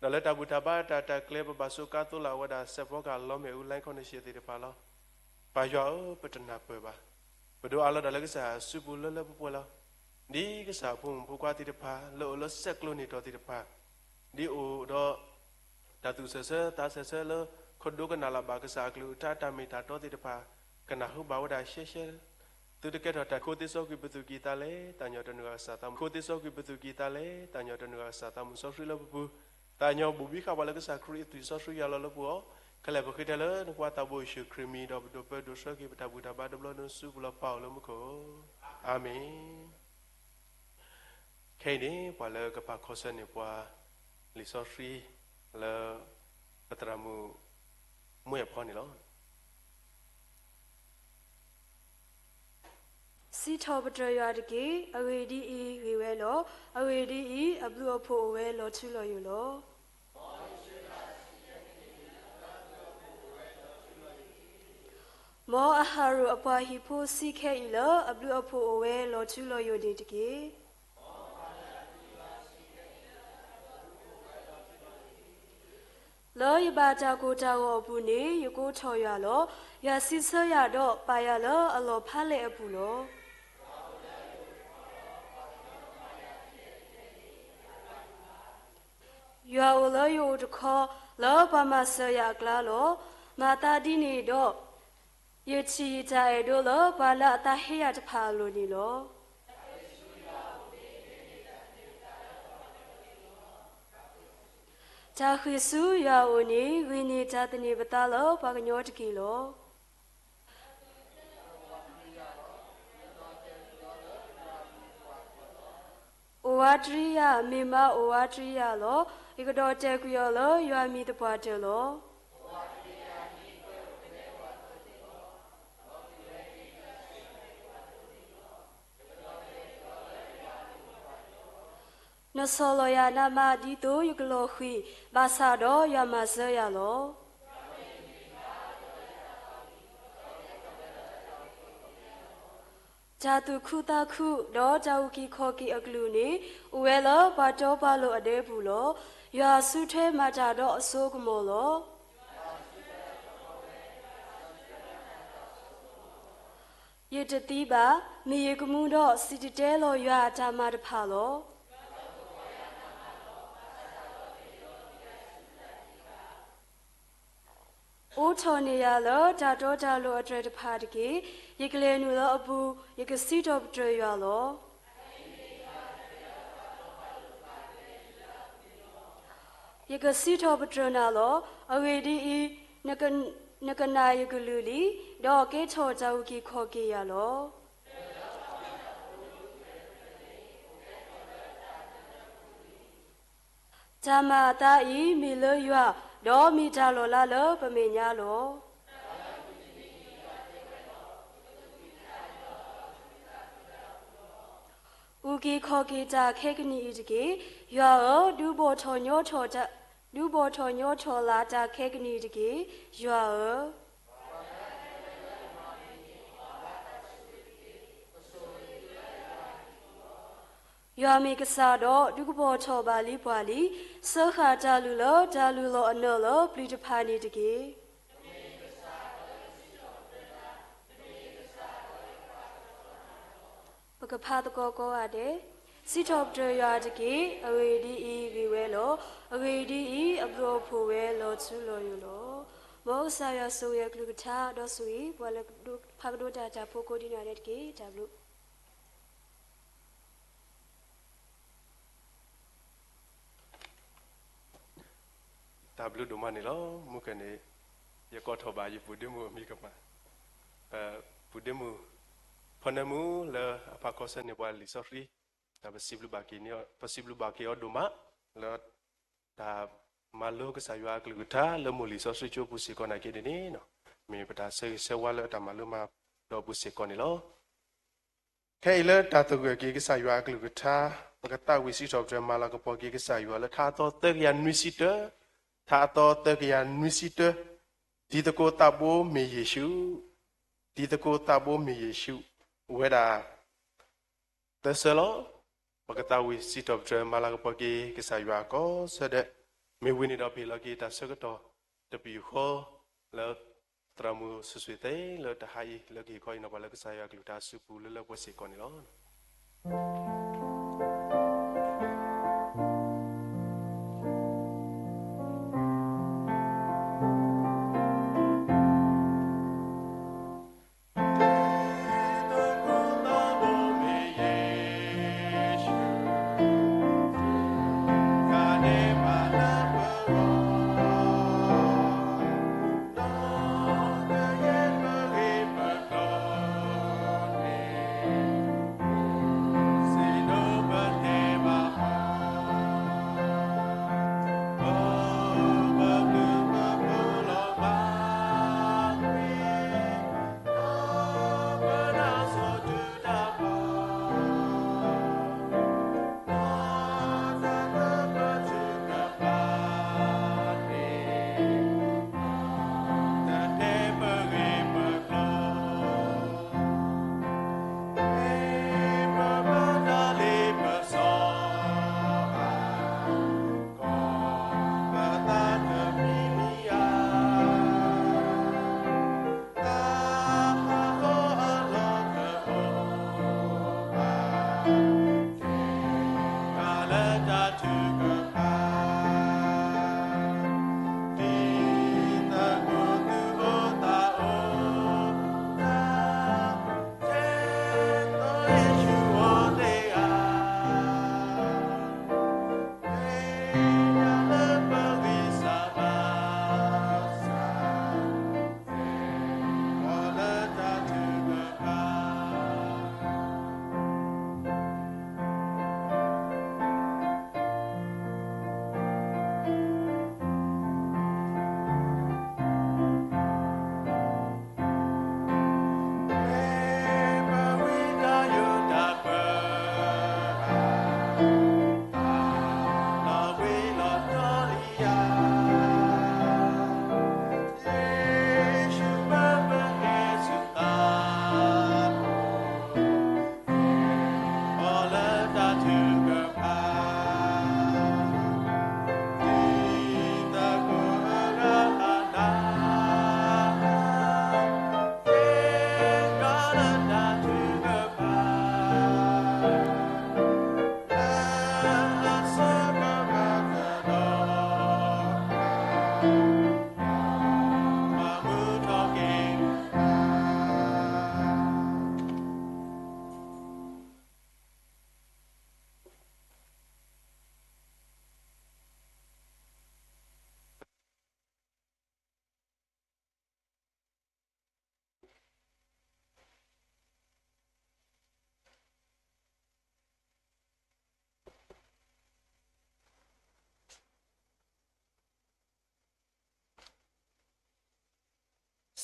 ဒီးလၢတၢ်ဘူၣ်တၢ်ဘါတၢ်တၢ်ကျဲ ပဘၣ်စူးကါသိးလီၤဝဲဒၣ် စဲးဖီကဟၣ်လီမ့ၣ်အူ လါခီနံၣ်ဆံးသ့ၣ်တဖၣ်လီၤ. ပၢ်ယွၤဧၢ, ပတနၢ်ပၢၢ်ဘၣ်. ပဒိးအးလီၤတၢ်လၢကစၢ်ယွၤအစုပူၤလၢလၢပှဲၤပှဲၤလီၤ. ဒ်ကစၢ်အဖိမုၣ်ဖိခွါသ့ၣ်တဖၣ် လၢအိၣ်လၢဆဲးကျိးနံၣ်တီၢ်သ့ၣ်တဖၣ်, ဒ်အိၣ်ဒီး တၢ်သူၣ်ဆၢဆၢသးဆၢဆၢလၢ ခိးဒိကနၣ်လၢ်ဘၣ်ကစၢ်အကလုၢ်ကထါ တၢ်မ့ၢ်တၢ်တီသ့ၣ်တဖၣ် ကနၢ်ဟူဘၣ်ဝဲဒၣ်ရှဲရှဲ သုတကဲထီၣ်တၢ်ခိၣ်သ့စီကွံာ်ပသူၣ်ကံၢ်သးလဲ, တၢ်ညီတနုာ်ဂၤကစၢ်သးမုၣ်, ခိၣ်သ့စီကွံာ်ပသူၣ်ကံၢ်သးလဲ, တၢ်ညီတနုာ်ဂၤကစၢ်သးမုၣ်စီဆှံလၢပပူၤ, တၢ်ညီဘိၣ်ဘံဃာ်ပှၤလၢကစၢ်ခရံာ်အသွံၣ်စီဆှံယွၤလီၤလၢပဂီၢ်, ခဲလၢာ်ပဃ့ထဲလၢနဖိသးဘိယ့ၣ်ၡူးခရံာ်မံၤ ဒီးပဒိၣ်ပၢဒိၣ်ဆှၢက့ၤပတၢ်ဘူၣ်တၢ်ဘါတဘျီန့ၣ် ဆူပူၤလီၤ ပၢ်အိၣ်လၢမူခိၣ်, အၤမ့ၣ်. ခဲအံၤန့ၣ် ပှၤလၢကပာ်ခီဆၢန့ၢ်ပှၤ လံာ်စီဆှံ လၢ ပသရၣ်မုၣ် မွဲၢ်အဖီန့ၣ်လီၤ. စံးထီၣ်ပတြၢၤယွၤတက့ၢ်. အဂ့ၢ်ဒ်အံၤ, ဂ့ၤဝဲလီၤ. အဂ့ၢ်ဒ်အံၤ, အဘျုးအဖှိၣ်အိၣ်ဝဲလီၤထူလီၤယိာ်လီၤ. မ်အဟရိၣ်အပှၤဟံၣ်ဖိဆံးခဲအံၤလၢ အဘျုးအဖှိၣ်အိၣ်ဝဲလီၤထူလီၤယိာ်န့ၣ်တက့ၢ်. လၢယဘၣ်တၢ်ကိၢ်တၢ်ဂီၤအပူၤန့ၣ် ယကိးထီၣ်ယွၤလီၤ. ယွၤစံးဆၢယၤဒီး ပာ်ယၤလၢအလီၢ်ဖးလဲၢ်အပူၤလီၤ. ယွၤအိၣ်လၢယအိၣ်တခီ, လၢပှၤမၤစၢၤယၤအကျါလီၤ. မၤသးဒ်န့ၣ်ဒီး, ယထံၣ်ယတၢ်အဲၣ်ဒိးလၢပှၤလၢအသးဟ့ယၤတဖၣ်အလိၤန့ၣ်လီၤ. တၢ်ဃ့ၢ်ဆူယွၤအအိၣ်န့ၣ် ဂ့ၤန့ၢ်တၢ်သန့ၤပသးလၢပှၤကညီတက့ၢ်လီၤ. အိၣ်ဝးတရံယၤ, မ့ၢ်မးအိၣ်ဝးတရံယၤလီၤ. ယကဒီၣ်တဲာ်ကွံာ်အီၤလၢယွၤမံၤသပှၢ်တၢၢ်လီၤ. နဆီၣ်လီၤယၤနးမးဒ်သိးယကလီၤဃံၤ, ဘၣ်ဆၣ်ဒီးယွၤမၤစၢၤယၤလီၤ. တၢ်သူၣ်ခုသးခုဒီးတၢ်အုၣ်က့ၤခီၣ်က့ၤအကလုၢ်န့ၣ် အိၣ်ဝဲလၢပှၤတီပှၤလိၤအဒဲပူၤလီၤ. ယွၤအစုထွဲမၤတၢ်ဒီးအစိကမီၤလီၤ. ယတသံဘၣ်, မ့ၢ်ယကမူဒီး စံၣ်တဲၤတဲလီၤယွၤအတၢ်မၤတဖၣ်လီၤ. အိးထီၣ်န့ၢ်ယၤလၢတၢ်တီတၢ်လိၤအတြဲၤတဖၣ်တက့ၢ်. ယကလဲၤနုာ်လၢအပူၤ, ယကစံးထီၣ်ပတြၢၤယွၤလီၤ. ယကစံးထီၣ်ပတြၢၤနၤလီၤ. အဂ့ၢ်ဒ်အံၤ, နကနာ်ယကလုၢ်လံ, ဒီးကဲထီၣ်တၢ်အုၣ်က့ၤခီၣ်က့ၤယၤလီၤ. တၢ်မၤအသးအံၤမ့ၢ်လၢယွၤ, ဒီးမ့ၢ်တၢ်လီၤလးလၢပမဲာ်ညါလီၤ. အုၣ်က့ၤခီၣ်က့ၤတၢ်ခဲကနံၣ်အံၤတက့ၢ်. ယွၤဧၢ, ဒုးဘီၣ်ထီၣ်ညီထီၣ်, ဒုးဘီၣ်ထီၣ်ညီထီၣ်လၢ်တၢ်ခဲကနံၣ်အံၤတက့ၢ်, ယွၤဧၢ. ယွၤမ့ၢ်ကစၢ်ဒီး ဒုးကဘီၣ်ထီၣ်ဘၣ်လံပှၤလံ, စၢဃာ်တၢ်လုၢ်လၢတၢ်လုၢ်လီၤအနၢၣ်လၢပျၢၤတဖၣ်န့ၣ်တက့ၢ်. ပကဖးသကိးကိးဂၤဒဲး, စံးထီၣ်ပတြၢၤယွၤတက့ၢ်. အဂ့ၢ်ဒ်အံၤ, ဂ့ၤဝဲလီၤ. အဂ့ၢ်ဒ်အံၤ, အဘျုးအဖှိၣ်ဝဲလီၤထူလီၤယိာ်လီၤ. မ်ကစၢ်ယွၤဆိၣ်ဂ့ၤအကလုၢ်ကထါ, ဒီးဆိၣ်ဂ့ၤပှၤလၢဖးကဒီးတၢ်တၢ်ဖိကိးဒံးနီၢ်ဂၤဒဲးတက့ၢ်. တၢ်ဘျုး တၢ်ဘျုးဒိၣ်မးန့ၣ်လီၤ. မုၢ်ကန့ၣ် ယကိးထီၣ်ဘၣ်ယပုၢ်ဒ့မုၣ်အမံၤကမၣ်, ပုၢ်ဒ့မုၣ် ဖီနဲမူ လၢအဖးခီဆၢန့ၢ်ပှၤလံာ်စီဆှံ, ဒီးပစံးဘျုးဘၣ်က့ၤအီၤဒိၣ်မး လၢ တၢ်မၤလိကစၢ်ယွၤအကလုၢ်ကထါလၢမိၢ်လံာ်စီဆှံကၠိပူၤစ့ၢ်ကီးနာ်က့န့ၣ်န့ၣ်, မ့ၢ်ပတၢ်ဆၢဂ့ၤဆၢဝါလၢအတၢ်မၤလိမၤဒီးပူၤစ့ၢ်ကီးန့ၣ်လီၤ. ခဲအံၤလၢတၢ်သဂၢၢ်က့ၤကစၢ်ယွၤအကလုၢ်ကထါ, ပကသးဝံၣ်စံးထီၣ်ပတြၢၤမၤလၤကပီၤက့ၤကစၢ်ယွၤလၢထါအသီသၢကယၤနွံဆံတၢ, ထါအသီသၢကယၤနွံဆံတၢ, တံၤသကိးသးဘိမ့ၢ်ယ့ၣ်ၡူး, တံၤသကိးသးဘိမ့ၢ်ယ့ၣ်ၡူး, အိၣ်ဝဲဒၣ် သၢဆၢလီၤ. ပကသးဝံၣ်စံးထီၣ်ပတြၢၤမၤလၤကပီၤက့ၤကစၢ်ယွၤကိးဆၢဒဲး, မ့ၢ်ဝံၤန့ၣ်ဒီး ပဟ့ၣ်လီၤက့ၤတၢ်ဆၢကတီၢ်တပယူာ်ဃီ လၢသရၣ်မုၣ်စွ့စွ့သ့လၢတဟါအံၤ လၢကဟ့ၣ်ခီဟ့ၣ်နီၤပှၤလၢကစၢ်ယွၤအကလုၢ်ကထါအစုပူၤလၢလၢပှဲၤပှဲၤစ့ၢ်ကီးန့ၣ်လီၤ.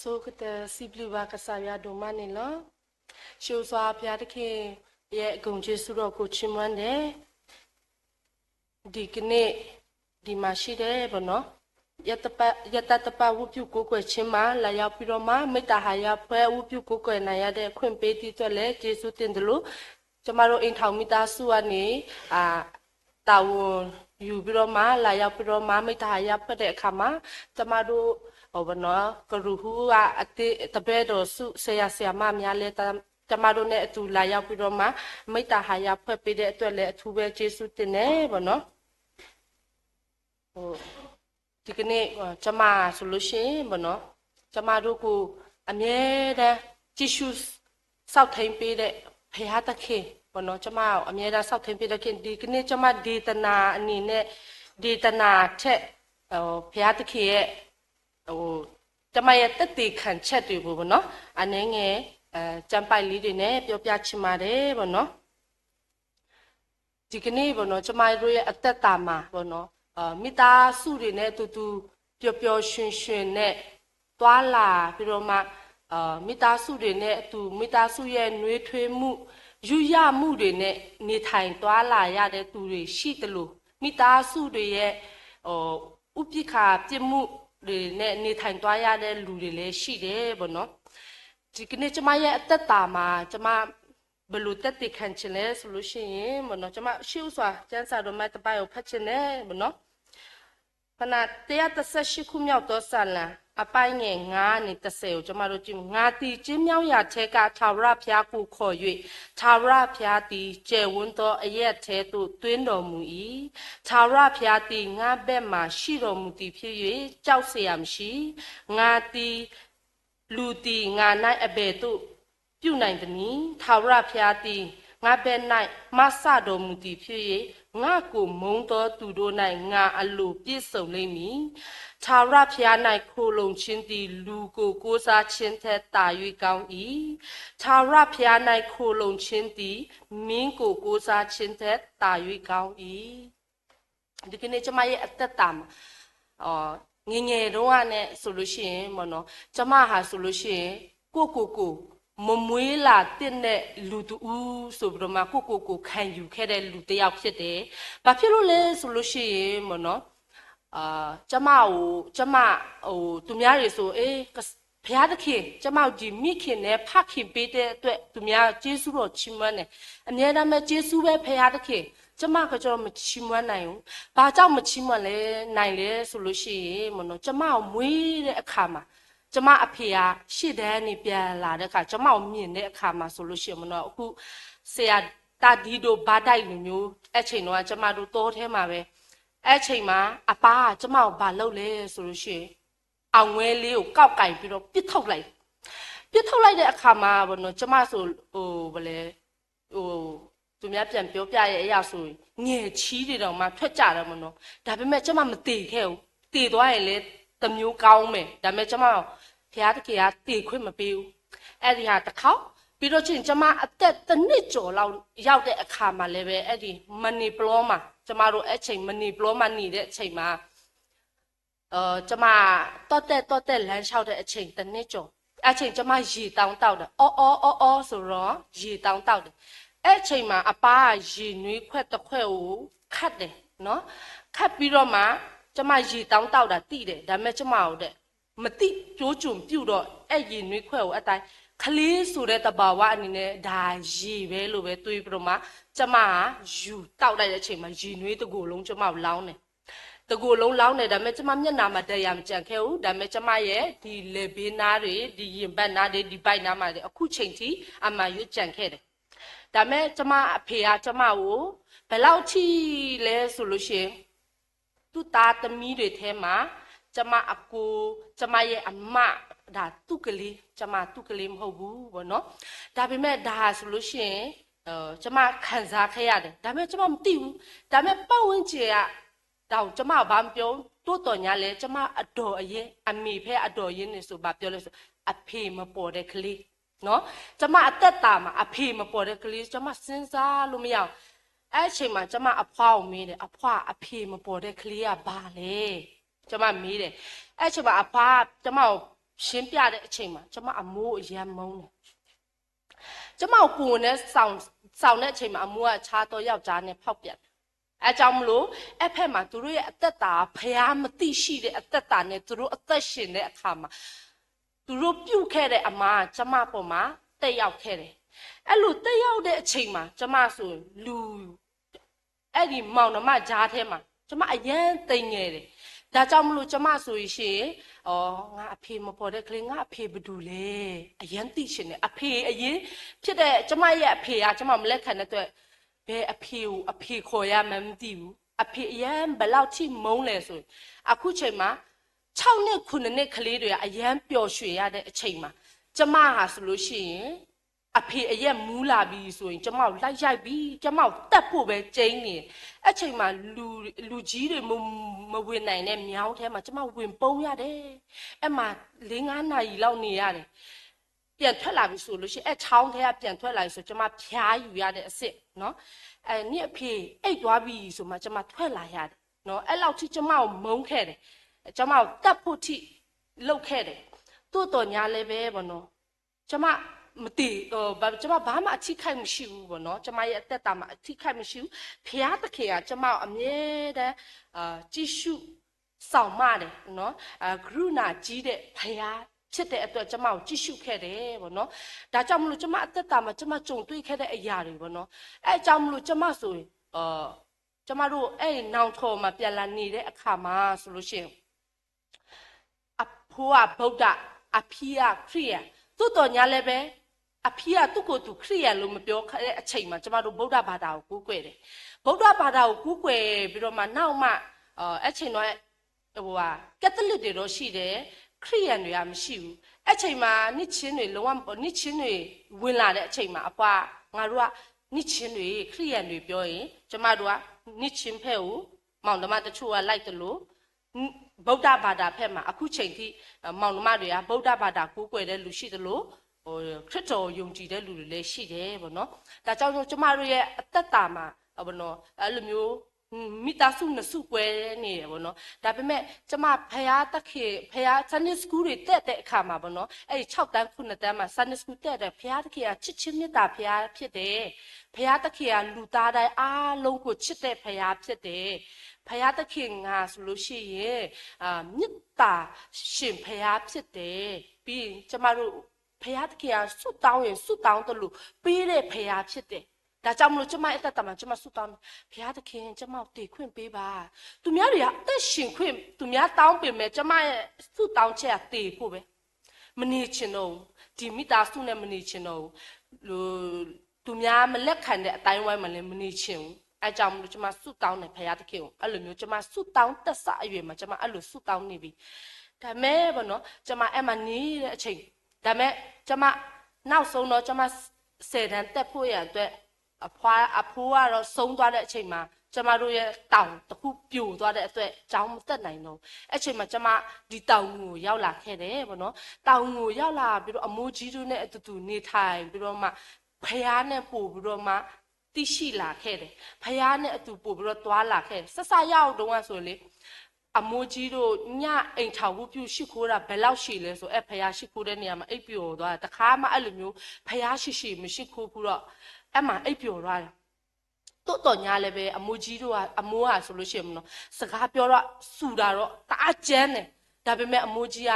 ဆိကတၢၢ်စံးဘျုးဘၣ်ကစၢ်ယွၤဒိၣ်မးန့ၣ်လီၤ. ရှ့ၣ်အိၣ်စွါဖါတခ့ၣ်, ယဲအကိၣ်က့ၤဆူဒီးကိၣ်ဆံမွဲဒဲး ဒ်ကန့ၣ် ဒ်မၤဆံဒဲးဘၣ်နီၤ, ယတၢ်တပာ်ဝူပျုၢ်ကိးကွဲၢ်ဆ့မး လၢယၤဖှံဒီးမး မ့ၢ်တၢ်ဟးယၤဖှဲဝူပျုၢ်ကိးကွဲၢ်နၤယၤဒဲး ခွင့်ပေးသံသွဲလဲၣ် ကျေးဇူးတင်သလို, ကမၤဒိးအ့ၣ်ထီၣ်မံတၤဆူအန့ၣ် တၢ်အိၣ်ယူၢ်ဖှံဒီးမး လၢယၤဖှံဒီးမး မ့ၢ်တၢ်ဟးယၤဖှဲဒဲးအခါမး, ကမၤဒိး အဝဲနီၤ ကရူၢ်ဟူအတဘဲဒီးဆူ ဆရာဆရာမများလဲ ကမၤဒိးနဲၣ်အသူၣ်လၢယၤဖှံဒီးမး မ့ၢ်တၢ်ဟးယၤဖှဲပ့ၤဒဲးအသွဲလဲၣ် အထူးပဲကျေးဇူးတင်န့ၣ်ဘၣ်နီၤ. ဒ်ကန့ၣ် ကမၤ solution ဘၣ်နီၤ, ကမၤဒိးကိၣ် အမြဲတမ်း ကစၢ်ယ့ၣ်ၡူးစီၣ်ထံပ့ၤဒဲးဖဲဟါတခ့ၣ်ဘၣ်နီၤ, ကမၤအမြဲတမ်းစီၣ်ထံပ့ၤဒဲးခ့ၣ် ဒ်ကန့ၣ် ကမၤဒ့တနၤအနံၤန့ၣ် ဒ့တနၤထဲ ဖဲဟါတခ့ၣ် ကမၤယဲတသ့ၣ်ခၣ်ဆဲး တ့ၢ်ပူၤဘၣ်နီၤ, အန့ၣ်ငဲၣ် ကၢ်ပာ်လံဒ်န့ၣ် ပြောပြချင်ပါတယ်ဘၣ်နီၤ. ဒ်ကန့ၣ်ဘၣ်နီၤ ကမၤဒိးယဲအတၢ်သးမၤဘၣ်နီၤ, မိသားစုတွေနဲ့အတူတူ ပျော်ပျော်ရွှင်ရွှင်နဲ့ သွားလာပြီးတော့မှ မိသားစုတွေနဲ့အတူ မိသားစုရဲ့နွေးထွေးမှု ယုယမူတွေနဲ့ နေထိုင်သွားလာရတဲ့သူတွေရှိသလို မိသားစုတွေရဲ့ ဥပ္ပခာပြစ်မှုတွေနဲ့ နေထိုင်သွားရတဲ့လူတွေလည်းရှိတယ်ပေါ့နော်။ ဒီကနေ့ ကျမရဲ့အသက်တာမှာ ကျမ ဘယ်လိုသက်သေခံချင်လဲဆိုလို့ရှိရင်ပေါ့နော် ကျမရှေ့ဦးစွာကျမ်းစာတော်မတ်တပိုက်ကိုဖတ်ချင်တယ်ပေါ့နော်။ ဖန တရာတဆယ့်ရှစ်ခုမြောက်သောစာလံ အပိုင်းငယ်ငါးနေတဆယ်ကို ကျွန်မတို့ကြည့်မယ်။ ငါသည် ကျဉ်းမြောင်းရာထဲက ထာဝရဘုရားကို ခေါ်၍ ထာဝရဘုရားသည် ကျယ်ဝန်းသော အရပ်ထဲသို့ သွင်းတော်မူ၏။ ထာဝရဘုရားသည် ငါ့ဘက်မှာ ရှိတော်မူသည်ဖြစ်၍ ကြောက်စရာမရှိ။ ငါသည် လူသည် ငါ၌ အဘယ်သို့ ပြုနိုင်သနည်း။ ထာဝရဘုရားသည် ငါ့ဘက်၌ မစတော်မူသည်ဖြစ်၍ ငါ့ကို မုန်းသောသူတို့၌ ငါအလိုပြည့်စုံလိမ့်မည်။ ထာဝရဘုရား၌ ခိုလှုံခြင်းသည် လူကို ကိုးစားခြင်းထက် သာ၍ကောင်း၏။ ထာဝရဘုရား၌ ခိုလှုံခြင်းသည် မင်းကို ကိုးစားခြင်းထက် သာ၍ကောင်း၏။ ဒီကနေ့ ကျွန်မရဲ့အသက်တာမှာ ငယ်ငယ်တုန်းကနဲ့ဆိုလို့ရှိရင်ပေါ့နော် ကျွန်မဟာဆိုလို့ရှိရင် ကိုယ့်ကိုယ်ကို မမွေးလာသင့်တဲ့လူတစ်ဦးဆိုပြီးတော့မှ ကိုယ့်ကိုယ်ကိုခံယူခဲ့တဲ့လူတစ်ယောက်ဖြစ်တယ်။ ဘာဖြစ်လို့လဲဆိုလို့ရှိရင်ပေါ့နော် အာ, ကျွန်မကို, ကျွန်မ, ဟို, သူများတွေဆို, အေး, ကစ-, ဘုရားသခင်, ကျွန်မကိုဒီမိခင်နဲ့ဖခင်ပေးတဲ့အတွက် သူများကျေးဇူးတော်ချီးမွမ်းတယ်။ အမြဲတမ်းပဲကျေးဇူးပဲဘုရားသခင်, ကျွန်မကကျွန်တော်မချီးမွမ်းနိုင်ဘူး။ ဘာကြောင့်မချီးမွမ်းလဲ, နိုင်လဲဆိုလို့ရှိရင်ပေါ့နော်, ကျွန်မကိုမွေးတဲ့အခါမှာ, ကျွန်မအဖေကရှေ့တန်းနေပြန်လာတဲ့အခါ, ကျွန်မကိုမြင်တဲ့အခါမှာဆိုလို့ရှိရင်ပေါ့နော်, အခုဆရာတၢ်ဒ်တို့ဘါတိုက်လိုမျိုး, အဲ့ချိန်တုန်းကကျွန်မတို့တောထဲမှာပဲ, အဲ့ချိန်မှာ အပၢ်ကကျွန်မကိုဘာလုပ်လဲဆိုလို့ရှိရင် အောင်ဝဲလေးကိုကောက်ကင်ပြီးတော့ ပစ်ထုတ်လိုက်တယ်။ ပစ်ထုတ်လိုက်တဲ့အခါမှာပေါ့နော်, ကျွန်မဆို, ဟို, ဘာလဲ, ဟို, သူများပြန်ပြောပြတဲ့အရဆိုရင် ငယ်ချီတွေတောင်မှထွက်ကြတယ်ပေါ့နော်. ဒါပေမဲ့ကျွန်မမသေခဲ့ဘူး။ သေသွားရင်လည်းတစ်မျိုးကောင်းမယ်. ဒါပေမဲ့ကျွန်မကို ဘုရားသခင်ကသေခွင့်မပေးဘူး. အဲ့ဒီဟာတစ်ခေါက်, ပြီးတော့ချင်း ကျွန်မအသက်တစ်နှစ်ကျော်လောက်ရောက်တဲ့အခါမှာလည်းပဲ အဲ့ဒီမဏိပူရ်မှာ, ကျွန်မတို့အဲ့ချိန်မဏိပူရ်မှာနေတဲ့အချိန်မှာ ကျွန်မ တောတက်တောတက်လမ်းလျှောက်တဲ့အချိန်တစ်နှစ်ကျော်, အဲ့ချိန်ကျွန်မရေတောင်းတောက်တယ်. အော်အော်အော်အော်ဆိုတော့ ရေတောင်းတောက်တယ်. အဲ့ချိန်မှာ အပၢ်ကရေနွေးခွက်တစ်ခွက်ကိုခတ်တယ်နော်. ခတ်ပြီးတော့မှ ကျွန်မရေတောင်းတောက်တာသိတယ်. ဒါပေမဲ့ကျွန်မကိုတဲ့ မသိကျိုးကျွန်ပြုတော့ အဲ့ရေနွေးခွက်ကိုအတိုင်း, ကလေးဆိုတဲ့သဘာဝအနေနဲ့ ဒါရေပဲလို့ပဲတွေးပြီးတော့မှ ကျွန်မကယူတောက်လိုက်တဲ့အချိန်မှာ ရေနွေးတစ်ကိုယ်လုံးကျွန်မကိုလောင်းတယ်. တစ်ကိုယ်လုံးလောင်းတယ်. ဒါပေမဲ့ကျွန်မမျက်နှာမှာဒဏ်ရာမကျန်ခဲ့ဘူး. ဒါပေမဲ့ကျွန်မရဲ့ဒီလည်ပင်းနားတွေ, ဒီရင်ဘတ်နားတွေ, ဒီဗိုက်နားမှာတွေ အခုချိန်ထိအမံယိုးကျန်ခဲ့တယ်. ဒါပေမဲ့ကျွန်မအဖေကကျွန်မကို ဘယ်လောက်ထိလဲဆိုလို့ရှိရင်, သူ့သားသမီးတွေထဲမှာ ကျွန်မအကို, ကျွန်မရဲ့အမ, ဒါသူ့ကလေး, ကျွန်မသူ့ကလေးမဟုတ်ဘူးပေါ့နော်. ဒါပေမဲ့ဒါဆိုလို့ရှိရင်, ကျွန်မခံစားခဲ့ရတယ်. ဒါပေမဲ့ကျွန်မမသိဘူး. ဒါပေမဲ့ပတ်ဝန်းကျင်က ဒါကိုကျွန်မကိုဘာမှမပြောဘူး. သို့သော်ငြားလဲ ကျွန်မအတော်အရင်း, အမေဖဲအတော်အရင်းနေဆို ဘာပြောလဲဆို, အဖေမပေါ်တဲ့ကလေးနော်. ကျွန်မအသက်တာမှာ အဖေမပေါ်တဲ့ကလေး ကျွန်မစဉ်းစားလို့မရဘူး. အဲ့အချိန်မှာ ကျွန်မအဖွားကိုမေးတယ်. အဖွား, အဖေမပေါ်တဲ့ကလေးကဘာလဲ? ကျွန်မမေးတယ်. အဲ့အချိန်မှာ အဖွား ကျွန်မကိုရှင်းပြတဲ့အချိန်မှာ ကျွန်မအမိုးအရမ်းမုန်းတယ်. ကျွန်မကိုကိုယ်နဲ့စောင့်, စောင့်တဲ့အချိန်မှာ အမိုးကအခြားသောယောက်ျားနဲ့ဖောက်ပြန်တယ်. အဲကြောင့်မလို့ အဲ့ဖက်မှာသူတို့ရဲ့အသက်တာ ဘုရားမသိရှိတဲ့အသက်တာနဲ့ သူတို့အသက်ရှင်တဲ့အခါမှာ သူတို့ပြုတ်ခဲ့တဲ့အမုန်းက ကျွန်မပေါ်မှာသက်ရောက်ခဲ့တယ်. အဲ့လိုသက်ရောက်တဲ့အချိန်မှာ ကျွန်မဆို လူ အဲ့ဒီမောင်နှမကြားထဲမှာ ကျွန်မအရမ်းသိမ်ငယ်တယ်. ဒါကြောင့်မလို့ ကျွန်မဆိုရင် အော်, ငါအဖေမပေါ်တဲ့ကလေး, ငါအဖေဘယ်သူလဲ? အရမ်းသိချင်တယ်. အဖေအရင်းဖြစ်တဲ့ ကျွန်မရဲ့အဖေက ကျွန်မမလက်ခံတဲ့အတွက် ဘယ်အဖေကိုအဖေခေါ်ရမှန်းမသိဘူး. အဖေအရမ်းဘယ်လောက်ထိမုန်းလဲဆိုရင် အခုချိန်မှာ ခြောက်နှစ်ခုနှစ်နှစ်ကလေးတွေကအရမ်းပျော်ရွှင်ရတဲ့အချိန်မှာ ကျွန်မဟာဆိုလို့ရှိရင် အဖေအရက်မူးလာပြီဆိုရင် ကျွန်မကိုလိုက်ရိုက်ပြီ, ကျွန်မကိုသတ်ဖို့ပဲကြိမ်းနေတယ်. အဲ့ချိန်မှာ လူ, လူကြီးတွေမ, မဝင်နိုင်တဲ့မြောင်းထဲမှာ ကျွန်မဝင်ပုန်းရတယ်. အဲ့မှာလေးငါးနာရီလောက်နေရတယ်. ပြန်ထွက်လာပြီဆိုလို့ရှိရင် အဲ့ချောင်းထဲကပြန်ထွက်လာပြီဆို ကျွန်မဖျားယူရတဲ့အဆင့်နော်. အဲ, နင့်အဖေအိပ်သွားပြီဆိုမှ ကျွန်မထွက်လာရတယ်နော်. အဲ့လောက်ထိကျွန်မကိုမုန်းခဲ့တယ်. ကျွန်မကိုသတ်ဖို့ထိလုပ်ခဲ့တယ်. သို့သော်ငြားလဲပဲပေါ့နော်. ကျွန်မမသေ, ကျွန်မဘာမှအထိခိုက်မရှိဘူးပေါ့နော်. ကျွန်မရဲ့အသက်တာမှာအထိခိုက်မရှိဘူး. ဘုရားသခင်ကကျွန်မကိုအမြဲတမ်း, အာ, ကြည့်ရှုစောင့်မတယ်နော်. အာ, ကရုဏာကြီးတဲ့ဘုရားဖြစ်တဲ့အတွက် ကျွန်မကိုကြည့်ရှုခဲ့တယ်ပေါ့နော်. ဒါကြောင့်မလို့ ကျွန်မအသက်တာမှာ ကျွန်မကြုံတွေ့ခဲ့တဲ့အရာတွေပေါ့နော်. အဲကြောင့်မလို့ ကျွန်မဆိုရင်, အာ, ကျမတို့ အဲ့နောင်ထောင်မှာ ပြန်လာနေတဲ့အခါမှာဆိုလို့ရှိရင် အဘိုးကဗုဒ္ဓ, အဖေကခရစ်ယာန်, သို့သော်ငြားလည်းပဲ အဖေကသူ့ကိုယ်သူခရစ်ယာန်လို့မပြောတဲ့အချိန်မှာ ကျမတို့ ဗုဒ္ဓဘာသာကိုကိုးကွယ်တယ်။ ဗုဒ္ဓဘာသာကိုကိုးကွယ်ပြီးတော့မှ နောက်မှ အဲချိန်တော့ ဟိုဟာ ကက်သလစ်တွေတော့ရှိတယ်။ ခရစ်ယာန်တွေကမရှိဘူး။ အဲ့ချိန်မှာ နှစ်ခြင်းတွေ လုံးဝမပေါ်, နှစ်ခြင်းတွေဝင်လာတဲ့အချိန်မှာ အဖွား, ငါတို့က နှစ်ခြင်းတွေ ခရစ်ယာန်တွေပြောရင် ကျမတို့က နှစ်ခြင်းဖက်ကို မောင်နှမတချို့ကလိုက်သလို ဗုဒ္ဓဘာသာဖက်မှာ အခုချိန်ထိ မောင်နှမတွေက ဗုဒ္ဓဘာသာကိုးကွယ်တဲ့လူရှိသလို ခရစ်တော်ကိုယုံကြည်တဲ့လူတွေလည်းရှိတယ်ပေါ့နော်။ ဒါကြောင့်မို့ ကျမတို့ရဲ့အသက်တာမှာပေါ့နော် အဲ့လိုမျိုး မိသားစုနှစ်စုကွဲနေတယ်ပေါ့နော်။ ဒါပေမဲ့ ကျမ ဘုရားသခင်, ဘုရား Sunday School တွေတက်တဲ့အခါမှာပေါ့နော် အဲ့ဒီခြောက်တန်း ခုနှစ်တန်းမှာ Sunday School တက်တယ်။ ဘုရားသခင်က ချစ်ခြင်းမေတ္တာဘုရားဖြစ်တယ်။ ဘုရားသခင်က လူသားတိုင်းအားလုံးကိုချစ်တဲ့ဘုရားဖြစ်တယ်။ ဘုရားသခင်ကဆိုလို့ရှိရင် အာ, မေတ္တာရှင်ဘုရားဖြစ်တယ်။ ပြီးရင် ကျမတို့ ဘုရားသခင်က ဆုတောင်းရင် ဆုတောင်းသလို ပေးတဲ့ဘုရားဖြစ်တယ်။ ဒါကြောင့်မလို့ ကျမရဲ့အသက်တာမှာ ကျမဆုတောင်းတယ်။ ဘုရားသခင် ကျမကိုသေခွင့်ပေးပါ။ သူများတွေကအသက်ရှင်ခွင့် သူများတောင်းပေမဲ့ ကျမရဲ့ဆုတောင်းချက်ကသေဖို့ပဲ။ မနေချင်တော့ဘူး။ ဒီမိသားစုနဲ့မနေချင်တော့ဘူး။ လူ, သူများမလက်ခံတဲ့အသိုင်းအဝိုင်းမှာလည်းမနေချင်ဘူး။ အဲကြောင့်မလို့ ကျမဆုတောင်းတယ် ဘုရားသခင်ကို။ အဲ့လိုမျိုး ကျမဆုတောင်းတတ်စအရွယ်မှာ ကျမအဲ့လိုဆုတောင်းနေပြီ။ ဒါပေမဲ့ပေါ့နော် ကျမအဲ့မှာနေတဲ့အချိန် ဒါပေမဲ့ ကျမ နောက်ဆုံးတော့ ကျမ ဆယ်တန်းတက်ဖို့ရန်အတွက် အဖွား, အဖိကတော့ဆုံးသွားတဲ့အချိန်မှာ ကျမတို့ရဲ့တောင်တစ်ခုပြိုသွားတဲ့အတွက် ကျောင်းမတက်နိုင်တော့ဘူး။ အဲ့ချိန်မှာ ကျမ ဒီတောင်ငူကိုရောက်လာခဲ့တယ်ပေါ့နော်။ တောင်ငူကိုရောက်လာပြီးတော့ အမိုးကြီးတို့နဲ့အတူတူနေထိုင်ပြီးတော့မှ ဘုရားနဲ့ပို့ပြီးတော့မှ သိရှိလာခဲ့တယ်။ ဘုရားနဲ့အတူပို့ပြီးတော့သွားလာခဲ့တယ်။ ဆက်စရောက်တုန်းကဆိုလေ အမိုးကြီးတို့ ညအိမ်ထောင်ဝတ်ပြုရှိခိုးတာ ဘယ်လောက်ရှည်လဲဆို အဲ့ဘုရားရှိခိုးတဲ့နေရာမှာ အိပ်ပျော်သွားတယ်။ တခါမှအဲ့လိုမျိုး ဘုရားရှည်ရှည်မရှိခိုးဘူးတော့ အဲ့မှာအိပ်ပျော်သွားတယ်။ သို့သော်ငြားလည်းပဲ အမိုးကြီးတို့က အမိုးကဆိုလို့ရှိရင်နော် စကားပြောတော့ ဆူတာတော့ တအားကြမ်းတယ်။ ဒါပေမဲ့ အမိုးကြီးက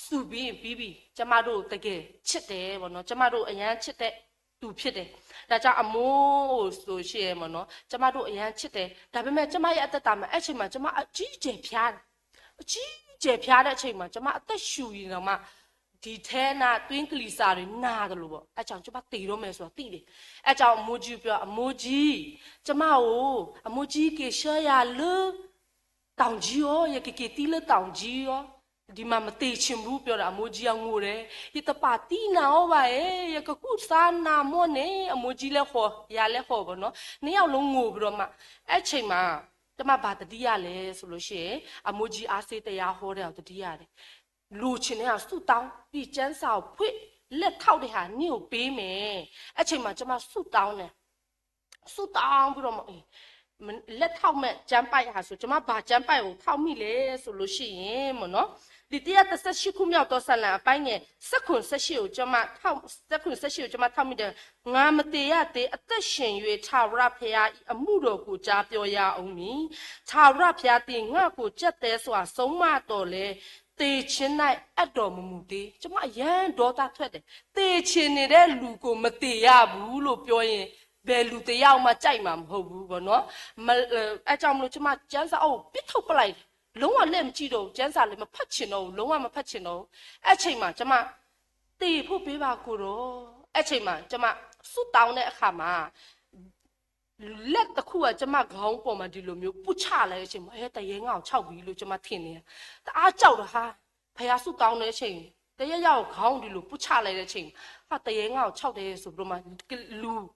ဆူပြီးရင်ပြီးပြီ။ ကျမတို့တကယ်ချစ်တယ်ပေါ့နော်။ ကျမတို့အရမ်းချစ်တဲ့သူဖြစ်တယ်။ ဒါကြောင့် အမိုးကိုဆိုရှင်ပေါ့နော် ကျမတို့အရမ်းချစ်တယ်။ ဒါပေမဲ့ ကျမအကြီးအကျယ်ဖျားတယ်။ အကြီးအကျယ်ဖျားတဲ့အချိန်မှာ ကျမအသက်ရှူရင်တောင်မှ ဒီထဲနာသွင်းကလီစာတွေနာသလိုပေါ့။ အဲကြောင့် ကျမသေတော့မယ်ဆိုတာသိတယ်။ အဲကြောင့် အမိုးကြီးကိုပြော အမိုးကြီး ကျမကို အမိုးကြီး ကယ်ဆယ်ရာလၢ တောင်ကြီးရော ယကက့ၤသံလၢတောင်ကြီးရော ဒီမှာမသေချင်ဘူး ပြောတာ အမိုးကြီးကငိုတယ်။ ယတပါသံနာရောပါရဲ့ ယကကူးစားနာမော့နေ အမိုးကြီးလည်းဟီၣ် ယၤလည်းဟီၣ်ပေါ့နော်။ နှစ်ယောက်လုံးငိုပြီးတော့မှ အဲ့ချိန်မှာ ကျမဘာသတိရလဲဆိုလို့ရှိရင် အမိုးကြီးအားဆေးတရားဟောတဲ့ဟာကိုသတိရတယ်။ လိုချင်တဲ့ဟာဆုတောင်း ဒီကျမ်းစာကိုဖွင့် လက်ထောက်တဲ့ဟာ နင့်ကိုပေးမယ်။ အဲ့ချိန်မှာ ကျမဆုတောင်းတယ်။ ဆုတောင်းပြီးတော့မှ လက်ထောက်မဲ့ကျမ်းပိုဒ်ဟာဆို ကျမဘာကျမ်းပိုဒ်ကိုထောက်မိလဲဆိုလို့ရှိရင်ပေါ့နော် ဒီတစ်ရာတစ်ဆယ့်ရှစ်ခုမြောက်သောဆာလံအပိုင်းငယ် ဆယ့်ခုနစ်ဆယ့်ရှစ်ကိုကျမထောက်, ဆယ့်ခုနစ်ဆယ့်ရှစ်ကိုကျမထောက်မိတယ်။ ငါမသေရသေး အသက်ရှင်၍ ထာဝရဘုရား၏အမှုတော်ကို ကြားပြောရဦးမည်။ ထာဝရဘုရားသည် ငါ့ကိုကျပ်တည်းစွာ ဆုံးမသော်လည်း သေခြင်း၌ အပ်တော်မမူသေး။ ကျမအရမ်းဒေါသထွက်တယ်။ သေချင်နေတဲ့လူကိုမသေရဘူးလို့ပြောရင် ဘယ်လူတစ်ယောက်မှကြိုက်မှာမဟုတ်ဘူးပေါ့နော်။ မ, အဲကြောင့်မလို့ ကျမကျမ်းစာအုပ်ကိုပစ်ထုတ်ပလိုက်တယ်။ လုံးဝလက်မကြည့်တော့ဘူး။ ကျမ်းစာလည်းမဖတ်ချင်တော့ဘူး။ လုံးဝမဖတ်ချင်တော့ဘူး။ အဲ့ချိန်မှာ ကျမ သေဖို့ပေးပါကိုတော့။ အဲ့ချိန်မှာ ကျမ ဆုတောင်းတဲ့အခါမှာ လက်တစ်ခုက ကျမခေါင်းပေါ်မှာ ဒီလိုမျိုး ပုတ်ချလိုက်တဲ့အချိန်မှာ အဲ တရေငါ့ကိုခြောက်ပြီလို့ ကျမထင်နေတာ။ တအားကြောက်တာဟာ ဘုရားဆုတောင်းတဲ့အချိန် တရေရောက်ခေါင်းဒီလို ပုတ်ချလိုက်တဲ့အချိန် ဟာ တရေငါ့ကိုခြောက်တယ်ဆိုပြီးတော့မှ လူ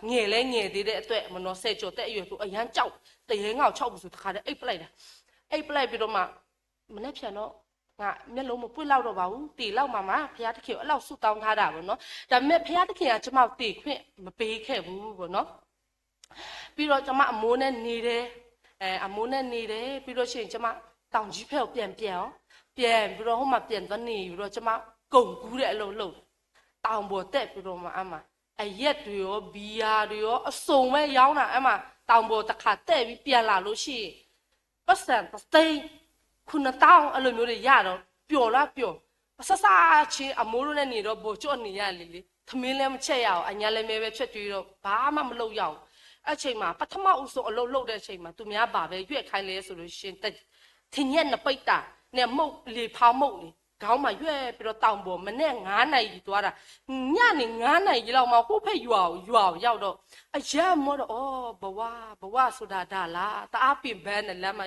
ငယ်လဲငယ်သေးတဲ့အတွက် မနော် ဆယ်ကျော်သက်အရွယ်ဆို အရမ်းကြောက် တရေငါ့ကိုခြောက်ပြီဆို တခါတည်းအိပ်ပလိုက်တာ။ အိပ်ပလိုက်ပြီးတော့မှ မနက်ဖြန်တော့ ငါမျက်လုံးမပွင့်လောက်တော့ပါဘူး သေလောက်မှာမှာ ဘုရားသခင်ကို အဲ့လောက်ဆုတောင်းထားတာပေါ့နော်။ ဒါပေမဲ့ ဘုရားသခင်က ကျမကိုသေခွင့်မပေးခဲ့ဘူးပေါ့နော်။ ပြီးတော့ ကျမအမိုးနဲ့နေတယ်။ အဲ အမိုးနဲ့နေတယ်။ ပြီးလို့ရှိရင် ကျမ တောင်ကြီးဖက်ကို ပြန်ပြန်ရော ပြန်ပြီးတော့ ဟိုမှာ ပြန်သွားနေပြီးတော့ ကျမ ကုန်ကူးတဲ့အလုပ်လုပ်တယ်။ တောင်ပေါ်တက်ပြီးတော့မှ အဲ့မှာ အရက်တွေရော ဘီယာတွေရော အစုံပဲရောင်းတာ။ အဲ့မှာ တောင်ပေါ်တစ်ခါတက်ပြီး ပြန်လာလို့ရှိရင် ပိုက်ဆံတစ်သိန်း ခုနစ်သောင်း အဲ့လိုမျိုးတွေရတော့ ပျော်လားပျော်။ စစချင်း အမိုးတို့နဲ့နေတော့ ဗိုလ်ချုပ်အနေရလေလေ ထမင်းလည်းမချက်ရအောင် အညလည်းမဲပဲချက်ကျွေးတော့ ဘာမှမလုပ်ရအောင် အချိန်မှာ ပထမဦးဆုံးအလုပ်လုပ်တဲ့အချိန်မှာ သူများဘာပဲရွက်ခိုင်းလဲဆိုလို့ရှိရင် ထင်ညက်နှစ်ပိတ်တာနဲ့ မုန့်လေး ဖောက်မုန့်လေး ခေါင်းမှာရွက်ပြီးတော့ တောင်ပေါ် မနက် ငါးနာရီသွားတာ ညနေ ငါးနာရီလောက်မှ ဟိုဖက်ရွာကို ရွာကိုရောက်တော့ အရမ်းမောတော့ အော် ဘဝ ဘဝဆိုတာဒါလား တအားပင်ပန်းနဲ့ လမ်းမှာ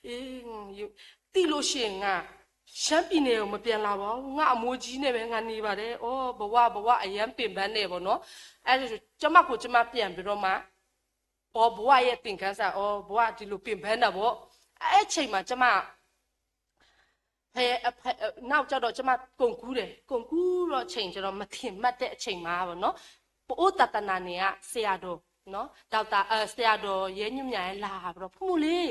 အေး သိလို့ရှိရင်ငါ ရှမ်းပြည်နယ်ကို မပြန်လာပါဘူး ငါအမိုးကြီးနဲ့ပဲ ငါနေပါတယ် အော် ဘဝ ဘဝ အရမ်းပင်ပန်းနေပေါ့နော် အဲဒါဆို ကျမကို ကျမပြန်ပြီးတော့မှ အော် ဘဝရဲ့သင်ခန်းစာ အော် ဘဝ ဒီလိုပင်ပန်းတာပေါ့ အဲ့အချိန်မှာ ကျမ ဖဲ ဖဲ နောက်ကျတော့ ကျမ ကုန်ကူးတယ် ကုန်ကူးတော့ အချိန်ကျတော့ မထင်မှတ်တဲ့အချိန်မှာပေါ့နော် ပအိုးသာသနာနယ်က ဆရာတော်နော် ဒေါက်တာ အဲ ဆရာတော် ရဲညွန့်မြတ် လာပြီးတော့ ဖူမူလေး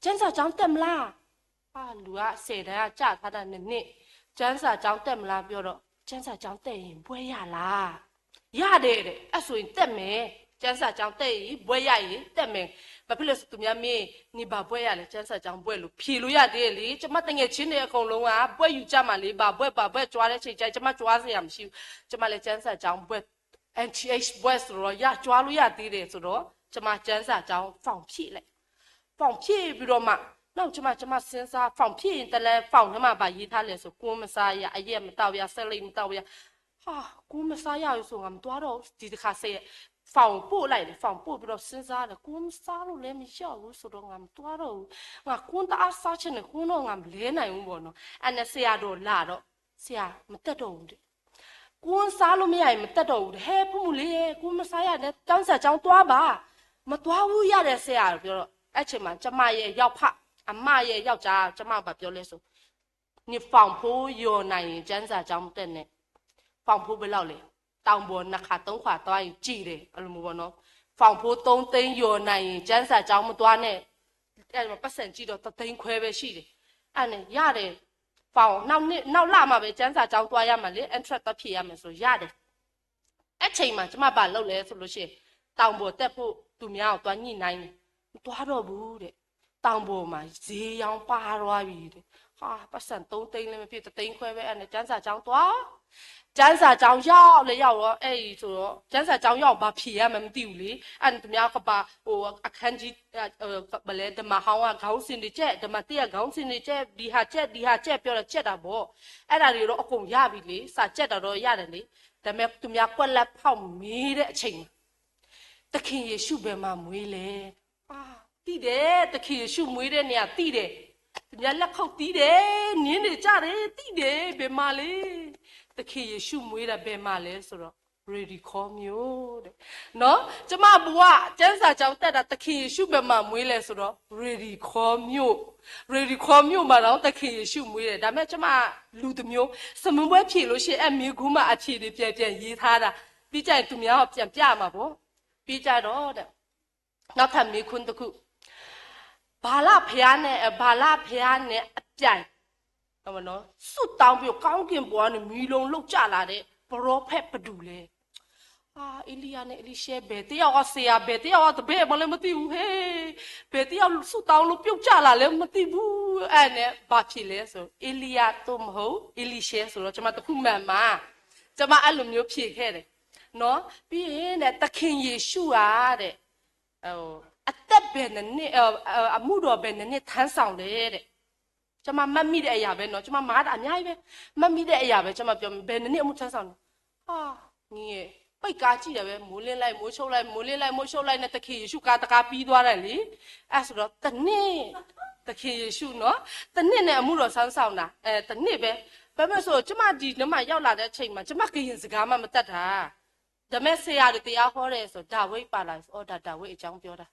ကျမ်းစာကျောင်းတက်မလား အာ လူက ဆယ်တန်းက ကျထားတာ နှစ်နှစ် ကျမ်းစာကျောင်းတက်မလား ပြောတော့ ကျမ်းစာကျောင်းတက်ရင် ဘွဲ့ရလား ရတယ်တဲ့ အဲ့ဆိုရင် တက်မယ် ကျမ်းစာကျောင်းတက်ရင် ဘွဲ့ရရင် တက်မယ် ဘာဖြစ်လို့လဲဆို သူများမေး နင်ဘာဘွဲ့ရလဲ ကျမ်းစာကျောင်းဘွဲ့လို့ ဖြေလို့ရတယ်လေ ကျမသူငယ်ချင်းတွေအကုန်လုံးက ဘွဲ့ယူကြမှာလေ ဘာဘွဲ့ ဘာဘွဲ့ ကြွားတဲ့အချိန်ကျရင် ကျမ ကြွားစရာမရှိဘူး ကျမလည်း ကျမ်းစာကျောင်းဘွဲ့ NTH ဘွဲ့ဆိုတော့ ရ ကြွားလို့ရသေးတယ်ဆိုတော့ ကျမ ကျမ်းစာကျောင်း ဖောင်ဖြည့်လိုက် ဖောင်ဖြည့်ပြီးတော့မှ နောက်ကျမ ကျမ စဉ်းစား ဖောင်ဖြည့်ရင် တလဲ ဖောင်ထဲမှာ ဘာရေးထားလဲဆို ကိုယ်မစားရ အရက်မသောက်ရ ဆေးလိပ်မသောက်ရ ဟာ ကိုယ်မစားရဘူးဆို ငါမသွားတော့ဘူး ဒီတစ်ခါ ဆေး ဖောင်ပို့လိုက်တယ် ဖောင်ပို့ပြီးတော့ စဉ်းစားတယ် ကိုယ်မစားလို့လည်းမရဘူးဆိုတော့ ငါမသွားတော့ဘူး ငါ ကိုယ်တအားစားချင်တယ် ကိုယ်တော့ ငါမလဲနိုင်ဘူးပေါ့နော် အဲ့နဲ့ ဆရာတော် လာတော့ ဆရာ မတက်တော့ဘူးတဲ့ ကိုယ်စားလို့မရရင် မတက်တော့ဘူးတဲ့ ဟဲ ဖူမူလေး ကိုယ်မစားရနဲ့ ကျမ်းစာကျောင်းသွားပါ မသွားဘူး ရတယ် ဆရာ ပြောတော့ အဲ့ချိန်မှာ ကျမရဲ့ယောက်ဖ အမရဲ့ယောက်ျား ကျမ ဘာပြောလဲဆို နင် ဖောင်ဖိုးလျော်နိုင်ရင် ကျမ်းစာကျောင်းမတက်နဲ့ ဖောင်ဖိုးဘယ်လောက်လဲ တောင်ပေါ်နှစ်ခါသုံးခါသွားရင် ကြေတယ် အဲ့လိုမျိုးပေါ့နော် ဖောင်ဖိုးသုံးသိန်းလျော်နိုင်ရင် ကျမ်းစာကျောင်းမသွားနဲ့ အဲ့မှာ ပိုက်ဆံကြည့်တော့ တစ်သိန်းခွဲပဲရှိတယ် အဲ့နဲ့ ရတယ် ဖောင် နောက်နှစ် နောက်လမှာပဲ ကျမ်းစာကျောင်းသွားရမှာလေ entrance သွားဖြေရမယ်ဆို ရတယ် အဲ့ချိန်မှာ ကျမ ဘာလုပ်လဲဆိုလို့ရှိရင် တောင်ပေါ်တက်ဖို့ သူများကို သွားညှိနှိုင်းတယ် မသွားတော့ဘူးတဲ့ တောင်ပေါ်မှာ ဈေးရောင်းပါသွားပြီတဲ့ ဟာ ပိုက်ဆံသုံးသိန်းလည်းမဖြစ် တစ်သိန်းခွဲပဲ အဲ့နဲ့ ကျမ်းစာကျောင်းသွား ကျမ်းစာကျောင်းရောက်လည်းရောက်ရော အဲ့ဒီဆိုတော့ ကျမ်းစာကျောင်းရောက် ဘာဖြေရမှန်းမသိဘူးလေ အဲ့ဒါ သူများက ဘာ ဟို အခန်းကြီး အဲ အဲ ဘာလဲ ဓမ္မဟောင်းက ခေါင်းစဉ်တွေကြက် ဓမ္မသစ်က ခေါင်းစဉ်တွေကြက် ဒီဟာကြက် ဒီဟာကြက် ပြောတာ ကြက်တာပေါ့ အဲ့ဒါတွေတော့ အကုန်ရပြီလေ စာကြက်တာတော့ ရတယ်လေ ဒါပေမဲ့ သူများ ကွက်လပ်ဖောက်မေးတဲ့အချိန်မှာ သခင်ယေရှုဘယ်မှာမွေးလဲ အာ သိတယ် သခင်ယေရှုမွေးတဲ့နေရာ သိတယ် သူများလက်ခုပ်တီးတယ် မြင်းတွေကြတယ် သိတယ် ဘယ်မှာလဲ သခင်ယေရှုမွေးတာ ဘယ်မှာလဲဆိုတော့ ရေဒီခီမြို့တဲ့ နော် ကျမ ဘဝ ကျမ်းစာကျောင်းတက်တာ သခင်ယေရှုဘယ်မှာမွေးလဲဆိုတော့ ရေဒီခီမြို့ ရေဒီခီမြို့မှာတော့ သခင်ယေရှုမွေးတယ် ဒါပေမဲ့ ကျမ လူတစ်မျိုး စာမေးပွဲဖြေလို့ရှိရင် အဲ့မေးခွန်းမှာ အဖြေတွေ ပြန်ပြန်ရေးထားတာ ပြီးကြရင် သူများက ပြန်ပြမှာပေါ့ ပြီးကြတော့တဲ့ နောက်ထပ်မေးခွန်းတစ်ခု ဗာလဘုရားနဲ့ ဗာလဘုရားနဲ့အပြိုင် ဆုတောင်းပြီးတော့ ကောင်းကင်ဘဝကနေ မီးလုံးလုပ်ကြလာတဲ့ ပရောဖက် ဘယ်သူလဲ အာ ဧလိယနဲ့ ဧလိရှဲ ဘယ်တစ်ယောက်က ဆရာ ဘယ်တစ်ယောက်က တပည့်မှလည်း မသိဘူး ဟဲ ဘယ်တစ်ယောက် ဆုတောင်းလို့ ပြုတ်ကျလာလဲ မသိဘူး အဲ့နဲ့ ဘာဖြေလဲဆို ဧလိယ သို့မဟုတ် ဧလိရှဲ ဆိုတော့ ကျမ တစ်ခုမှန်မှာ ကျမ အဲ့လိုမျိုးဖြေခဲ့တယ် နော် ပြီးရင်တဲ့ သခင်ယေရှုကတဲ့ အသက်ဘယ်နှစ်နှစ် အ အ အမှုတော်ဘယ်နှစ်နှစ် ထမ်းဆောင်လဲတဲ့ ကျမ မှတ်မိတဲ့အရာပဲနော် ကျမ မှားတာအများကြီးပဲ မှတ်မိတဲ့အရာပဲ ကျမ ပြောမယ် ဘယ်နှစ်နှစ် အမှုထမ်းဆောင်လဲ ဟာ ငယ် ပိတ်ကားကြည့်တာပဲ မိုးလင်းလိုက် မိုးချုပ်လိုက် မိုးလင်းလိုက် မိုးချုပ်လိုက်နဲ့ သခင်ယေရှုကားတစ်ကားပြီးသွားတယ်လေ အဲ့ဆိုတော့ တစ်နှစ် သခင်ယေရှုနော် တစ်နှစ်နဲ့ အမှုတော် ထမ်းဆောင်တာ အဲ တစ်နှစ်ပဲ ဘာဖြစ်လို့ဆို ကျမ ဒီနမရောက်လာတဲ့အချိန်မှာ ကျမ ကရင်စကားမှ မတတ်တာ ဒါပေမဲ့ ဆရာတွေ တရားဟောတယ်ဆို ဒါဝိဒ်ပါလာဆို အော် ဒါ ဒါဝိဒ်အကြောင်းပြောတာ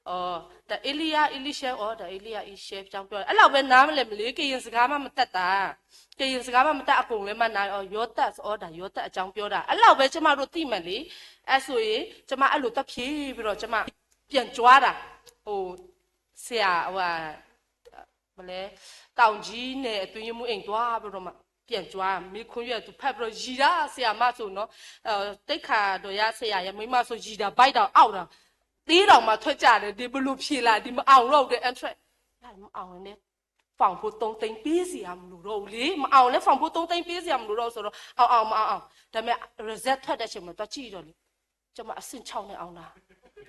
အော် ဒါ ဧလိယ ဧလိရှဲ အော် ဒါ ဧလိယ ဧလိရှဲအကြောင်းပြောတာ အဲ့လောက်ပဲ နားမလည်မလဲ ကရင်စကားမှ မတတ်တာ ကရင်စကားမှ မတတ် အကုန်လည်း မနား အော် ယောသပ် အော် ဒါ ယောသပ်အကြောင်းပြောတာ အဲ့လောက်ပဲ ကျမတို့ သိမှန်လေ အဲ့ဆိုရင် ကျမ အဲ့လို သွားဖြေပြီးတော့ ကျမ ပြန်ကြွားတာ ဟို ဆရာ ဟိုဟာ မလဲ တောင်ကြီးနယ်အတွင်း ရေးမှူးအိမ်သွားပြီးတော့မှ ပြန်ကြွား မေးခွန်းရွက်သူ ဖတ်ပြီးတော့ ရယ်တာ ဆရာမဆိုနော် အဲ သိက္ခာတော်ရ ဆရာရ မိန်းမဆို ရယ်တာ ဗိုက်တောင်အောင့်တာ သီးတောင်မှ ထွက်ကြတယ် ဒီဘယ်လိုဖြေလဲ ဒီမအောင်တော့ဘူး ဒီ entrance မအောင်ရင်လည်း ဖောင်ဖိုးသုံးသိန်း ပေးစရာမလိုတော့ဘူးလေ မအောင်လည်း ဖောင်ဖိုးသုံးသိန်း ပေးစရာမလိုတော့ဘူးဆိုတော့ အောင်အောင် မအောင်အောင် ဒါပေမဲ့ result ထွက်တဲ့အချိန်မှာ သွားကြည့်တော့လေ ကျမ အဆင့်ခြောက်နဲ့ အောင်တာ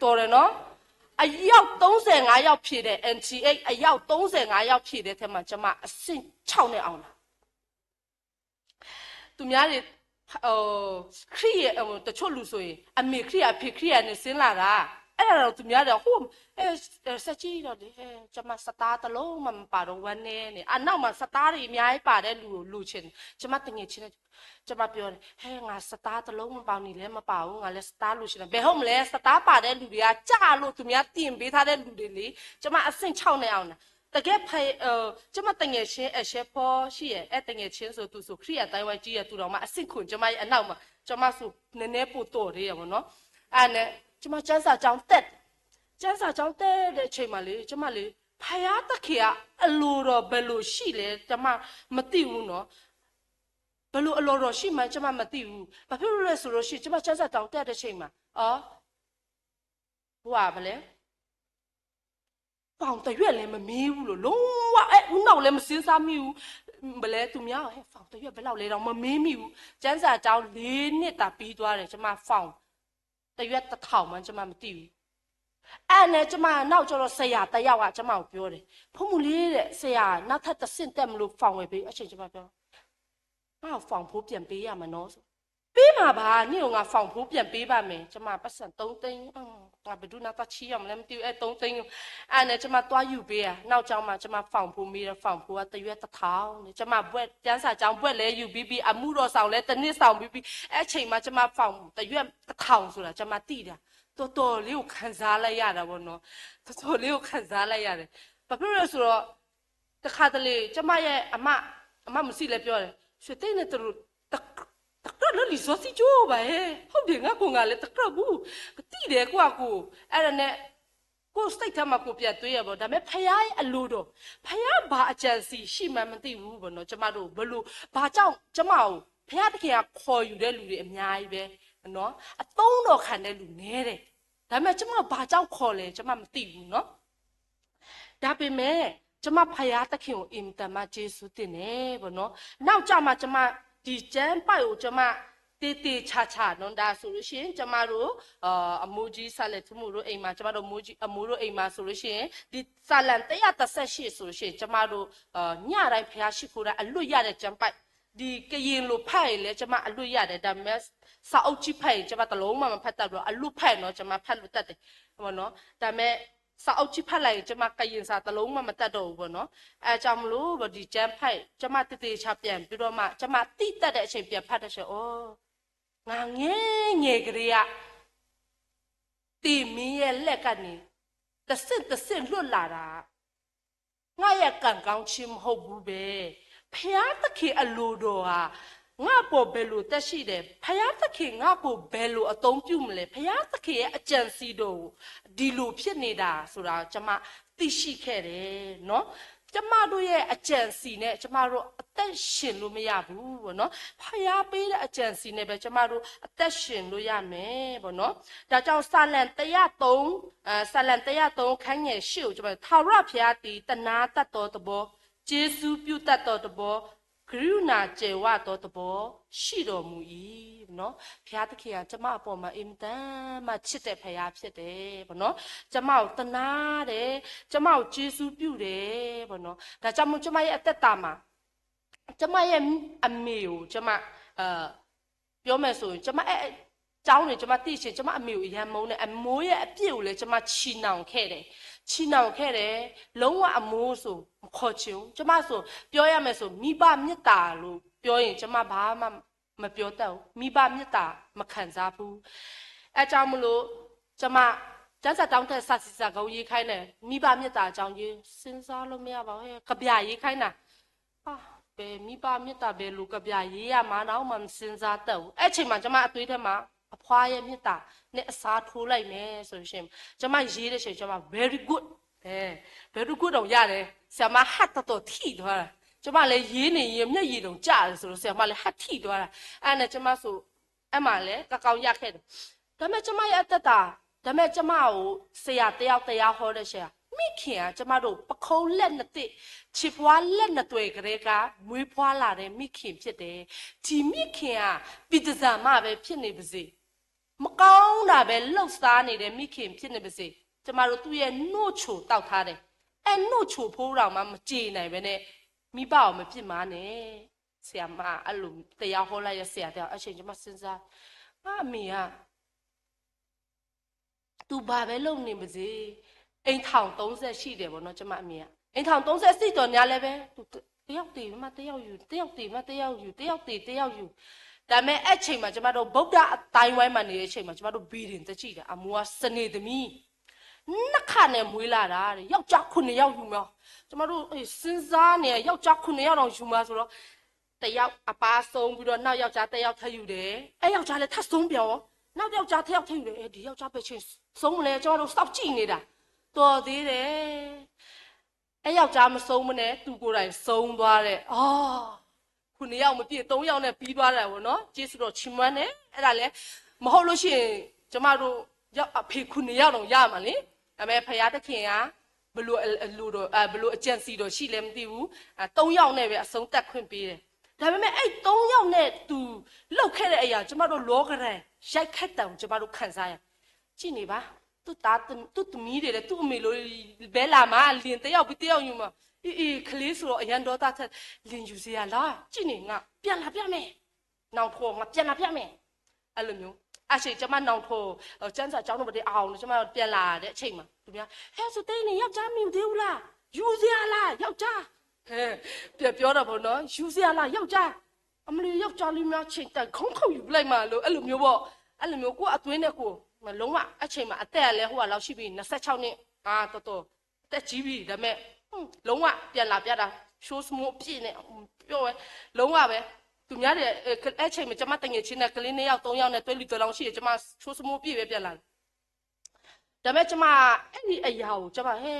တော်တယ်နော်။ အယောက်သုံးဆယ့်ငါးယောက်ဖြေတယ် NTA အယောက်သုံးဆယ့်ငါးယောက်ဖြေတဲ့အထဲမှာ ကျွန်မအဆင့်ခြောက်နဲ့အောင်တာ သူများတွေ ခရစ်ယာန်တချို့လူဆိုရင် အမေခရစ်ယာန်အဖေခရစ်ယာန်နဲ့ဆင်းလာတာ အဲ့ဒါတော့သူများတွေဟိုအဲဆက်ကြည့်တော့လေအဲကျွန်မစတားတစ်လုံးမှမပါတော့ဝမ်းနည်းနေအနောက်မှာစတားတွေအများကြီးပါတဲ့လူကိုလူချင်တယ်ကျွန်မတငယ်ချင်းနဲ့ကျွန်မပြောတယ်ဟဲငါစတားတစ်လုံးမပါနေလဲမပါဘူးငါလဲစတားလူချင်တယ်ဘယ်ဟုတ်မလဲစတားပါတဲ့လူတွေကကြလို့သူများတင်ပေးထားတဲ့လူတွေလေကျွန်မအဆင့်ခြောက်နဲ့အောင်တာ တကယ်ဖဲကျမတငယ်ချင်းအရှဲဖောရှိရဲ့အဲတငယ်ချင်းဆိုသူဆိုခရစ်အတိုင်းဝဲကြီးရဲ့သူတော်မှအဆင့်ခွင်ကျမရဲ့အနောက်မှာကျမဆိုနည်းနည်းပိုတော်သေးရပါတော့အဲနဲ့ကျမကျမ်းစာကျောင်းတက်ကျမ်းစာကျောင်းတက်တဲ့အချိန်မှာလေကျမလေဖယားတခင်ကအလိုတော်ဘယ်လိုရှိလဲကျမမသိဘူးနော်ဘယ်လိုအလိုတော်ရှိမှန်းကျမမသိဘူးဘာဖြစ်လို့လဲဆိုလို့ရှိရင်ကျမကျမ်းစာကျောင်းတက်တဲ့အချိန်မှာအော်ဟိုကဘာလဲ ဖောင်တရွက်လည်းမမေးဘူးလို့လုံးဝအဲဦးနောက်လည်းမစဉ်းစားမိဘူးဘလဲသူများဟဲဖောင်တရွက်ဘယ်လောက်လဲတော့မမေးမိဘူးကျန်းစာကျောင်းလေးနှစ်သာပြီးသွားတယ်ကျမဖောင်တရွက်တစ်ထောင်မှကျမမသိဘူးအဲ့နဲ့ကျမနောက်ကျတော့ဆရာတယောက်ကကျမကိုပြောတယ်ဖိမူလေးတဲ့ဆရာနောက်ထပ်တစ်ဆင့်တက်မလို့ဖောင်ဝယ်ပေးအချိန်ကျမပြောငါ့ကိုဖောင်ဖိုးပြန်ပေးရမှာနော်ဆိုပေးမှာပါနေ့ကိုငါဖောင်ဖိုးပြန်ပေးပါမယ်ကျမပတ်စံသုံးသိန်းငါဘယ်သူနောက်တော့ချီးရမလဲမသိဘူးအဲသုံးသိန်းအဲ့နဲ့ကျမသွားယူပေးอ่ะနောက်ကျောင်းမှာကျမဖောင်ဖိုးမေးတော့ဖောင်ဖိုးကတရွက်တစ်ထောင်နဲ့ကျမဘွဲ့ကျန်းစာကျောင်းဘွဲ့လဲယူပြီးပြီးအမှုတော်ဆောင်လဲတစ်နှစ်ဆောင်ပြီးပြီးအဲ့ချိန်မှာကျမဖောင်တရွက်တစ်ထောင်ဆိုတာကျမသိတာတော်တော်လေးကိုခံစားလိုက်ရတာပေါ့နော်တော်တော်လေးကိုခံစားလိုက်ရတယ်ဘာဖြစ်လို့လဲဆိုတော့တခါတလေကျမရဲ့အမအမမစီလဲပြောတယ်ရွှေသိန်းနဲ့တရူတကြိုက်လို့လီစောစီကျိုးပါဟဲဟုတ်တယ်ငါကိုငါလည်းတကြိုက်ဘူးကတိတယ်ကွာကိုအဲ့ဒါနဲ့ကိုယ်စိတ်ထဲမှာကိုပြန်တွေးရပေါ့ဒါပေမဲ့ဖခင်ရဲ့အလိုတော်ဖခင်ဘာအကြံစီရှိမှန်းမသိဘူးပေါ့နော်ကျမတို့ဘလို့ဘာကြောင့်ကျမကိုဖခင်တခင်ကခေါ်ယူတဲ့လူတွေအများကြီးပဲနော်အသုံးတော်ခံတဲ့လူနည်းတယ်ဒါပေမဲ့ကျမဘာကြောင့်ခေါ်လဲကျမမသိဘူးနော်ဒါပေမဲ့ကျမဖယားသခင်ကိုအင်မတန်မှကျေးဇူးတင်တယ်ပေါ့နော်။နောက်ကျမှကျမဒီကျမ်းပိုဒ်ကိုကျမသေသေချာချာနော်ဒါဆိုလို့ရှိရင်ကျမတို့အမိုးကြီးဆာလဲထူးမိုးတို့အိမ်မှာကျမတို့မိုးကြီးအမိုးတို့အိမ်မှာဆိုလို့ရှိရင်ဒီစာလံတရားတစ်ဆယ့်ရှစ်ဆိုလို့ရှိရင်ကျမတို့ညတိုင်းဖျားရှိခိုးတာအလွတ်ရတဲ့ကျမ်းပိုဒ်ဒီကရင်လိုဖတ်ရင်လည်းကျမအလွတ်ရတယ်ဒါပေမဲ့စာအုပ်ကြီးဖတ်ရင်ကျမတစ်လုံးမှမဖတ်တတ်ဘူးအလွတ်ဖတ်ရင်တော့ကျမဖတ်လို့တတ်တယ်ပေါ့နော်ဒါပေမဲ့စာအုပ်ကြီးဖတ်လိုက်ရင်ကျမကရင်စာတစ်လုံးမှမတတ်တော့ဘူးပေါ့နော်အဲအကြောင်းမလို့ဒီကျမ်းဖတ်ကျမတည်တည်ချာချာပြန်ပြီးတော့မှကျမသိတတ်တဲ့အချိန်ပြန်ဖတ်တဲ့ချိန်အိုးငါငယ်ငယ်ကလေးကတင်မင်းရဲ့လက်ကနေတစ်ဆင့်တစ်ဆင့်လွတ်လာတာငါရဲ့ကံကောင်းခြင်းမဟုတ်ဘူးပဲဖျားသခင်အလိုတော်ဟာငါ့ပေါ်ဘယ်လိုသက်ရှိတယ်ဖျားသခင်ငါ့ကိုဘယ်လိုအသုံးပြုမလဲဖျားသခင်ရဲ့အကြံစီတော်ကိုဒီလိုဖြစ်နေတာဆိုတာကျမသိရှိခဲ့တယ်နော်ကျမတို့ရဲ့အကြံစီနဲ့ကျမတို့အသက်ရှင်လို့မရဘူးပေါ့နော်။ဖျားပေးတဲ့အကြံစီနဲ့ပဲကျမတို့အသက်ရှင်လို့ရမယ်ပေါ့နော်။ဒါကြောင့်စာလံတရားသုံးအဲစာလံတရားသုံးခန်းငယ်ရှစ်ကိုကျမတို့ထာဝရဘုရားသည်တနာတတ်သောသဘောကျေးဇူးပြုတတ်သောသဘောကရုဏာကြွယ်ဝသောသဘောရှိတော်မူ၏နော်။ဘုရားသခင်ကကျမအပေါ်မှာအင်မတန်မှချစ်တဲ့ဘုရားဖြစ်တယ်ပေါ့နော်။ကျမကိုတနာတယ်ကျမကိုကျေးဇူးပြုတယ်ပေါ့နော်။ဒါကြောင့်မို့ကျမရဲ့အသက်တာမှာကျမရဲ့အမေကိုကျမအဲပြောမယ်ဆိုရင်ကျမအဲကျောင်းနေကျမသိရှင်ကျမအမေကိုအရမ်းမုန်းတယ်အမိုးရဲ့အပြစ်ကိုလည်းကျမချီနှောင်ခဲ့တယ်ချီနှောင်ခဲ့တယ်လုံးဝအမိုးဆိုမခေါ်ချင်ဘူးကျမဆိုပြောရမယ်ဆိုမိဘမြတ်တာလို့ပြောရင်ကျမဘာမှမပြောတတ်ဘူးမိဘမြတ်တာမခံစားဘူးအဲကြောင့်မလို့ကျမကျန်းစာတောင်းတဲ့စာစီစာကောင်းရေးခိုင်းတယ်မိဘမြတ်တာအကြောင်းရေးစဉ်းစားလို့မရပါဘူးကဗျာရေးခိုင်းတာ ပဲမိဘမြတ်တာပဲလူကဗျာရေးရမှာတော့မှစဉ်းစားတတ်ဘူးအဲ့ချိန်မှာကျမအတွေးထဲမှာအဖွားရဲ့မြတ်တာနဲ့အစားထိုးလိုက်မယ်ဆိုလို့ရှိရင်ကျမရေးတဲ့ချိန်ကျမ very good အဲ very good တော့ရတယ်ဆရာမဟတ်တတော်ထိသွားတာကျမလည်းရေးနေရင်မျက်ရည်တုံကျတယ်ဆိုလို့ဆရာမလည်းဟတ်ထိသွားတာအဲ့နဲ့ကျမဆိုအဲ့မှာလည်းကကောင်းရခဲ့တယ်ဒါပေမဲ့ကျမရဲ့အသက်တာဒါပေမဲ့ကျမကိုဆရာတယောက်တရားဟောတဲ့ဆရာမိခင်ကကျမတို့ပခုံးလက်နှစ်သစ်ခြေဖွားလက်နှစ်သွယ်ကလေးကမွေးဖွားလာတဲ့မိခင်ဖြစ်တယ်ဒီမိခင်ကပြည်သူ့မှပဲဖြစ်နေပါစေ မကောင်းတာပဲလုပ်စားနေတဲ့မိခင်ဖြစ်နေပါစေ၊ ကျမတို့သူ့ရဲ့နိၣ်ချိုတောက်ထားတယ်၊ အဲနိၣ်ချိုဖိတောင်မှမကြေနပ်ပဲနဲ့ မိဘကိုမပြစ်မှားနဲ့ ဆရာမအဲ့လိုတရားဟောလိုက်တဲ့ဆရာတယောက်အချိန်ကျမစဉ်းစား ငါအမေက သူဘာပဲလုပ်နေပါစေ၊ အိမ်ထောင်သုံးဆယ့်ရှိတယ်ပေါ့နော်ကျမအမေက၊ အိမ်ထောင်သုံးဆယ့်ရှိတော်ညာလည်းပဲ သူတယောက်သေမှတယောက်ယူ တယောက်သေမှတယောက်ယူ တယောက်သေတယောက်ယူ ဒါပေမဲ့အဲ့ချိန်မှာကျမတို့ဗုဒ္ဓအသိုင်းအဝိုင်းမှာနေတဲ့အချိန်မှာကျမတို့ဗုဒ္ဓအသိုင်းအဝိုင်းမှာနေတဲ့အချိန်မှာကျမတို့ ဘီဒင်တကြည့်တယ် အမိုးကစနေသမီး နှစ်ခါနဲ့မွေးလာတာတဲ့ ယောက်ျားခုနှစ်ယောက်ယူမှာ ကျမတို့စဉ်းစားနေယောက်ျားခုနှစ်ယောက်တောင်ယူမှာဆိုတော့ တစ်ယောက်အပါဆုံးပြီးတော့နောက်ယောက်ျားတစ်ယောက်ထပ်ယူတယ်အဲယောက်ျားလည်းထပ်ဆုံးပြန်ရောနောက်ယောက်ျားတစ်ယောက်ထပ်ယူတယ်အဲဒီယောက်ျားပဲချင်းဆုံးမလဲကျမတို့စောင့်ကြည့်နေတာတော်သေးတယ်အဲယောက်ျားမဆုံးမနဲ့သူကိုယ်တိုင်ဆုံးသွားတယ်အော်ခုနှစ်ယောက်မပြည့်သုံးယောက်နဲ့ပြီးသွားတာပေါ့နော်ကျေးဇူးတော်ချီးမွမ်းတယ်အဲ့ဒါလည်းမဟုတ်လို့ရှိရင်ကျမတို့ယောက်အဖေခုနှစ်ယောက်တောင်ရမှာလေဒါပေမဲ့ဖယားတခင်ကဘလို့အလိုတော့ဘလို့အကြံစီတော့ရှိလဲမသိဘူးအဲသုံးယောက်နဲ့ပဲအဆုံးသတ်ခွင့်ပေးတယ်ဒါပေမဲ့အဲ့သုံးယောက်နဲ့သူလုပ်ခဲ့တဲ့အရာကျမတို့လောကရန်ရိုက်ခတ်တံကိုကျမတို့ခံစားရကြည့်နေပါသူ့သားသူ့သမီးတွေလည်းသူ့အမေလိုဘဲလာမှာလင်တယောက်ပြီးတယောက်ယူမှာအေးအေးကလေးဆိုတော့အရန်ဒေါသထွက်လင်ယူစရာလားကြည့်နေငါပြန်လာပြမယ်နောင်ထိုငါပြန်လာပြမယ်အဲ့လိုမျိုးအချိန်ကျမနောင်ထိုကျမ်းစာကျောင်းတို့ဘာတွေအောင်လို့ကျမပြန်လာတဲ့အချိန်မှာသူများဟဲဆိုတဲ့နေယောက်ျားမယူသေးဘူးလားယူစရာလားယောက်ျားဟဲပြန်ပြောတော့ပေါ့နော်ယူစရာလားယောက်ျားအမလီယောက်ျားလေးများချိန်တိုင်ခေါင်းခုတ်ယူပလိုက်မှာလို့အဲ့လိုမျိုးပေါ့အဲ့လိုမျိုးကိုယ့်အတွင်းနဲ့ကိုယ်မလုံးဝအချိန်မှာအသက်ကလည်းဟိုဟာလောက်ရှိပြီနှစ်ဆယ့်ခြောက်နှစ်အာတော်တော်အသက်ကြီးပြီဒါပေမဲ့ဟွန်းလုံးဝပြန်လာပြတာရှိုးစမိုးအပြည့်နဲ့ပြောဝဲလုံးဝပဲသူများတွေအဲ့ချိန်မှာကျမတငယ်ချင်းနဲ့ကလေးနှစ်ယောက်သုံးယောက်နဲ့တွဲလူတွဲလောင်းရှိတယ်ကျမရှိုးစမိုးအပြည့်ပဲပြန်လာတယ်ဒါပေမဲ့ကျမအဲ့ဒီအရာကိုကျမဟဲ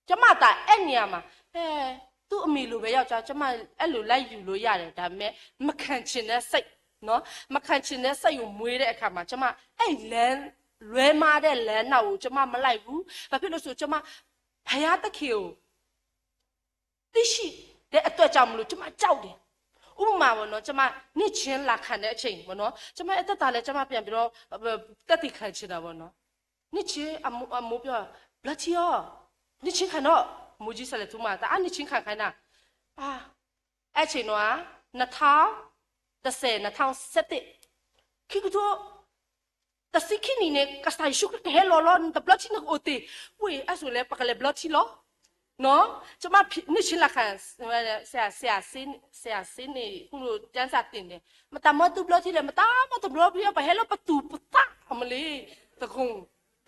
ကျမသာအဲ့နေရာမှာဟဲသူ့အမေလိုပဲယောက်ျားကျမအဲ့လိုလိုက်ယူလို့ရတယ်ဒါပေမဲ့မခံချင်တဲ့စိတ်နော်မခံချင်တဲ့စိတ်ကိုမွေးတဲ့အခါမှာကျမအဲ့လမ်းလွဲမှားတဲ့လမ်းနောက်ကိုကျမမလိုက်ဘူးဘာဖြစ်လို့ဆိုကျမဖယားသခင်ကိုသိရှိတဲ့အတွက်ကြောင့်မလို့ကျမကြောက်တယ်ဥပမာပေါ့နော်ကျမနှစ်ချင်းလာခံတဲ့အချိန်ပေါ့နော်ကျမအသက်တာလဲကျမပြန်ပြီးတော့တက်တည်ခံချင်တာပေါ့နော်နှစ်ချင်းအမိုးအမိုးပြောဘလထီယောနှစ်ချင်းခံတော့မိုးကြီးဆက်လက်သူမတာအနှစ်ချင်းခံခိုင်းတာအာအဲ့ချိန်တော့နှစ်ထောင်တစ်ဆယ်နှစ်ထောင်ဆယ့်တစ်ခိကထိုးတဆံခံနံၣ်န့ၣ်ကစၢ်ယ့ၣ်ၡူးခရံာ်ကဟဲလီၤလီၤနတဘျီထံနကအိၣ်တ့ၢ်ဝ့ၢ်အဆိလဲပကလဲၤဘျီထံလီၤနီၤကျမနှစ်ချင်းလာခံဆရာဆရာဆင်းဆရာဆင်းနေခုလိုကျမ်းစာတင်တယ်မတမီသူဘျီထံလဲမတမီတဘျီဖီပဟဲလီၤပတူၢ်ပသးအမလီၤတခုၣ်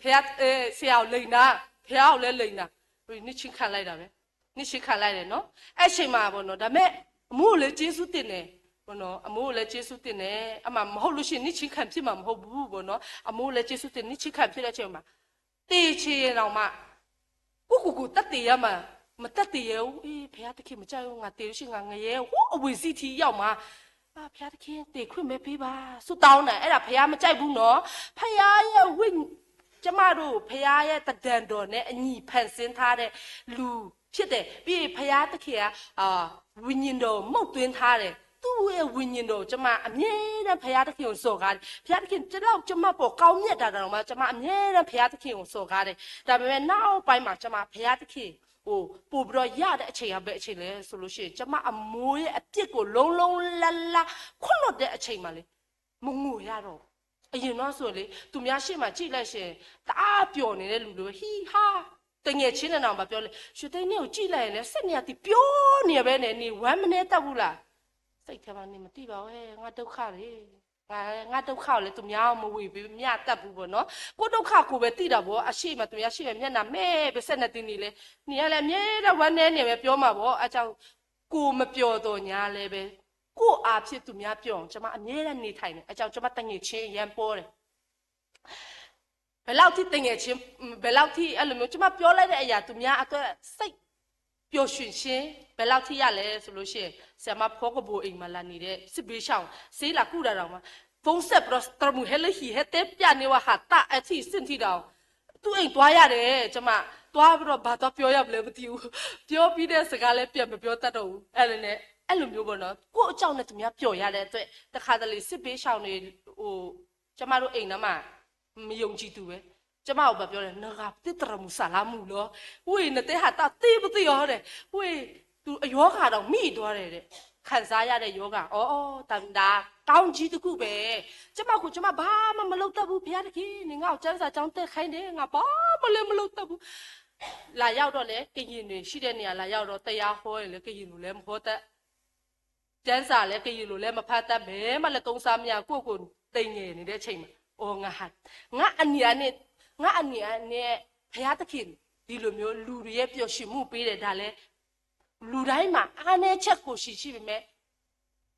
ဖဲဆရာလိန်နာဖဲအီၤလဲလိန်နာနှစ်ချင်းခံလိုက်တာပဲနှစ်ချင်းခံလိုက်တယ်နော်အဲ့ချိန်မှာပေါ့နော်ဒါပေမဲ့အမိုးကိုလည်းကျေးဇူးတင်တယ်ပေါ့နော်အမိုးကိုလည်းကျေးဇူးတင်တယ်အမှမဟုတ်လို့ရှိရင်နှစ်ချင်းခံဖြစ်မှာမဟုတ်ဘူးပေါ့နော်အမိုးကိုလည်းကျေးဇူးတင်နှစ်ချင်းခံဖြစ်တဲ့အချိန်မှာတေချင်ရင်တောင်မှကိုကိုကိုတက်တေရမှာမတက်တေရဘူးအေးဖခင်တခင်မကြိုက်ဘူးငါတေလို့ရှိရင်ငါငရဲဟိုးအဝေစီထီရောက်မှာအာဖခင်တခင်တေခွင့်ပဲပေးပါဆုတောင်းတယ်အဲ့ဒါဖခင်မကြိုက်ဘူးနော်ဖခင်ရဲ့ဝိညာဉ်ကျမတို့ဖခင်ရဲ့တဒံတော်နဲ့အညီဖန်ဆင်းထားတဲ့လူဖြစ်တယ်ပြီးရင်ဖခင်တခင်ကအာဝိညာဉ်တော်မုတ်သွင်းထားတယ်သူ့ရဲ့ဝိညာဉ်တော်ကျမအမြဲတမ်းဖခင်တခင်ကိုစော်ကားတယ်ဖခင်တခင်ကျွန်တော်ကျမပေါ်ကောင်းမြတ်တာတောင်မှကျမအမြဲတမ်းဖခင်တခင်ကိုစော်ကားတယ်ဒါပေမဲ့နောက်ပိုင်းမှာကျမဖခင်တခင်ကိုပို့ပြီးတော့ရတဲ့အချိန်ကဘယ်အချိန်လဲဆိုလို့ရှိရင်ကျမအမိုးရဲ့အပြစ်ကိုလုံးလုံးလတ်လတ်ခွင့်လွှတ်တဲ့အချိန်မှာလေမငိုရတော့ဘူးအရင်တော့ဆိုလေသူများရှေ့မှာကြည့်လိုက်ရှင်တအားပျော်နေတဲ့လူလိုပဲဟီးဟားတငယ်ချင်းနဲ့တော့မပြောလေရွှေသိန်းနဲ့ကိုကြည့်လိုက်ရင်လည်းစိတ်နေရတီပြောနေရပဲနဲ့နေဝမ်းမနေတတ်ဘူးလားစိတ်ထဲမှာနေမသိပါဘူးဟဲငါဒုက္ခလေငါငါဒုက္ခကိုလည်းသူများမဝေပေးမျှတတ်ဘူးပေါ့နော်ကိုဒုက္ခကိုပဲသိတာပေါ့အရှိမသူများရှိပဲမျက်နှာမဲပဲဆက်နေတင်နေလေနေရလဲအမြဲတမ်းဝမ်းနေနေပဲပြောမှာပေါ့အကြောင်းကိုမပျော်တော့ညာလဲပဲကိုအားဖြင့်သူများပျော်အောင်ကျွန်မအမြဲတမ်းနေထိုင်တယ်အကြောင်းကျွန်မတငယ်ချင်းအရမ်းပေါ်တယ်ဘယ်လောက်ထိတငယ်ချင်းဘယ်လောက်ထိအဲ့လိုမျိုးကျွန်မပြောလိုက်တဲ့အရာသူများအတွက်စိတ်ပျော်ရွှင်ခြင်းဘယ်လောက်ထိရလဲဆိုလို့ရှိရင်ဆရာမဖော်ကဘိုအိမ်မှာလာနေတဲ့စစ်ပေးရှောင်ဆေးလာကုတာတော့မှာဖုန်းဆက်ပြီးတော့တရမူဟဲလဟီဟဲတဲပြနေဝါဟာတာအထီစစ်ထီတော့သူ့အိမ်သွားရတယ်ကျွန်မသွားပြီးတော့ဘာသွားပြောရမလဲမသိဘူးပြောပြီးတဲ့စကားလည်းပြန်မပြောတတ်တော့ဘူးအဲ့လိုနဲ့အဲ့လိုမျိုးပေါ့နော်ကိုယ့်အကြောင်းနဲ့သူများပျော်ရတဲ့အတွက်တခါတလေစစ်ပေးရှောင်နေဟို ကျမတို့အိမ်နားမှာ မယုံကြည်သူပဲ. ကျမကို ဘာပြောလဲ, နဂါသ့တရမူစလါမူလီၤ. ဝ့ၢ်နတဲဟးတၢ်သ့ပသ့အီၤဒီး, ဝ့ၢ် အရောဂါတောင်မိသွားတယ်တဲ့, ခံစားရတဲ့ရောဂါ. အိ တဒါ ကောင်းကြီးတစ်ခုပဲ. ကျမကို ကျမဘာမှမလုပ်တတ်ဘူး, ဘုရားသခင်န့ၣ် ငါ့ကို ကျမ်းစာကျောင်းတက်ခိုင်းတယ်, ငါဘာမှလည်းမလုပ်တတ်ဘူး. လာရောက်တော့လည်း ကရင်တွေရှိတဲ့နေရာ လာရောက်တော့ တရားဟောရင်လည်း ကရင်လိုလည်းမဟောတတ်, ကျမ်းစာလည်း ကရင်လိုလည်းမဖတ်တတ်, ဘယ်မှလည်း သုံးစားမရ, ကိုယ့်ကိုယ် သိမ်းငယ်နေတဲ့အချိန်မှာ, အိ ငါဟာ, ငါ့အနံ့အနံ့, ငါ့အနံ့အနံ့ ဘုရားသခင် ဒီလိုမျိုး လူတွေရဲ့ပျော်ရွှင်မှုပေးတယ်, ဒါလဲ လူတိုင်းမှာ အားနည်းချက် ကိုယ်ရှိရှိပေမဲ့,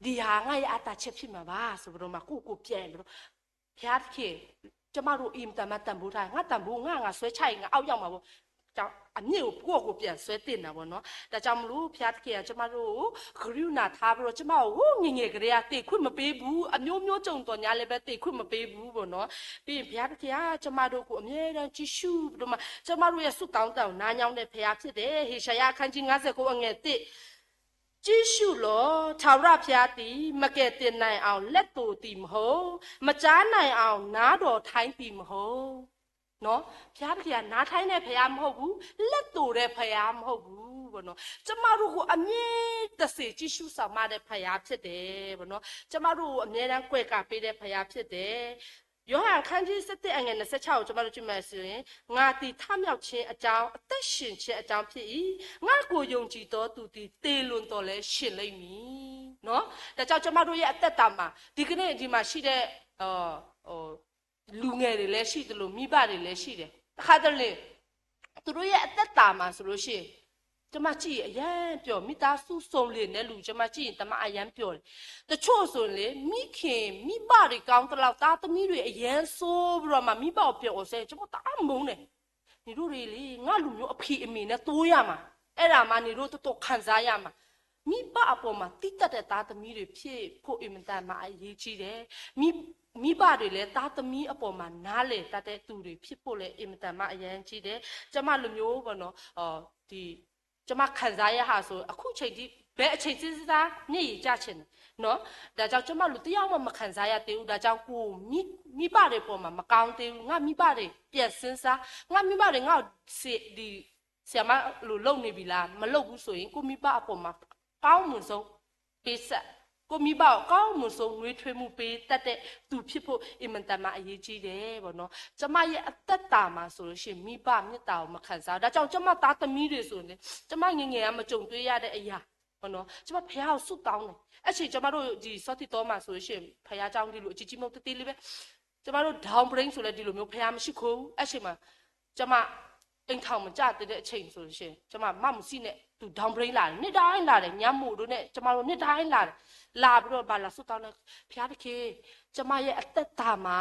ဒီဟာ ငါ့ရဲ့အားသာချက်ဖြစ်မှာပါဆိုပြီးတော့မှ ကိုယ့်ကိုယ်ပြန်ပြီးတော့, ဘုရားသခင် ကျမတို့ အင်မတန်မှ တန်ဖိုးထား, ငါတန်ဖိုး, ငါ ငါဆွဲချရင် ငါအောက်ရောက်မှာပေါ့. အမြစ်ကို ကိုယ့်ကိုယ်ပြန်ဆွဲတင်တာပေါ့နော်. ဒါကြောင့်မလို့ ဘုရားသခင်က ကျမတို့ကို ကရုဏာထားပြီးတော့ ကျမကို ဟိုးငယ်ငယ်ကတည်းက သေခွင့်မပေးဘူး, အမျိုးမျိုးကြုံသော်ငြားလည်းပဲ သေခွင့်မပေးဘူးပေါ့နော်. ပြီးရင် ဘုရားသခင်က ကျမတို့ကို အမြဲတမ်းကြည့်ရှုပြီးတော့မှ ကျမတို့ရဲ့ဆုတောင်းသံကို နားညောင်းတဲ့ဘုရားဖြစ်တယ်. ဟေရှာယ အခန်းကြီး ငါးဆယ့်ကိုး အငယ်တစ်, ကြည့်ရှုလော့, ထာဝရဘုရားသည် မကယ်တင်နိုင်အောင် လက်သို့သည်မဟုတ်, မကြားနိုင်အောင် နားတော်ထိုင်းသည်မဟုတ်. နော်, ဘုရားသခင်က နားထိုင်းတဲ့ ဘုရားမဟုတ်ဘူး, လက်သို့တဲ့ ဘုရားမဟုတ်ဘူးပေါ့နော်. ကျမတို့ကို အမြဲတစေ ကြည့်ရှုစောင့်မတဲ့ ဘုရားဖြစ်တယ်ပေါ့နော်. ကျမတို့ကို အမြဲတမ်း ကွယ်ကာပေးတဲ့ ဘုရားဖြစ်တယ်. ယောဟန် အခန်းကြီး ဆယ့်တစ် အငယ် နှစ်ဆယ့်ခြောက်ကို ကျမတို့ ကြည့်မယ်ဆိုရင်, ငါသည် ထမြောက်ခြင်းအကြောင်း, အသက်ရှင်ခြင်းအကြောင်း ဖြစ်၏. ငါ့ကို ယုံကြည်သောသူသည် သေလွန်သော်လည်း ရှင်လိမ့်မည်. နော်, ဒါကြောင့် ကျမတို့ရဲ့ အသက်တာမှာ, ဒီကနေ့ ဒီမှာရှိတဲ့ လူငယ်တွေလည်းရှိသလို မိဘတွေလည်းရှိတယ်. တခါတလေ သူတို့ရဲ့အသက်တာမှာဆိုလို့ရှိရင်, ကျမကြည့်ရင်အရမ်းပျော်, မိသားစုစုံလင်တဲ့လူ, ကျမကြည့်ရင် ကျမအရမ်းပျော်တယ်. တချို့ဆိုရင်လေ, မိခင်မိဘတွေကောင်းသလောက် သားသမီးတွေအရမ်းဆိုးပြီးတော့မှ မိဘကိုပြန်အော်ဆဲ, ကျမတအားမုန်းတယ်. နင်တို့တွေလေ, ငါ့လူမျိုးအဖေအမေနဲ့တိုးရမှာ, အဲ့ဒါမှ နင်တို့တော်တော်ခံစားရမှာ. မိဘအပေါ်မှာ သီးတတ်တဲ့သားသမီးတွေဖြစ်ဖို့ အင်မတန်မှ အရေးကြီးတယ်. မိ-, မိဘတွေလည်း သားသမီးအပေါ်မှာ နားလည်တတ်တဲ့သူတွေဖြစ်ဖို့လည်း အင်မတန်မှ အရမ်းကြီးတယ်. ကျမလူမျိုးပေါ့နော်, ဒီ, ကျမခံစားရဟာဆို အခုချိန်ထိ ဘယ်အချိန်စစ်စစ်သား မျက်ရည်ကျချင်တယ်နော်. ဒါကြောင့် ကျမလူတစ်ယောက်မှ မခံစားရသေးဘူး. ဒါကြောင့် ကိုယ်, မိ-, မိဘတွေပေါ်မှာ မကောင်းသေးဘူး. ငါ့မိဘတွေ ပြန်စဉ်းစား, ငါ့မိဘတွေ ငါ့ကို စေ-, ဒီ ဆရာမလိုလုပ်နေပြီလား, မလုပ်ဘူးဆိုရင် ကိုယ့်မိဘအပေါ်မှာ အကောင်းမွန်ဆုံး ပေးဆပ်, ကိုယ့်မိဘကို အကောင်းမွန်ဆုံး နွေးထွေးမှုပေးတတ်တဲ့သူဖြစ်ဖို့ အင်မတန်မှ အရေးကြီးတယ်ပေါ့နော်. ကျမရဲ့အသက်တာမှာဆိုလို့ရှိရင် မိဘမျက်တာကို မခံစားဘူး. ဒါကြောင့် ကျမသားသမီးတွေဆိုရင်လည်း ကျမငယ်ငယ်က မကြုံတွေ့ရတဲ့အရာပေါ့နော်. ကျမဘုရားကိုဆုတောင်းတယ်. အဲ့ချိန် ကျမတို့ ဒီ စောထီးသီမှာဆိုလို့ရှိရင် ဘုရားကျောင်း ဒီလို အကြီးကြီးမဟုတ် သေးသေးလေးပဲ. ကျမတို့ တောင်ပြိန်းဆိုလည်း ဒီလိုမျိုး ဘုရားမရှိခိုးဘူး. အဲ့ချိန်မှာ ကျမ အိမ်ထောင်မကျသေးတဲ့အချိန်ဆိုလို့ရှိရင် ကျမ မမူစီနဲ့ သူ တောင်ပြိန်းလာတယ်, နေ့တိုင်းလာတယ်, ညမို့တို့နဲ့ ကျမတို့ နေ့တိုင်းလာတယ်. လာပြီးတော့ ဘာလာဆုတောင်းလဲ, ဘုရားသခင်, ကျမရဲ့အသက်တာမှာ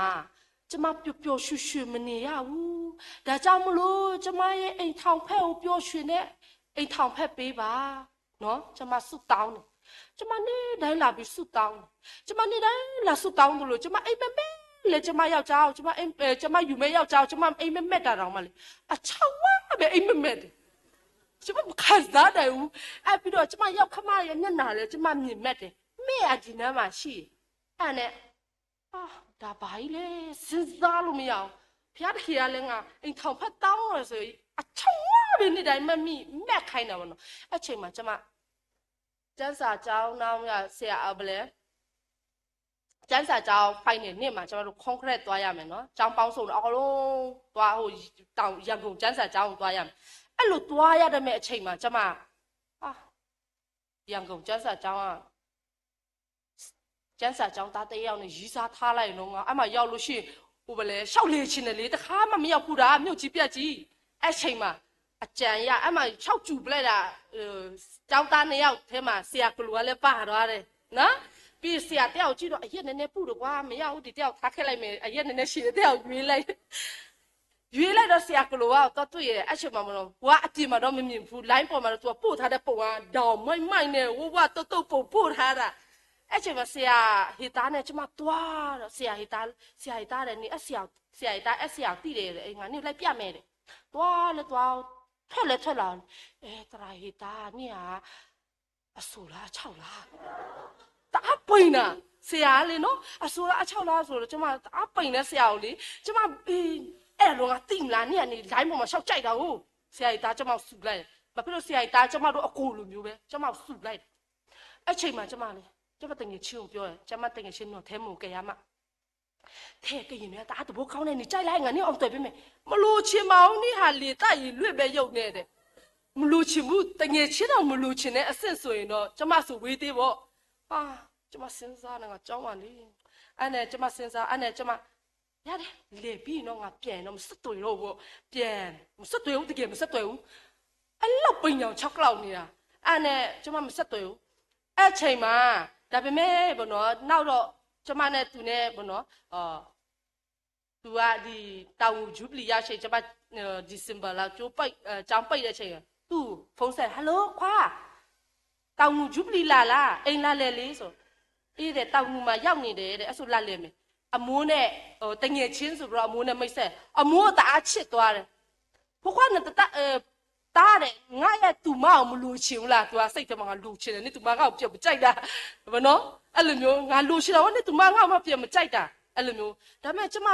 ကျမပျော်ပျော်ရွှင်ရွှင်မနေရဘူး. ဒါကြောင့်မလို့ ကျမရဲ့အိမ်ထောင်ဖက်ကို ပျော်ရွှင်တဲ့အိမ်ထောင်ဖက်ပေးပါနော်. ကျမဆုတောင်းတယ်. ကျမနေ့တိုင်းလာပြီးဆုတောင်းတယ်. ကျမနေ့တိုင်းလာဆုတောင်းသလို ကျမအိပ်မက်မက်လဲ, ကျမယောက်ျားကို, ကျမအိပ်-, အဲ, ကျမယူၤမဲယောက်ျားကို, ကျမအိပ်မက်မက်တာတောင်မှလဲ, အချောက်ဝါပဲ အိပ်မက်မက်တယ်. ကျမမခံစားနိုင်ဘူး. အဲ, ပြီးတော့ ကျမယောက်ျားရဲ့မျက်နှာလည်း ကျမမြင်မက်တယ်. မ့ၢ်အဒ်န့ၣ်မှရှိ, အဲနဲ့ အာ, ဒါဘာကြီးလဲ, စဉ်းစားလို့မရဘူး. ဘုရားသခင်ကလည်း ငါအိမ်ထောင်ဖက်တောင်းတယ်ဆိုရင် အချောက်ဝါပဲ နေ့တိုင်းမှတ်မိ, မှတ်ခိုင်းတာပေါ့နော်. အဲ့ချိန်မှာ ကျမ ကျမ်းစာကျောင်းနောက် ဆရာ အဘလဲ ကျမ်းစာကျောင်း final နေ့မှာ ကျမတို့ congress သွားရမယ်နော်. ကျောင်းပေါင်းစုံ အကုန်လုံး သွား, ဟို, တောင်ရန်ကုန်ကျမ်းစာကျောင်းကို သွားရမယ်. အဲ့လိုသွားရတဲ့အချိန်မှာ ကျမ အာ, ရန်ကုန်ကျမ်းစာကျောင်းက ကျမ်းစာကျောင်းသားတစ်ယောက်နဲ့ ရည်းစားထားလိုက်ရင်တော့ ငါအဲ့မှာရောက်လို့ရှိရင် ဟိုဘယ်လဲ လျှောက်လဲချင်တယ်လေ, တစ်ခါမှမရောက်ဖူးတာ, မြို့ကြီးပြကြီး. အဲ့ချိန်မှာ အကြံရ, အဲ့မှာ လျှောက်ကြူပလိုက်တာ, ကျောင်းသားနှစ်ယောက်ထဲမှာ ဆရာကလူကလည်းပါသွားတယ်နော်. ပြီးဆရာတစ်ယောက်ကြည့်တော့ အရက်နည်းနည်းပူတယ်ကွာ, မရဘူး, ဒီတစ်ယောက်ထားခဲ့လိုက်မယ်, အရက်နည်းနည်းရှည်တဲ့တစ်ယောက်ရွေးလိုက် ရွေးလိုက်တော့ ဆရာကလူဝါကိုသွားတွေ့တယ်. အဲ့ချိန်မှာမလို့ ဝါအပြင်မှာတော့မမြင်ဘူး, line ပေါ်မှာတော့ သူကပို့ထားတဲ့ပုံက ဒေါ်မိုက်မိုက်နဲ့ ဝဝတုတ်တုတ်ပုံပို့ထားတာ. အဲ့ချိန်မှာ ဆရာဟေသားနဲ့ ကျမသွားတော့ ဆရာဟေသား, ဆရာဟေသားတဲ့ နင်အဲ့ဆရာ, ဆရာဟေသား အဲ့ဆရာကိုသိတယ်တဲ့, ငါနင့်ကိုလိုက်ပြမယ်တဲ့. သွားလဲသွား, ထွက်လဲထွက်လာ, အဲ, သရၣ်ဟေသားန့ၣ်ဟာ အစိၤလားအဆီလား တအါပှဲၤနၤ, ဆရာလံနီၤ, အစိၤလၢအဆီၣ်လၢအစိၤလၢ ကမၣ်တအါပှဲၤနၤဆရာအိၣ်လံ, ကမၣ် အဲၣ်ဒိးဂၤသံမလၢန့ၣ်န့ၣ် line ပေါ်မှာ ရှောက်ကြိုက်တာကို, ဆရာအံၤတၢ် ကမၣ်စူၤဘျါ, ဘာဖြစ်လို့ ဆရာအံၤတၢ် ကမၣ်တို့အကိုလိုမျိုးပဲ ကမၣ်စူၤဘျါ, အချိန်မှာ ကမၣ်လံ, ကမၣ် သူငယ်ချင်းကိုပြောတယ်, ကမၣ် သူငယ်ချင်း နော် ထဲမုန်ကယါမး ထဲကရင်တွေက တအားတဘိကောင်းနဲ့ နကြိုက်လိုက် ငါနဲ့ အောင်သွဲပေးမယ်, မလိုချင်ပါဘူး နေ့ဟာလေသန့်ရေလွင့်ပဲရုပ်နဲ့တဲ့, မလိုချင်ဘူး, သူငယ်ချင်းတော့ မလိုချင်တဲ့အဆင့်ဆိုရင်တော့ ကျမဆိုဝေးသေးပေါ့, အာ, ကျမစဉ်းစားနေ ငါကြောင်းပါလေ, အဲ့နဲ့ ကျမစဉ်းစား, အဲ့နဲ့ ကျမ, ရတယ်, လဲၤပြီးရင်တော့ ငါပြန်ရင်တော့ မဆက်သွယ်တော့ဘူးပေါ့, ပြန်, မဆက်သွယ်ဘူး, တကယ်မဆက်သွယ်ဘူး, အဲ့လောက်ပညာချောက်လောက်နေတာ, အဲ့နဲ့ ကျမမဆက်သွယ်ဘူး, အဲ့ချိန်မှာ, ဒါပေမဲ့ပေါ့နော်, နောက်တော့ ကျမနဲ့သူနဲ့ပေါ့နော်, သူကဒီ တောင်ငူ Jubilee ရောက်ချိန်, ကျမ December လောက် ကျောင်းပိတ်, ကျောင်းပိတ်တဲ့အချိန်, သူ့ဖုန်းဆက်, Hello ခွါ, တောင်ငူ Jubilee လာလား, အိမ်လာလည်လေးဆို, အေးတဲ့, တောင်ငူမှာရောက်နေတယ်တဲ့, အဲ့ဆိုလာလည်မယ်, အမိုးနဲ့, သူငယ်ချင်းဆိုပြီးတော့ အမိုးနဲ့မိတ်ဆက်, အမိုးအတအားချစ်သွားတယ်, ဖိခွါနတတ တားတဲ့, ငါ့ရဲ့သူမကို မလိုချင်ဘူးလား, သူကစိတ်ထဲမှာ ငါလိုချင်တယ်, နင့်သူမငါ့ကို ပြန်မကြိုက်တာ, ပေါ့နော်, အဲ့လိုမျိုး, ငါလိုချင်တာပေါ့, နင့်သူမငါ့ကို မပြန်မကြိုက်တာ, အဲ့လိုမျိုး, ဒါပေမဲ့ ကျမ,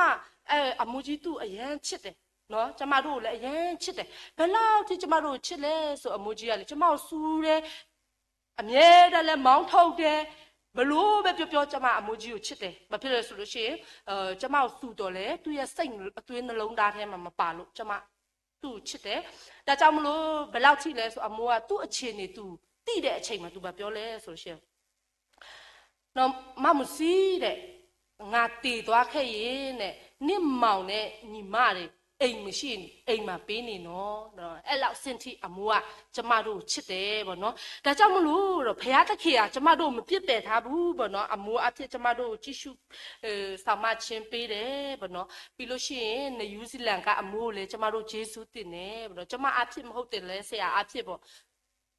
အမိုးကြီး သူ့အရမ်းချစ်တယ်, နော်, ကျမတို့ကိုလည်း အရမ်းချစ်တယ်, ဘယ်လောက်ထိ ကျမတို့ကို ချစ်လဲဆို အမိုးကြီးကလေ ကျမကို စူးတယ်, အမြဲတမ်းလည်း မောင်းထုတ်တယ်, ဘယ်လိုပဲပြောပြော ကျမ အမိုးကြီးကို ချစ်တယ်, ဘာဖြစ်လဲဆိုလို့ရှိရင်, ကျမကို စူးတော့လဲ သူ့ရဲ့စိတ်, အသွေးနှလုံးသားထဲမှာ မပါလို့ ကျမ သူ့ကိုချစ်တယ်, ဒါကြောင့်မလို့ ဘယ်လောက်ထိလဲဆို အမိုးက သူ့အခြေအနေ သူသိတဲ့အချိန်မှာ သူဘာပြောလဲဆိုလို့ရှိရင်, နော်, မမူစီတဲ့, ငါသေသွားခဲ့ရင်တဲ့, နင့်မောင်နဲ့ညီမတွေ အိမ်မရှိ, အိမ်မှာပေးနေနော်, အဲ့လောက်ဆင့်ထိ အမိုးက ကျမတို့ကို ချစ်တယ်ပေါ့နော်, ဒါကြောင့်မလို့တော့ ဘုရားသခင်က ကျမတို့ကို မပစ်ပယ်ထားဘူးပေါ့နော်, အမိုးအားဖြင့် ကျမတို့ကို ကြည့်ရှု ဆောင်မခြင်းပေးတယ်ပေါ့နော်, ပြီးလို့ရှိရင် New Zealand ကအမိုးကိုလည်း ကျမတို့ ကျေးဇူးတင်တယ်ပေါ့နော်, ကျမအားဖြင့်မဟုတ်တယ်လဲ ဆရာအားဖြင့်ပေါ့,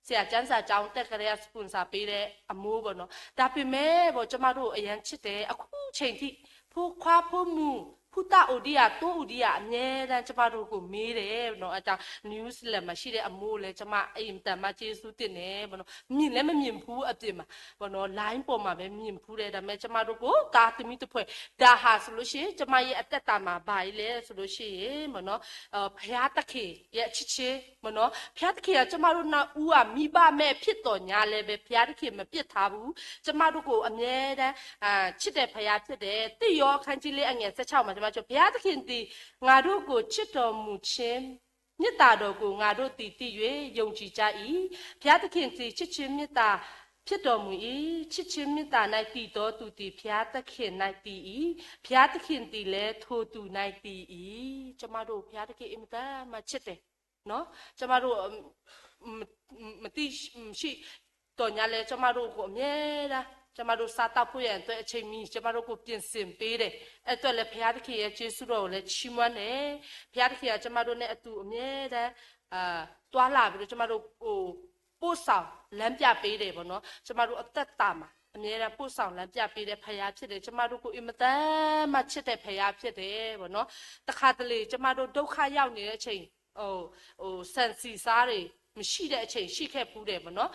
ဆရာကျမ်းစာကျောင်းတက်ကလေးက sponsor ပေးတဲ့အမိုးပေါ့နော်, ဒါပေမဲ့ပေါ့ ကျမတို့အရမ်းချစ်တယ်, အခုချိန်ထိ ဖိခွါဖိမူ ဖူသၣ်အိၣ်ဒံးဧါ သိအိၣ်ဒံးဧါ အမြဲတမ်း ကျမတို့ကိုမေးတယ်ပေါ့နော်, အကြောင်း New Zealand မှာရှိတဲ့အမိုးကိုလည်း ကျမအင်မတန်မှကျေးဇူးတင်တယ်ပေါ့နော်, မြင်လည်းမမြင်ဘူးအပြင်မှာပေါ့နော်, line ပေါ်မှာပဲမြင်ဖူးတယ်, ဒါပေမဲ့ ကျမတို့ကို သားသမီးတစ်ဖွဲ့, ဒါဟာဆိုလို့ရှိရင် ကျမရဲ့အသက်တာမှာ ဘာကြီးလဲဆိုလို့ရှိရင်ပေါ့နော်, ဘုရားသခင်ရဲ့ချစ်ခြင်းပေါ့နော်, ဘုရားသခင်က ကျမတို့နှစ်ဦးက မိဘမဲ့ဖြစ်သော်ငြားလည်းပဲ ဘုရားသခင်မပစ်ထားဘူး, ကျမတို့ကိုအမြဲတမ်း ချစ်တဲ့ဘုရားဖြစ်တယ်, တစ်ယောဟန်ခန်းကြီးလေး အငယ်ဆယ့်ခြောက်မှာ ကျမတို့ ဘုရားသခင်သည် ငါတို့ကိုချစ်တော်မူခြင်း မေတ္တာတော်ကို ငါတို့သည်သိ၍ ယုံကြည်ကြ၏, ဘုရားသခင်သည် ချစ်ခြင်းမေတ္တာဖြစ်တော်မူ၏, ချစ်ခြင်းမေတ္တာ၌တည်သောသူသည် ဘုရားသခင်၌တည်၏, ဘုရားသခင်သည်လည်း ထိုသူ၌တည်၏, ကျမတို့ ဘုရားသခင်အင်မတန်မှချစ်တယ်နော်, ကျမတို့ မသိရှိသော်ငြားလည်း ကျမတို့ကို အမြဲတမ်း ကျမတို့စားသောက်ဖို့ရန်အတွက် အချိန်မီ ကျမတို့ကို ပြင်ဆင်ပေးတယ်, အဲ့အတွက်လည်း ဘုရားသခင်ရဲ့ ကျေးဇူးတော်ကိုလည်း ချီးမွမ်းတယ်, ဘုရားသခင်က ကျမတို့နဲ့အတူ အမြဲတမ်း သွားလာပြီးတော့ ကျမတို့ကို ပို့ဆောင်လမ်းပြပေးတယ်ပေါ့နော်, ကျမတို့အသက်တာမှာ အမြဲတမ်းပို့ဆောင်လမ်းပြပေးတဲ့ဘုရားဖြစ်တယ်, ကျမတို့ကို အင်မတန်မှချစ်တဲ့ဘုရားဖြစ်တယ်ပေါ့နော်, တစ်ခါတလေ ကျမတို့ဒုက္ခရောက်နေတဲ့အချိန် ဟို, ဟို, ဆန်ဆီဆားတွေမရှိတဲ့အချိန်ရှိခဲ့ဖူးတယ်ပေါ့နော်,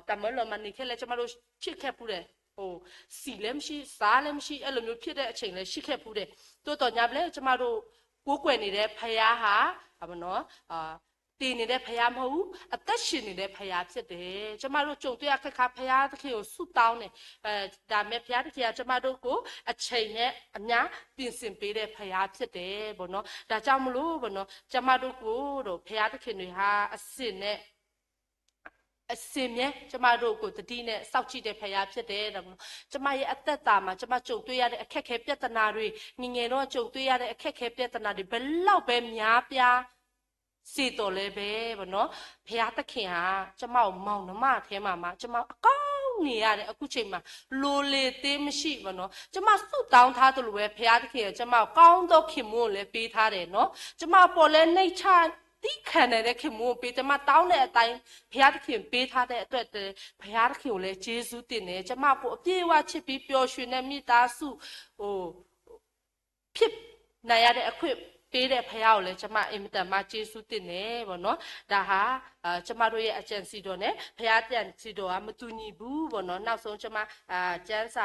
တမၢလီၤမၤန့ၢ်ခဲလၢာ် ကျမတို့ဖြစ်ခဲ့ဖူးတယ်, ဟို, ဆီလည်းမရှိ, ဆားလည်းမရှိ, အဲ့လိုမျိုးဖြစ်တဲ့အချိန်လည်းရှိခဲ့ဖူးတယ်, သို့သော်ငြားလည်း ကျမတို့ကိုးကွယ်နေတဲ့ဘုရားဟာ ပေါ့နော်, သေနေတဲ့ဘုရားမဟုတ်ဘူး, အသက်ရှင်နေတဲ့ဘုရားဖြစ်တယ်, ကျမတို့ကြုံတွေ့ရခက်ခါ ဘုရားသခင်ကိုဆုတောင်းတယ်, ဒါပေမဲ့ ဘုရားသခင်က ကျမတို့ကို အချိန်နဲ့အမျှ ပြင်ဆင်ပေးတဲ့ဘုရားဖြစ်တယ်ပေါ့နော်, ဒါကြောင့်မလို့ပေါ့နော်, ကျမတို့ကိုတော့ ဘုရားသခင်တွေဟာ အစဉ်နဲ့ အစဉ်မြဲ ကျမတို့ကို သတိနဲ့ စောင့်ကြည့်တဲ့ဘုရားဖြစ်တယ်ပေါ့နော်, ကျမရဲ့အသက်တာမှာ ကျမကြုံတွေ့ရတဲ့အခက်အခဲပြဿနာတွေ, ငယ်ငယ်တုန်းကကြုံတွေ့ရတဲ့အခက်အခဲပြဿနာတွေ ဘယ်လောက်ပဲများပြား စေသော်လည်းပဲပေါ့နော်, ဘုရားသခင်ဟာ ကျမကိုမောင်နှမထဲမှာမှ ကျမအကောင်းနေရတဲ့အခုချိန်မှာ လိုလေသေးမရှိပေါ့နော်, ကျမဆုတောင်းထားသလိုပဲ ဘုရားသခင်က ကျမကိုကောင်းသောခင်မွန်းကိုလည်းပေးထားတယ်နော်, ကျမအပေါ်လဲနှိမ့်ချသည်းခံနိုင်တဲ့ခင်မွန်းကိုပေး, ကျမတောင်းတဲ့အတိုင်း ဘုရားသခင်ပေးထားတဲ့အတွက် ဘုရားသခင်ကိုလည်းကျေးဇူးတင်တယ်, ကျမကိုအပြည့်အဝချစ်ပြီး ပျော်ရွှင်တဲ့မိသားစု ဟို ဖြစ်နိုင်ရတဲ့အခွင့် ပေးတဲ့ဘုရားကိုလည်း ကျွန်မအင်မတန်မှကျေးဇူးတင်တယ်ပေါ့နော်။ ဒါဟာ အာ ကျွန်မတို့ရဲ့အကြံစည်တော်နဲ့ ဘုရားကြံစည်တော်ကမတူညီဘူးပေါ့နော်။ နောက်ဆုံး ကျွန်မ အာ ကျမ်းစာ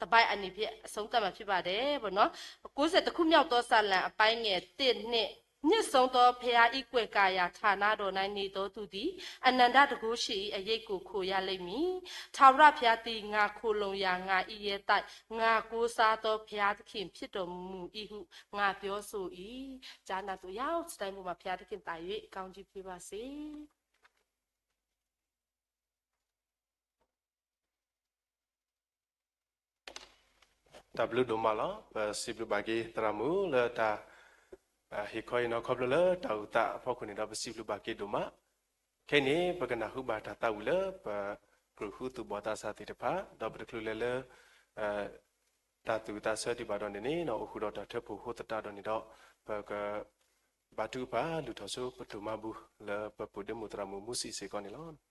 တစ်ပိုဒ်အနေဖြင့် အဆုံးသတ်မှာဖြစ်ပါတယ်ပေါ့နော်။ ကိုးဆယ့်တစ်ခုမြောက်သောစာလံအပိုင်းငယ်တစ်နှင့် မြင့်ဆုံးသောဘုရား၏ကွယ်ကာယဌာနတော်၌နေသောသူသည် အနန္တတန်ခိုးရှင်၏အရိပ်ကိုခိုရလိမ့်မည်။ ထာဝရဘုရားသည် ငါခိုလှုံရာ၊ ငါ၏ရဲတိုက်၊ ငါကိုးစားသောဘုရားသခင်ဖြစ်တော်မူ၏ဟု ငါပြောဆို၏။ ကြားနာသူအယောက်တိုင်းပေါ်မှာ ဘုရားသခင်သာ၍ ကောင်းကြီးပေးပါစေ။ တၢ်ဘျုးဒိၣ်မးလီၤ. ပစံးဘျုးဘၣ်က့ၤသရၣ်မုၣ်လၢတၢ် ဟ့ၣ်ခီအံၤနီၤ ခီဖျိလၢတၢ်အုၣ်သးအဖီခိၣ်န့ၣ်ဒီး ပစံးဘျုးဘၣ်က့ၤဒိၣ်မး. ခဲအံၤန့ၣ် ပကနၢ်ဟူဘၣ်တၢ်သးဝံၣ်လၢပကြၢးဃုသူၣ်ဘီၣ်သးစၢ်သ့ၣ်တဖၣ် ဒီးပတချုးလဲၤလၢ တၢ်သူၣ်ဝံၣ်သးဆၢဒံးဘၣ်ဒီးန့ၣ်န့ၣ် အိၣ်ဃုာ်ဒီးတၢ်ထၢဖှိၣ်အဃိသတးဒီးန့ၣ်ဒီး ပကဘါထုကဖၣ်လုၢ်ထီၣ်ဆိပဒိၣ်မးပူၤ လၢပပူၤဒ့မုၣ်သရၣ်မုၣ်မူစံးစ့ၢ်ကီးန့ၣ်လီၤ.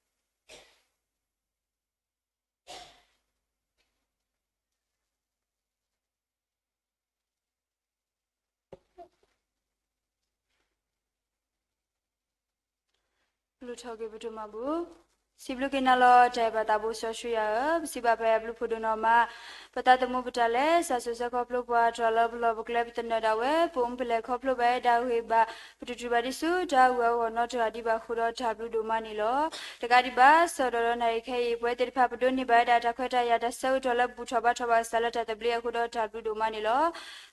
လုၢ်ထီၣ်က့ၤပဒိၣ်မးပူၤ. စံးဘျုးက့ၤနၤလီၤ တၢ်အဲၣ်ဘၣ်သးဘိစီဆှံယွၤဧၢ, ပစံးဘၣ်ပှၤဘျုးဖှိၣ်ဒိၣ်နီၢ်မး, ပသးသမူပတၢ်လဲၤ စၢ်စိၤဆၢကတီၢ်ပျိပှၤတြီလၢပလီၢ်ပကျဲပသနၢၣ်ဒၣ်ဝဲ ပအိၣ်မူပလဲၤခီဖျိဘၣ်ဝဲဒၣ်ဂ့ၤဘၣ်, ပတတုၤဘၣ်ဒ်ဆူတၢ်အဂီၢ်နီတဂၤဒံးဘၣ်အဃိဒီးတၢ်ဘျုးဒိၣ်မးန့ၣ်လီၤ. တကးဒံးဘၣ် ဆၢကတီၢ်ဒီးနၣ်ရံၣ်ခဲအံၤ ပဝဲသ့ၣ်တဖၣ်ပဒိးန့ၢ်ဘၣ်ဝဲဒၣ်တၢ်ခွဲးတၢ်ယာ် တၢ်ဆၢကတီၢ်လၢပဘူၣ်ထီၣ်ဘါထီၣ်ဘၣ်ကစၢ်လၢတၢ်သဘျ့အဃိဒီးတၢ်ဘျုးဒိၣ်မးန့ၣ်လီၤ.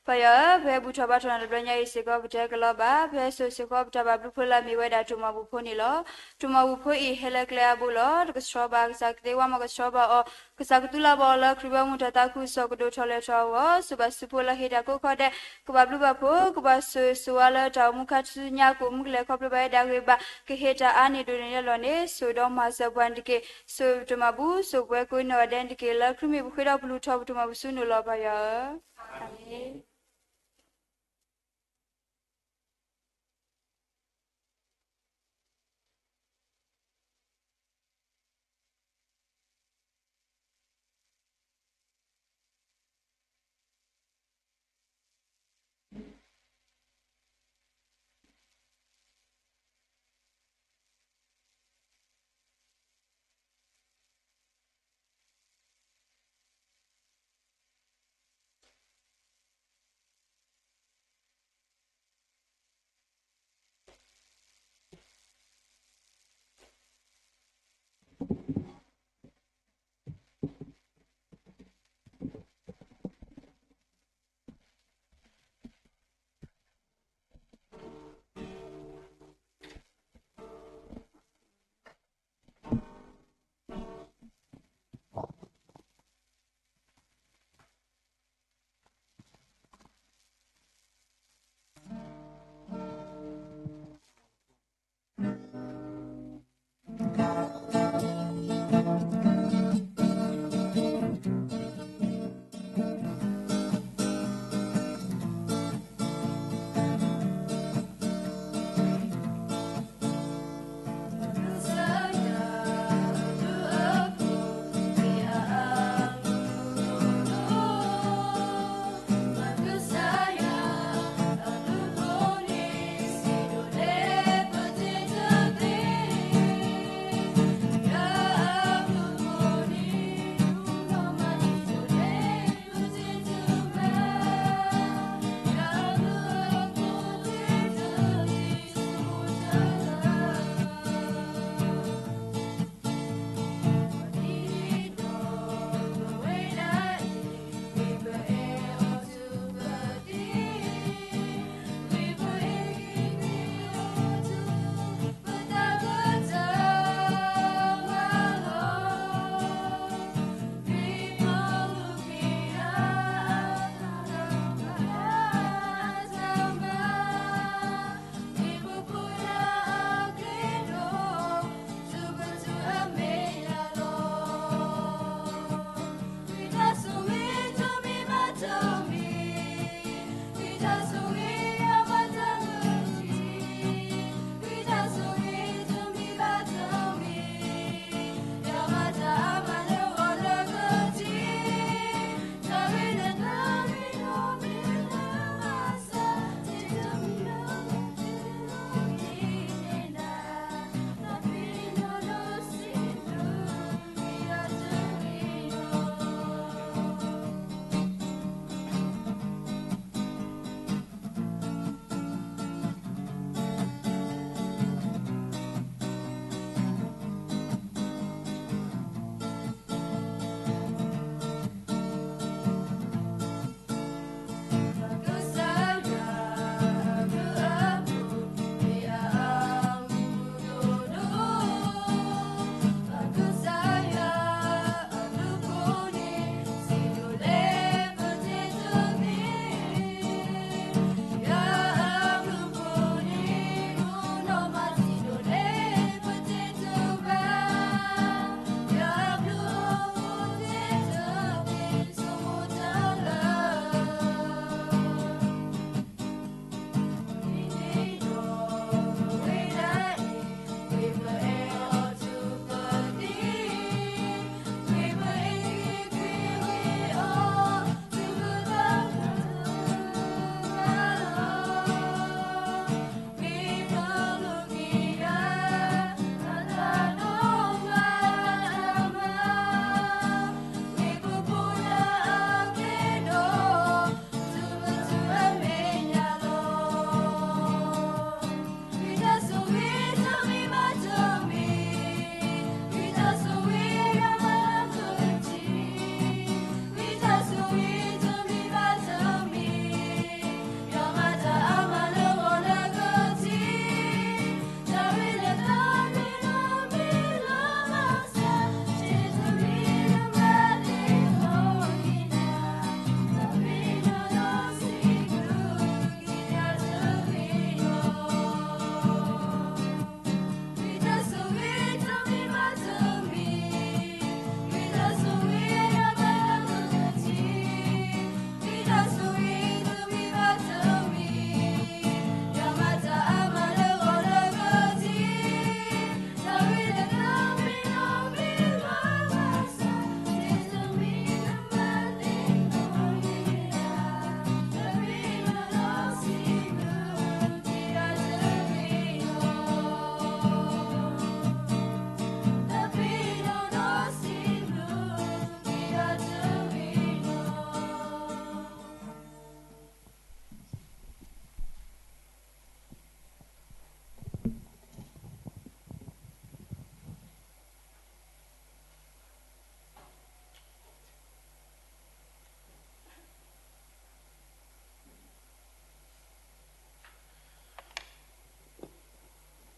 ပၢ်ယွၤဧၢ, ပဟဲဘူၣ်ထီၣ်ဘါထီၣ်နၤတဘျီညါအံၤစ့ၢ်ကီး ပတဲကလီဘၣ်, ပဟဲစိာ်စ့ၢ်ကီးပတၢ်ဘၣ်ဘျုးဖှိၣ်လၢအမ့ၢ်ဝဲဒၣ်တိၢ်မီၢ်ပူၤဖိန့ၣ်လီၤ. တိၢ်မီၢ်ပူၤဖိအံၤဟဲလၢကျဲအါဘိလီၤ. တကဆှီဘၣ်, ကစၢ်ကသ့ဝါမီၢ်ကဆှီဘၣ်အီၤ, ကစၢ်ကသူလၢ်ဘၣ်အီၤလၢခရံာ်ဝဲမူးတၢ်သးခုကစီၣ်ကဒိၣ်ထီၣ်လဲၤထီၣ်အဂီၢ်, စိၤဘၣ်စုဖိလၢဟ့ၣ်တၢ်ကိးခီဒဲး, ကဘၣ်ဘျုးဘၣ်ဖှိၣ်, ကဘၣ်စိာ်စိၤဝါလၢတၢ်အိၣ်မူခါဆူညါ ကအိၣ်မူကလဲၤခီဖျိဘၣ်ဝဲဒၣ်ဂ့ၤဘၣ်, ကဟ့ၣ်တၢ်အါန့ၢ်ဒိၣ်န့ၢ်လၢလီၢ်န့ၣ်, စိာ်ဒီးမၤစၢၤပှၤန့ၣ်တက့ၢ်. စိာ်တိၢ်မီၢ်ပူၤ, စိာ်ပဝဲကိးနီၢ်ဂၤဒဲးန့ၣ်တက့ၢ်. လၢခရံာ်မ့ၢ်ပဃ့ဒီးပလူၤထီၣ်ပတိၢ်မီၢ်ပူၤဆူနအိၣ်လီၤ ပၢ်ယွၤဧၢ. အၤမ့ၣ်.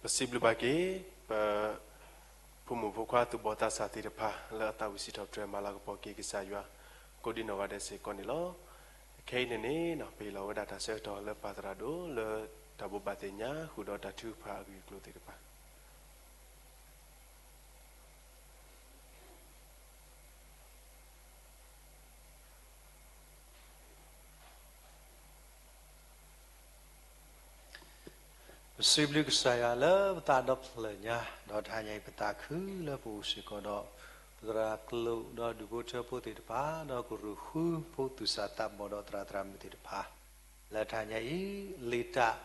ပစံးဘျုးဘၣ်က့ၤ ပဖိမုၣ်ဖိခွါသူၣ်ဘီၣ်သးစၢ်သ့ၣ်တဖၣ် လၢအသးဝံၣ်စံးထီၣ်ပတြၢၤမၤလၤကပီၤက့ၤကစၢ်ယွၤ ကိးဒံနီၢ်ဂၤဒဲးစ့ၢ်ကီးန့ၣ်လီၤ. ခဲအံၤန့ၣ်န့ၣ် ပဟ့ၣ်လီၤဝဲဒၣ်တၢ်ဆၢကတီၢ်လၢပၢ်သရၣ်ဒိၣ်လၢတၢ်ဘိးဘၣ်သ့ၣ်ညါ ဃုာ်ဒီးတၢ်ထုကဖၣ်အဂ့ၢ်အကျိၤသ့ၣ်တဖၣ် ပစံးဘျုးကစၢ်ယွၤလၢပသးဒီဖျၢၣ်ညါ, ဒီးတဟါညါအံၤပသးခုလၢပအိၣ်စ့ၢ်ကီးဒီး ပသရၣ်ကျိာ်ဒီးဒူၣ်ဖိထၢဖိသ့ၣ်တဖၣ်, ဒီးကရူၢ်ဃုဖိသူၣ်စၢ်သးဘီၣ်ဒီးသရၣ်သရၣ်မုၣ်သ့ၣ်တဖၣ်, လၢတဟါညါအံၤ လ့တၢ်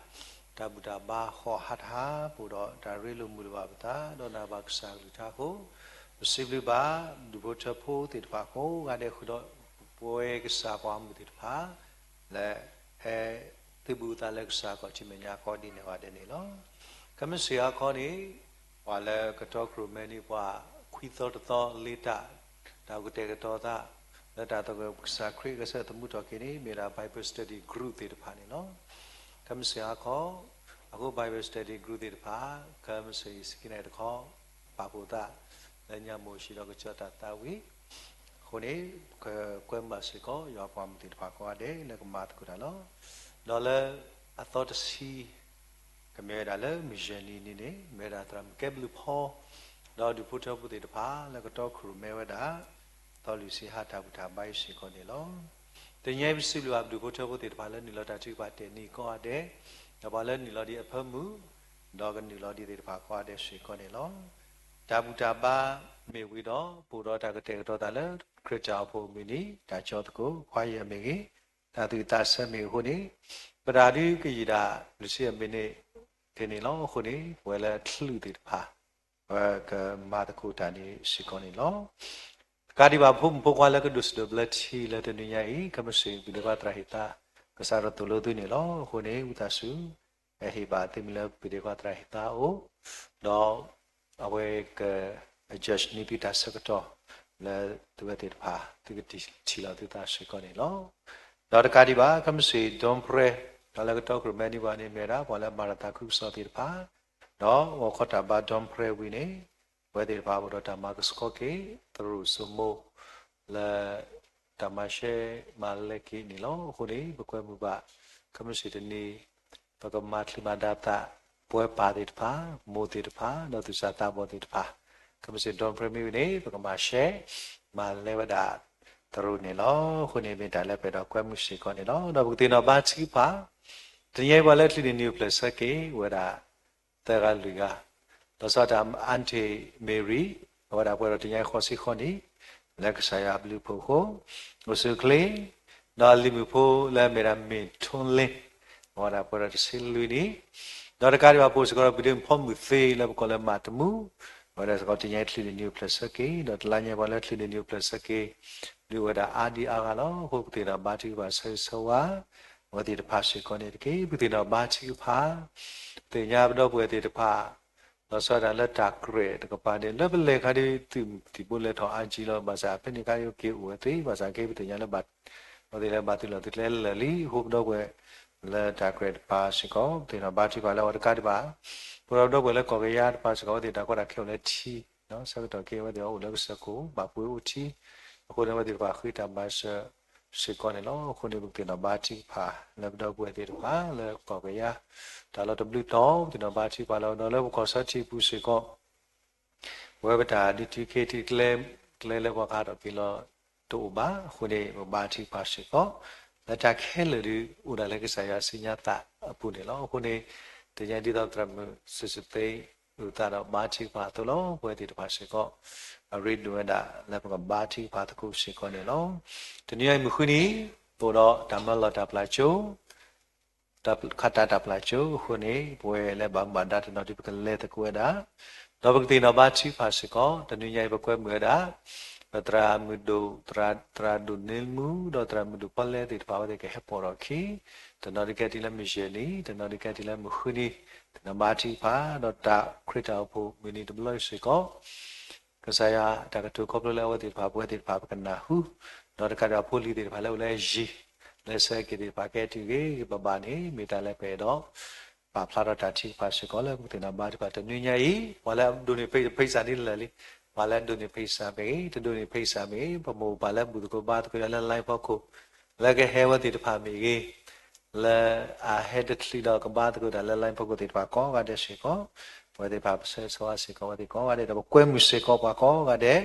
တၢ်ဘူၣ်တၢ်ဘါဃီၣ်ဟါတဟါ ပအိၣ်ဒီးတၢ်ရ့လိာ်မုာ်လၢၤဘၣ်ပသး ဒီးနာ်ဘၣ်ကစၢ်အကလုၢ်ကထါအဃိ, ပစံးဘျုးဘၣ် ဒူၣ်ဖိထၢဖိသ့ၣ်တဖၣ်ကိးဂၤဒဲးဃုာ်ဒီး ပဝဲကစၢ်ပှၤမုၣ်သ့ၣ်တဖၣ် လၢဟဲသုးဘူးသးလၢကစၢ်ခီၣ်ထံးမဲာ်ညါကိးဒံနီၢ်ဂၤဒဲးန့ၣ်လီၤ. ခဲမုၢ်ဆ့ၣ်ဟါခီန့ၣ် ပှၤလၢကတီကရူၢ်မဲန့ၢ်ပှၤခွံသီတသီလ့တၢ် တၢ်ကတဲာ်ကတီၤသး လၢတၢ်သဂၢၢ်ကစၢ်ခရံာ်အဂဲၤဆၢထၢၣ်သမူထီၣ်က့ၤန့ၣ် မ့ၢ်ဝဲဒၣ် Bible Study Group သ့ၣ်တဖၣ်န့ၣ်လီၤ. ခဲမုၢ်ဆ့ၣ်ဟါခီ အဃိ Bible Study Group သ့ၣ်တဖၣ် ခဲမုၢ်ဆ့ၣ်အံၤစကံးနံၣ်တခီ ပာ်ဖှိၣ်သး လၢညါမိၢ်ဟံၣ်ဒီးကစၢၢ်တၢ်သးဝံၣ်, အဃိန့ၣ် ကကွဲမုာ်ဘၣ်စ့ၢ်ကီး ယွၤပှၤမုၣ်သ့ၣ်တဖၣ်ကိးဂၤဒဲးလၢကမၤသကိးတၢ်လီၤ. ဒီးလၢအသီတဆံ ကမ့ၢ်ဝဲဒၣ်လၢမုၢ်ယဲၢ်နံၤန့ၣ်န့ၣ် မ့ၢ်ဝဲဒၣ်သရၣ်မုၣ်ကဲဘျုးဖီ ဒီးဒူၣ်ဖိထၢဖိသ့ၣ်တဖၣ် လၢကတီကရူၢ်မဲဝဲဒၣ် သီလွံၢ်ဆံဟါတၢ်ဘူၣ်တၢ်ဘါအံၤစ့ၢ်ကီးန့ၣ်လီၤ. တနံၤအံၤပစံးဘျုးဘၣ်ပဒူၣ်ဖိထၢဖိသ့ၣ်တဖၣ်လၢနုာ်လီၤတၢ်ထုကဖၣ်တဲာ်နံၤကိးဂၤဒဲး, ဒီးပှၤလၢနုာ်လီၤဒံးအဖၢမုၢ်, ဒီးကနုာ်လီၤဒံးသ့ၣ်တဖၣ်ကိးဂၤဒဲးစ့ၢ်ကီးန့ၣ်လီၤ. တၢ်ဘူၣ်တၢ်ဘါမ့ၢ်ဝံၤဒီး ပအိၣ်ဒီးတၢ်ကတဲာ်ကတီၤသးလၢ ခရံာ်တၢ်အိၣ်ဖှိၣ်မုၢ်နံၤ တၢ်ကၠီသကိး ခွါယဲၢ်မ့ၢ်ဂ့ၤ, တၢ်သူၣ်အသးဆၢမ့ၢ်ဂ့ၤအဃိန့ၣ်, ပတၢ်ဒုးကယံာ်ဒၣ် လွံၢ်ဆံယဲၢ်မံးနံး တန့ၢ်လီၤ. အဃိန့ၣ် ပဝဲလၢအချုးသ့ၣ်တဖၣ် ပကမၤသကိးတၢ်န့ၣ်စ့ၢ်ကီးန့ၣ်လီၤ. တကးဒံးဘၣ် ဖိမုၣ်ဖိခွါလၢကဒိၣ်စံးဒိၣ်ဘျၢထံလၢတနံၤညါအံၤ ကမ့ၢ်စ့ၢ်ပဒ့ခွါသရၣ်ဟ့ၣ်သါ ကစးထီၣ်သိၣ်လိသုန့ၣ်လီၤ. အဃိန့ၣ် ဝံသးစူၤ ဟဲဟ့ၣ်ဘၣ်သုမ့ၢ်လၢပဒ့ခွါသရၣ်ဟ့ၣ်သါအအိၣ်, ဒီးအဝဲက adjust န့ၢ်သုတၢ်ဆၢကတီၢ် လၢသုဝဲသ့ၣ်တဖၣ် သုကထံၣ်လီၤသုသးစ့ၢ်ကီးန့ၣ်လီၤ. ဒီးတကးဒံးဘၣ် ကမ့ၢ်စ့ၢ် Don Prayer ဒီးလၢကတီကရူၢ်မဲန့ၢ်ပှၤန့ၣ် မ့ၢ်ဝဲဒၣ် ပှၤလၢအမၤတၢ်သးခုကစီၣ်သ့ၣ်တဖၣ်, ဒီးဂီၤခီတၢ်ဘါ Don Prayer ဝံၤန့ၣ် အဝဲသ့ၣ်တဖၣ်အိၣ်ဒီးတၢ်မၤကဆှီက့ၤ သရူးစိမိၤ လၢ တၢ်မၤရှဲမၤလဲက့ၤန့ၣ်လီၤ. အဃိန့ၣ် ပကွဲမုာ်ဘၣ် ကမ့ၢ်စ့ၢ်တနံၤ ပကမၤချုးမၤဒါသး ပဝဲပၢ်သ့ၣ်တဖၣ် မိၢ်သ့ၣ်တဖၣ် ဒီးသူၣ်စၢ်သးဘီၣ်သ့ၣ်တဖၣ်, ကမ့ၢ်စ့ၢ် Don Prayer မ့ၢ်ဝံၤန့ၣ် ပကမၤရှဲ မၤလဲဝဲဒၣ်သရူးန့ၣ်လီၤ. အဃိန့ၣ် မ့ၢ်တၢ်လၢပအဲၣ်ဒိးကွဲမုာ်စ့ၢ်ကီးန့ၣ်လီၤ. ဒီးပကသ့ၣ်နီၣ်ဘါထုကဖၣ် တနံၤအံၤပှၤလၢချုးန့ၢ်နံၤအိၣ်ဖျဲၣ်ဆၢက့ၤဝဲဒၣ် သၢဂၤလွံၢ်ဂၤ, လီၤဆီဒၣ်တၢ် Aunty Mary အဝဲဒၣ်ပှဲၤဒီးတနံၤအံၤဃိးဆံဃိးနံၣ် လၢကစၢ်ယွၤအဘျုးအဖှိၣ်အဃိ အိၣ်ဆူၣ်အိၣ်ချ့, ဒီးလံၤမုၣ်ဖိလၢအမ့ၢ်ဒၣ်မ့ၢ်ထိလ့, အဝဲဒၣ်ပှဲၤဒီးတဆံလွံၢ်နံၣ်, ဒီးတကးဒံးဘၣ်ပအိၣ်စ့ၢ်ကီးဒီးပဒ့မုၣ်ဖီမုၣ်သ့လၢပကိးလၢမၤတမူ, အဝဲဒၣ်စ့ၢ်ကီးတနံၤအံၤချုးန့ၢ်နံၤအိၣ်ဖျဲၣ်ဆၢက့ၤ, ဒီးတလါညါပှၤလၢချုးန့ၢ်နံၤအိၣ်ဖျဲၣ်ဆၢက့ၤ ဒုးအိၣ်ဝဲဒၣ်အါဒံအါဂၤလီၤ. အဃိပကသ့ၣ်နီၣ်ဘါထုကဖၣ်ဆၢဂ့ၤဆၢဝါ အဝဲသ့ၣ်တဖၣ်စ့ၢ်ကီးန့ၣ်တက့ၢ်. ပကသ့ၣ်နီၣ်ဘါထုကဖၣ် ပသ့ၣ်ညါပဒီပုၢ်ဝဲၢ်သ့ၣ်တဖၣ် လီၤဆီဒၣ်တၢ်လၢတၢ်ကြၢးတကပၤန့ၣ် လၢပလဲၤခါဒ်သုးမုၢ်သံၣ်ဘိလဲၤထီၣ်အါကံလီၤ. ဘၣ်ဆၣ်ဖဲန့ၣ်ခါဒ်က့ၤအိၣ်ဝဲသ့ ဘၣ်ဆၣ်က့ၤပသ့ၣ်ညါလၢ အဝဲသ့ၣ်လၢဘၣ်သုးလီၢ်သုးကျဲလၢာ်လံ. အဃိပဒီပုၢ်ဝဲၢ် လၢတၢ်ကြၢးတဖၣ်စ့ၢ်ကီး ပသ့ၣ်နီၣ်ဘါထုကဖၣ်လၢအဝဲတကးဒံးဘၣ် ပဒီပုၢ်ဝဲၢ်လၢကီၢ်ကယါတဖၣ်စ့ၢ်ကီး အဝဲသ့ၣ်တၢ်ကီတၢ်ခဲအိၣ်လၢထံ ဆၢကတီၢ်က့ၤအဝဲသ့ၣ်အအိၣ်လၢကစၢၢ်ခိၣ် ဘၣ်ပှ့ၤအိၣ်ထံ, အဃိန့ၣ် အဝဲသ့ၣ်တဖၣ်ဃ့တၢ်မၤစၢၤစ့ၢ်ကီးန့ၣ်လီၤ. အဃိန့ၣ် ပကသ့ၣ်နီၣ်ဘါထုကဖၣ်လၢပဒီပုၢ်ဝဲၢ်သ့ၣ်တဖၣ်လၢကီၢ်ကယါ တၢ်လီၢ်တဘျုးတီၤ ပသ့ၣ်နီၣ်ဘါထုကဖၣ်လၢအဝဲဒီးလၢပကီၢ်ဆၢထံပူၤစ့ၢ်ကီး ပဝဲပတၢ်ဒုးတုၤခ့တုၤကျဲ ကျဲလၢပှၤကဟးထီၣ်က့ၤလီၤတအိၣ်ဘၣ်. အဃိန့ၣ် ပဘါထုကဖၣ်စ့ၢ်ကီး လၢတၢ်ခဲလၢာ်ဒုးအိၣ်ဒၣ်လၢကစၢ်ယွၤအစုညါသးအပူၤန့ၣ်လီၤ. အဃိန့ၣ် တနံၤအံၤဒ်သိးသရၣ်မုၣ်စုစုသ့ အုၣ်သးဒီးဘါထုကဖၣ်အသိးလီၤ. ပဝဲသ့ၣ်တဖၣ်စ့ၢ်ကီး အရ့ဒိၣ်ဝဲဒၣ်လၢပကဘါထုကဖၣ်သကိးစ့ၢ်ကီးန့ၣ်လီၤ. တနံၤအံၤမုၢ်ဃုနံၤ ပအိၣ်ဒီးတၢ်မၢလီၤတၢ်ပျၢ်ကၠိ တၢ်ခးတၢ်တၢ်ပျၢ်ကၠိအဃိန့ၣ် ပဝဲလၢဘၣ်မူဘၣ်ဒါတနီၤဒုးပကလဲၤသကိးဝဲဒၣ်, ဒီးပကသ့ၣ်နီၣ်ဘါထုကဖၣ်စ့ၢ်ကီး တနံၤညါအံၤပကွဲမုာ်ဝဲဒၣ် ပသရၣ်မုၣ်ဒိၣ် သရၣ်ဒိၣ်န့မူ ဒီးသရၣ်မုၣ်ဒိၣ်ဖီလဲသ့ၣ်တဖၣ် အဝဲသ့ၣ်ကဟဲပိာ်ထီၣ်အခံ တနီၤဒုးကဲထီၣ်လၢမုၢ်ယဲၢ်နံၤ တနီၤဒုးကဲထီၣ်လၢမုၢ်ဃုနံၤ သ့ၣ်နီၣ်ဘါထုကဖၣ် ဒီးတၢ်ခရံာ်တၢ်အိၣ်ဖှိၣ်မုၢ်နံၤတဘျီအံၤစ့ၢ်ကီး ကစၢ်ယွၤတၢ်ကတိၤခီဖျိလၢအဝဲသ့ၣ်တဖၣ် ပဝဲသ့ၣ်တဖၣ်ပကနၢ်ဟူ, ဒီးတကးဒံးဘၣ်ဖိလံၤသ့ၣ်တဖၣ်လၢအိၣ်လၢယံၤ လၢဆၢက့ၤသ့ၣ်တဖၣ်ကဟဲတုၤဂ့ၤဂ့ၤဘၣ်ဘၣ်န့ၣ် မ့ၢ်တၢ်လၢပအဲၣ်ဒိး ပာ်ဖျါထီၣ်တၢ်ထုကဖၣ်စ့ၢ်ကီးလၢပကသ့ၣ်နီၣ်ဘါထုကဖၣ်တနွံညါအံၤ, ပှၤလၢအဒိးန့ၢ်ဖဲ ဖဲစၢ်န့ၣ်လၢာ်လံ, ပှၤလၢအဒိးန့ၢ်ဖဲစၢ်မ့ၢ်ဂ့ၤ, တဒိးန့ၢ်ဖဲစၢ်မ့ၢ်ဂ့ၤ, ပမိၢ်ပၢ်လၢဘူၣ်သကိးဘါသကိးယွၤလၢ line ဖီခိၣ်, လၢကဟဲဝဲသ့ၣ်တဖၣ်မ့ၢ်ဂ့ၤ, လၢအဟဲတချုးဒီးကဘါသကိးတၢ်လၢ line ဖီခိၣ်သ့ၣ်တဖၣ်ကိးဂၤဒဲးစ့ၢ်ကီး, ပဝဲသ့ၣ်တဖၣ်ပဆၢဂ့ၤဆၢဝါစ့ၢ်ကီးဝဲသ့ၣ်ကိးဂၤဒဲး ဒီးပကွဲမုာ်စ့ၢ်ကီးပှၤကိးဂၤဒဲး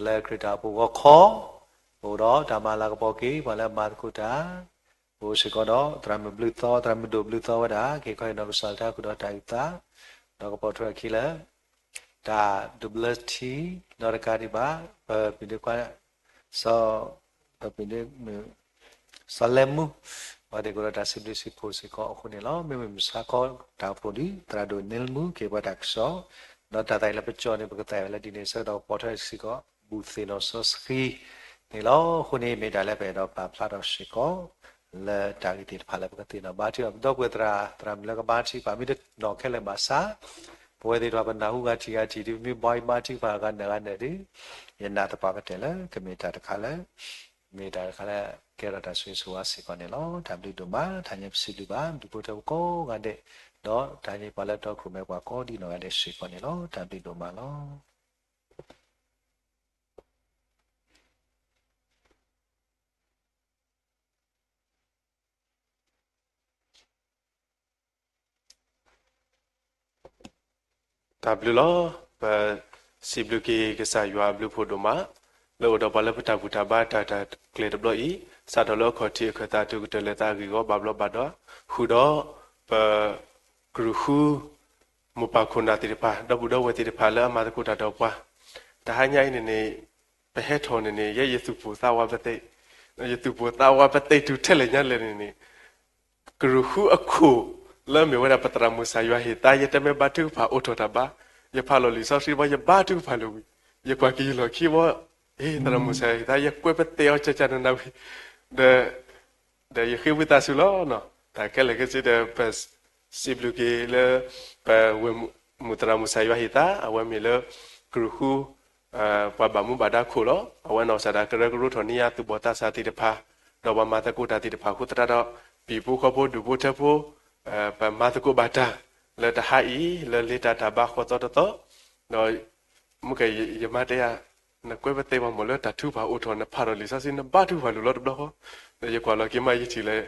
လၢခရံာ်တၢ်အိၣ်ဖှိၣ်ဂီၤခီ ပအိၣ်ဒီးတၢ်မၤလၤကပီၤက့ၤ ပှၤလၢအမၤသကိးတၢ် ပအိၣ်စ့ၢ်ကီးဒီး သရၣ်မုၣ်ဘျုးသီ သရၣ်မုၣ်ဒိၣ်ဘျုးသီဝဲဒၣ် က့ၤခီအံၤနီၢ်ကစၢ်တၢ်ဃုာ်ဒီးတၢ်အုၣ်သး ဒီးကပိာ်ထွဲအခံလၢ တၢ်ဒိးဘျၢထံ ဒီးတကးဒံးဘၣ် ပပှၤဒ့ခွါ စီၤ ပပှၤဒ့မုၣ် စီၤလဲမူ ပှၤသ့ၣ်ကိးဒီးတၢ်စံးဘျုးစံးဖှိၣ်စ့ၢ်ကီးအဃိန့ၣ်လီၤ. မ့မ့ၢ်မုၢ်ဆါခီတၢ်အိၣ်ဖှိၣ်ဒီး သရၣ်ဒိၣ်န့ၢ်လမူ က့ၤပှၤတၢ်ကစီၣ် ဒီးတၢ်သးအံၤလၢပကၠီန့ၣ် ပကသးဝဲလၢဒ်န့ၣ် ဆၢကတီၢ်ကပိာ်ထွဲစ့ၢ်ကီး ဘူၣ်သ့ၣ်နီၣ်စီဆှံန့ၣ်လီၤ. အဃိန့ၣ် မ့ၢ်တၢ်လၢပအဲၣ်ဒိးပာ်ဖျါထီၣ်စ့ၢ်ကီး လၢတၢ်ဂ့ၢ်သ့ၣ်တဖၣ်လၢပကသ့ၣ်နီၣ်ဘါထုကဖၣ် ပဒီပုၢ်ဝဲၢ်သရၣ် သရၣ်မုၣ်လၢကဘါထုကဖၣ် မ့ၢ်တနီၣ်ခဲလၢာ်ဘၣ်ဆၣ် ပဝဲသ့ၣ်တဖၣ်ပနၢ်ဟူဂၤထံၣ်ဂၤထံၣ်ဒီး ပမ့ၢ်ဘါအံၤဘါထုကဖၣ်ဂၤနၢၤဂၤနၢၤဒီး ယနာ်သပှၢ်ကတၢၢ်လၢ ကမ့ၢ်တၢ်တခါလၢ မ့ၢ်တၢ်တခါလၢ ကဲထီၣ်တၢ်ဆိၣ်ဂ့ၤဆိၣ်ဝါစ့ၢ်ကီးန့ၣ်လီၤ. တၢ်ဘျုးဒိၣ်မး တဟါညါပစံးဘျုးဘၣ် ဒူၣ်ဖိထၢဖိကိးဂၤဒဲး ဒီးတဟါညါပှၤလၢတီခိၣ်မဲာ်ပှၤကိးဒ်နီၢ်ဂၤဒဲးစ့ၢ်ကီးန့ၣ်လီၤ. တၢ်ဘျုးဒိၣ်မးလီၤ. တၢ်ဘျုးလီၤ. ပစံးဘျုးက့ၤကစၢ်ယွၤအဘျုးအဖှိၣ်ဒိၣ်မး လၢအိၣ်ဒီးပှၤလၢပတၢ်ဘူၣ်တၢ်ဘါတၢ်တၢ်ကျဲၤတဘျီအံၤ စးထီၣ်လၢအခီၣ်ထံးအခၢၣ်သးတုၤကတၢၢ်လဲၤသးအဂ့ၢ်အဂီၢ်ဘၣ်ဘျီးဘၣ်ဒါ ဃုာ်ဒီးပကရူၢ်ဃု မိၢ်ပၢ်ခိၣ်နၢ်သ့ၣ်တဖၣ် ဒီပုၢ်ဒီဝဲၢ်သ့ၣ်တဖၣ်လၢအမၤသကိးတၢ်ဒီးပှၤ တဟါညါအံၤန့ၣ်န့ၣ် ပဟဲထီၣ်န့ၣ်န့ၣ် ယဲယသူၣ်ပိၢ်သးဝးပသ့ၣ်, ယသူၣ်ပိၢ်သးဝးပသ့ၣ်တုၤထဲလဲၣ်ညါလဲၣ်န့ၣ်န့ၣ် ကရူၢ်ဃုအခိၣ်လၢမ့ၢ်ဝဲဒၣ်ပသရၣ်မုၣ်ကစၢ်ယွၤဟ့ၣ်သါ ယတမ့ၢ်ဘါထုကဖၣ်အိၣ်ထီၣ်တၢ်ဘါ, ယဖးလီၤလံာ်စီဆှံဘၣ် ယဘါထုကဖၣ်လၢာ်ဝံၤ ယကွၢ်က့ၤယလီၢ်ခံဘၣ်, အ့ သရၣ်မုၣ်ကစၢ်ယွၤဟ့ၣ်သါ ယကွဲးပသ့ၣ်အီၤကၢ်ကၢ်နးနးဝံၤ ဒီး ဒီးယဃ့ဝံသးစူၤလီၤ. တၢ်ခဲလၢာ်ခဲဆ့ဒီး ပစံးဘျုးက့ၤလၢ ပဝဲၢ်မုၣ်သရၣ်မုၣ်ကစၢ်ယွၤဟ့ၣ်သါ အဝဲမ့ၢ်လၢ ကရူၢ်ဃု ပှၤဘၣ်မူဘၣ်ဒါခိၣ်လီၤ. အဝဲနီၢ်ကစၢ်ဒၣ်ကရၢကရိထီၣ်န့ၢ်ယၤသူၣ်ဘီၣ်သးစၢ်သ့ၣ်တဖၣ်, ဒီးပှၤမၤသကိးတၢ်သ့ၣ်တဖၣ်အဃိသတးဒီး ပံၤဖိဃီဖိဒူၣ်ဖိထၢဖိ ပမၤသကိးဘၣ်တၢ် လၢတဟါအံၤ လၢလ့တၢ်တၢ်ဘါဃီသီတသီ, ဒီး မ့ၢ်ကဲ ယမါတဲယၤ နကွဲးပသ့ၣ်မးမ့ၢ်လၢတၢ်ထုကဖၣ်အိၣ်ထီၣ် နဖးထီၣ်လံာ်စီဆှံ နဘါထုကဖၣ်လိၣ်လီၤတဘျီဃီ, ဒီးယကွၢ်လီၤက့ၤမးယထံၣ်လၢ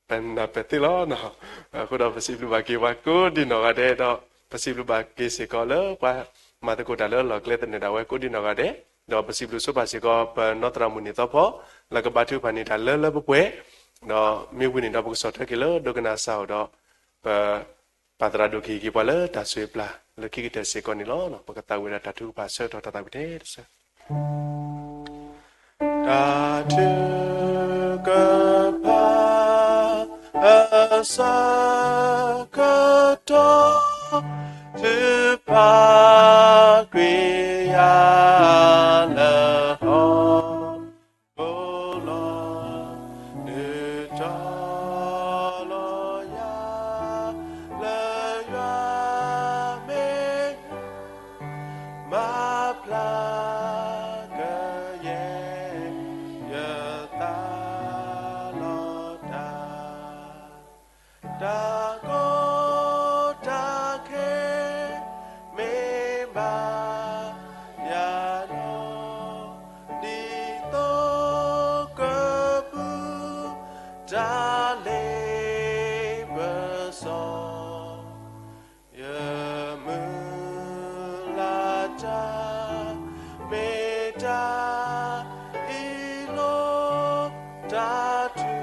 ပနၢ်ပၢၢ်သ့လီၤ. အဃိဒီးပစံးဘျုးဘၣ်က့ၤပှၤကိးဒံနီၢ်ဂၤဒဲးဒီး ပစံးဘျုးဘၣ်က့ၤစ့ၢ်ကီးလၢပှၤမၤသကိးတၢ်လၢအလီၢ်ကျဲသနၢၣ်ဒၣ်ဝဲကိးဒံနီၢ်ဂၤဒဲး, ဒီးပစံးဘျုးဆိပာ်စ့ၢ်ကီး ပနီၢ်သရၣ်မုၣ်န့ၣ်သီဖီ လၢကဘါထုကဖၣ်န့ၢ်တၢ်လၢလၢပှဲၤပှဲၤ, ဒီးမ့ၢ်ဝံၤန့ၣ်ဒီးပကဆီၣ်ထွဲက့ၤလၢဒိကနၣ်စၢ်အီၤဒီး ပ ပၢ်သရၣ်ဒိၣ်ကဟ့ၣ်က့ၤပှၤလၢတၢ်ဆိၣ်ဂ့ၤပျၢ်လၢခံကတၢၢ်စ့ၢ်ကီးန့ၣ်လီၤ. ပကသးဝံၣ်ဝဲဒၣ်တၢ်ထုကဖၣ်ဆၢကတီၢ်တၢ်သးဝံၣ်ထဲတစဲး တၢ်ထုကဖၣ်အဆၢကတီၢ် သုပၢ်ကွံာ်ယၤလၢဟီၣ်ခိၣ်လီၤ. နတီၤလီၤယၤလၢယွၤမ့ၢ်ယွၤ မၤဖျါကယဲၢ် ယသးလီၤတၢ် တၢ်ကီတၢ်ခဲ မ့ၢ်ဘၣ်ယၤဒီး ဒ်သိးကပူၤ တၢ်လ့ပစီ ယမုၢ်လၢ်တၢ် မ့ၢ်တၢ်အံၤလီၤ တၢ်ထု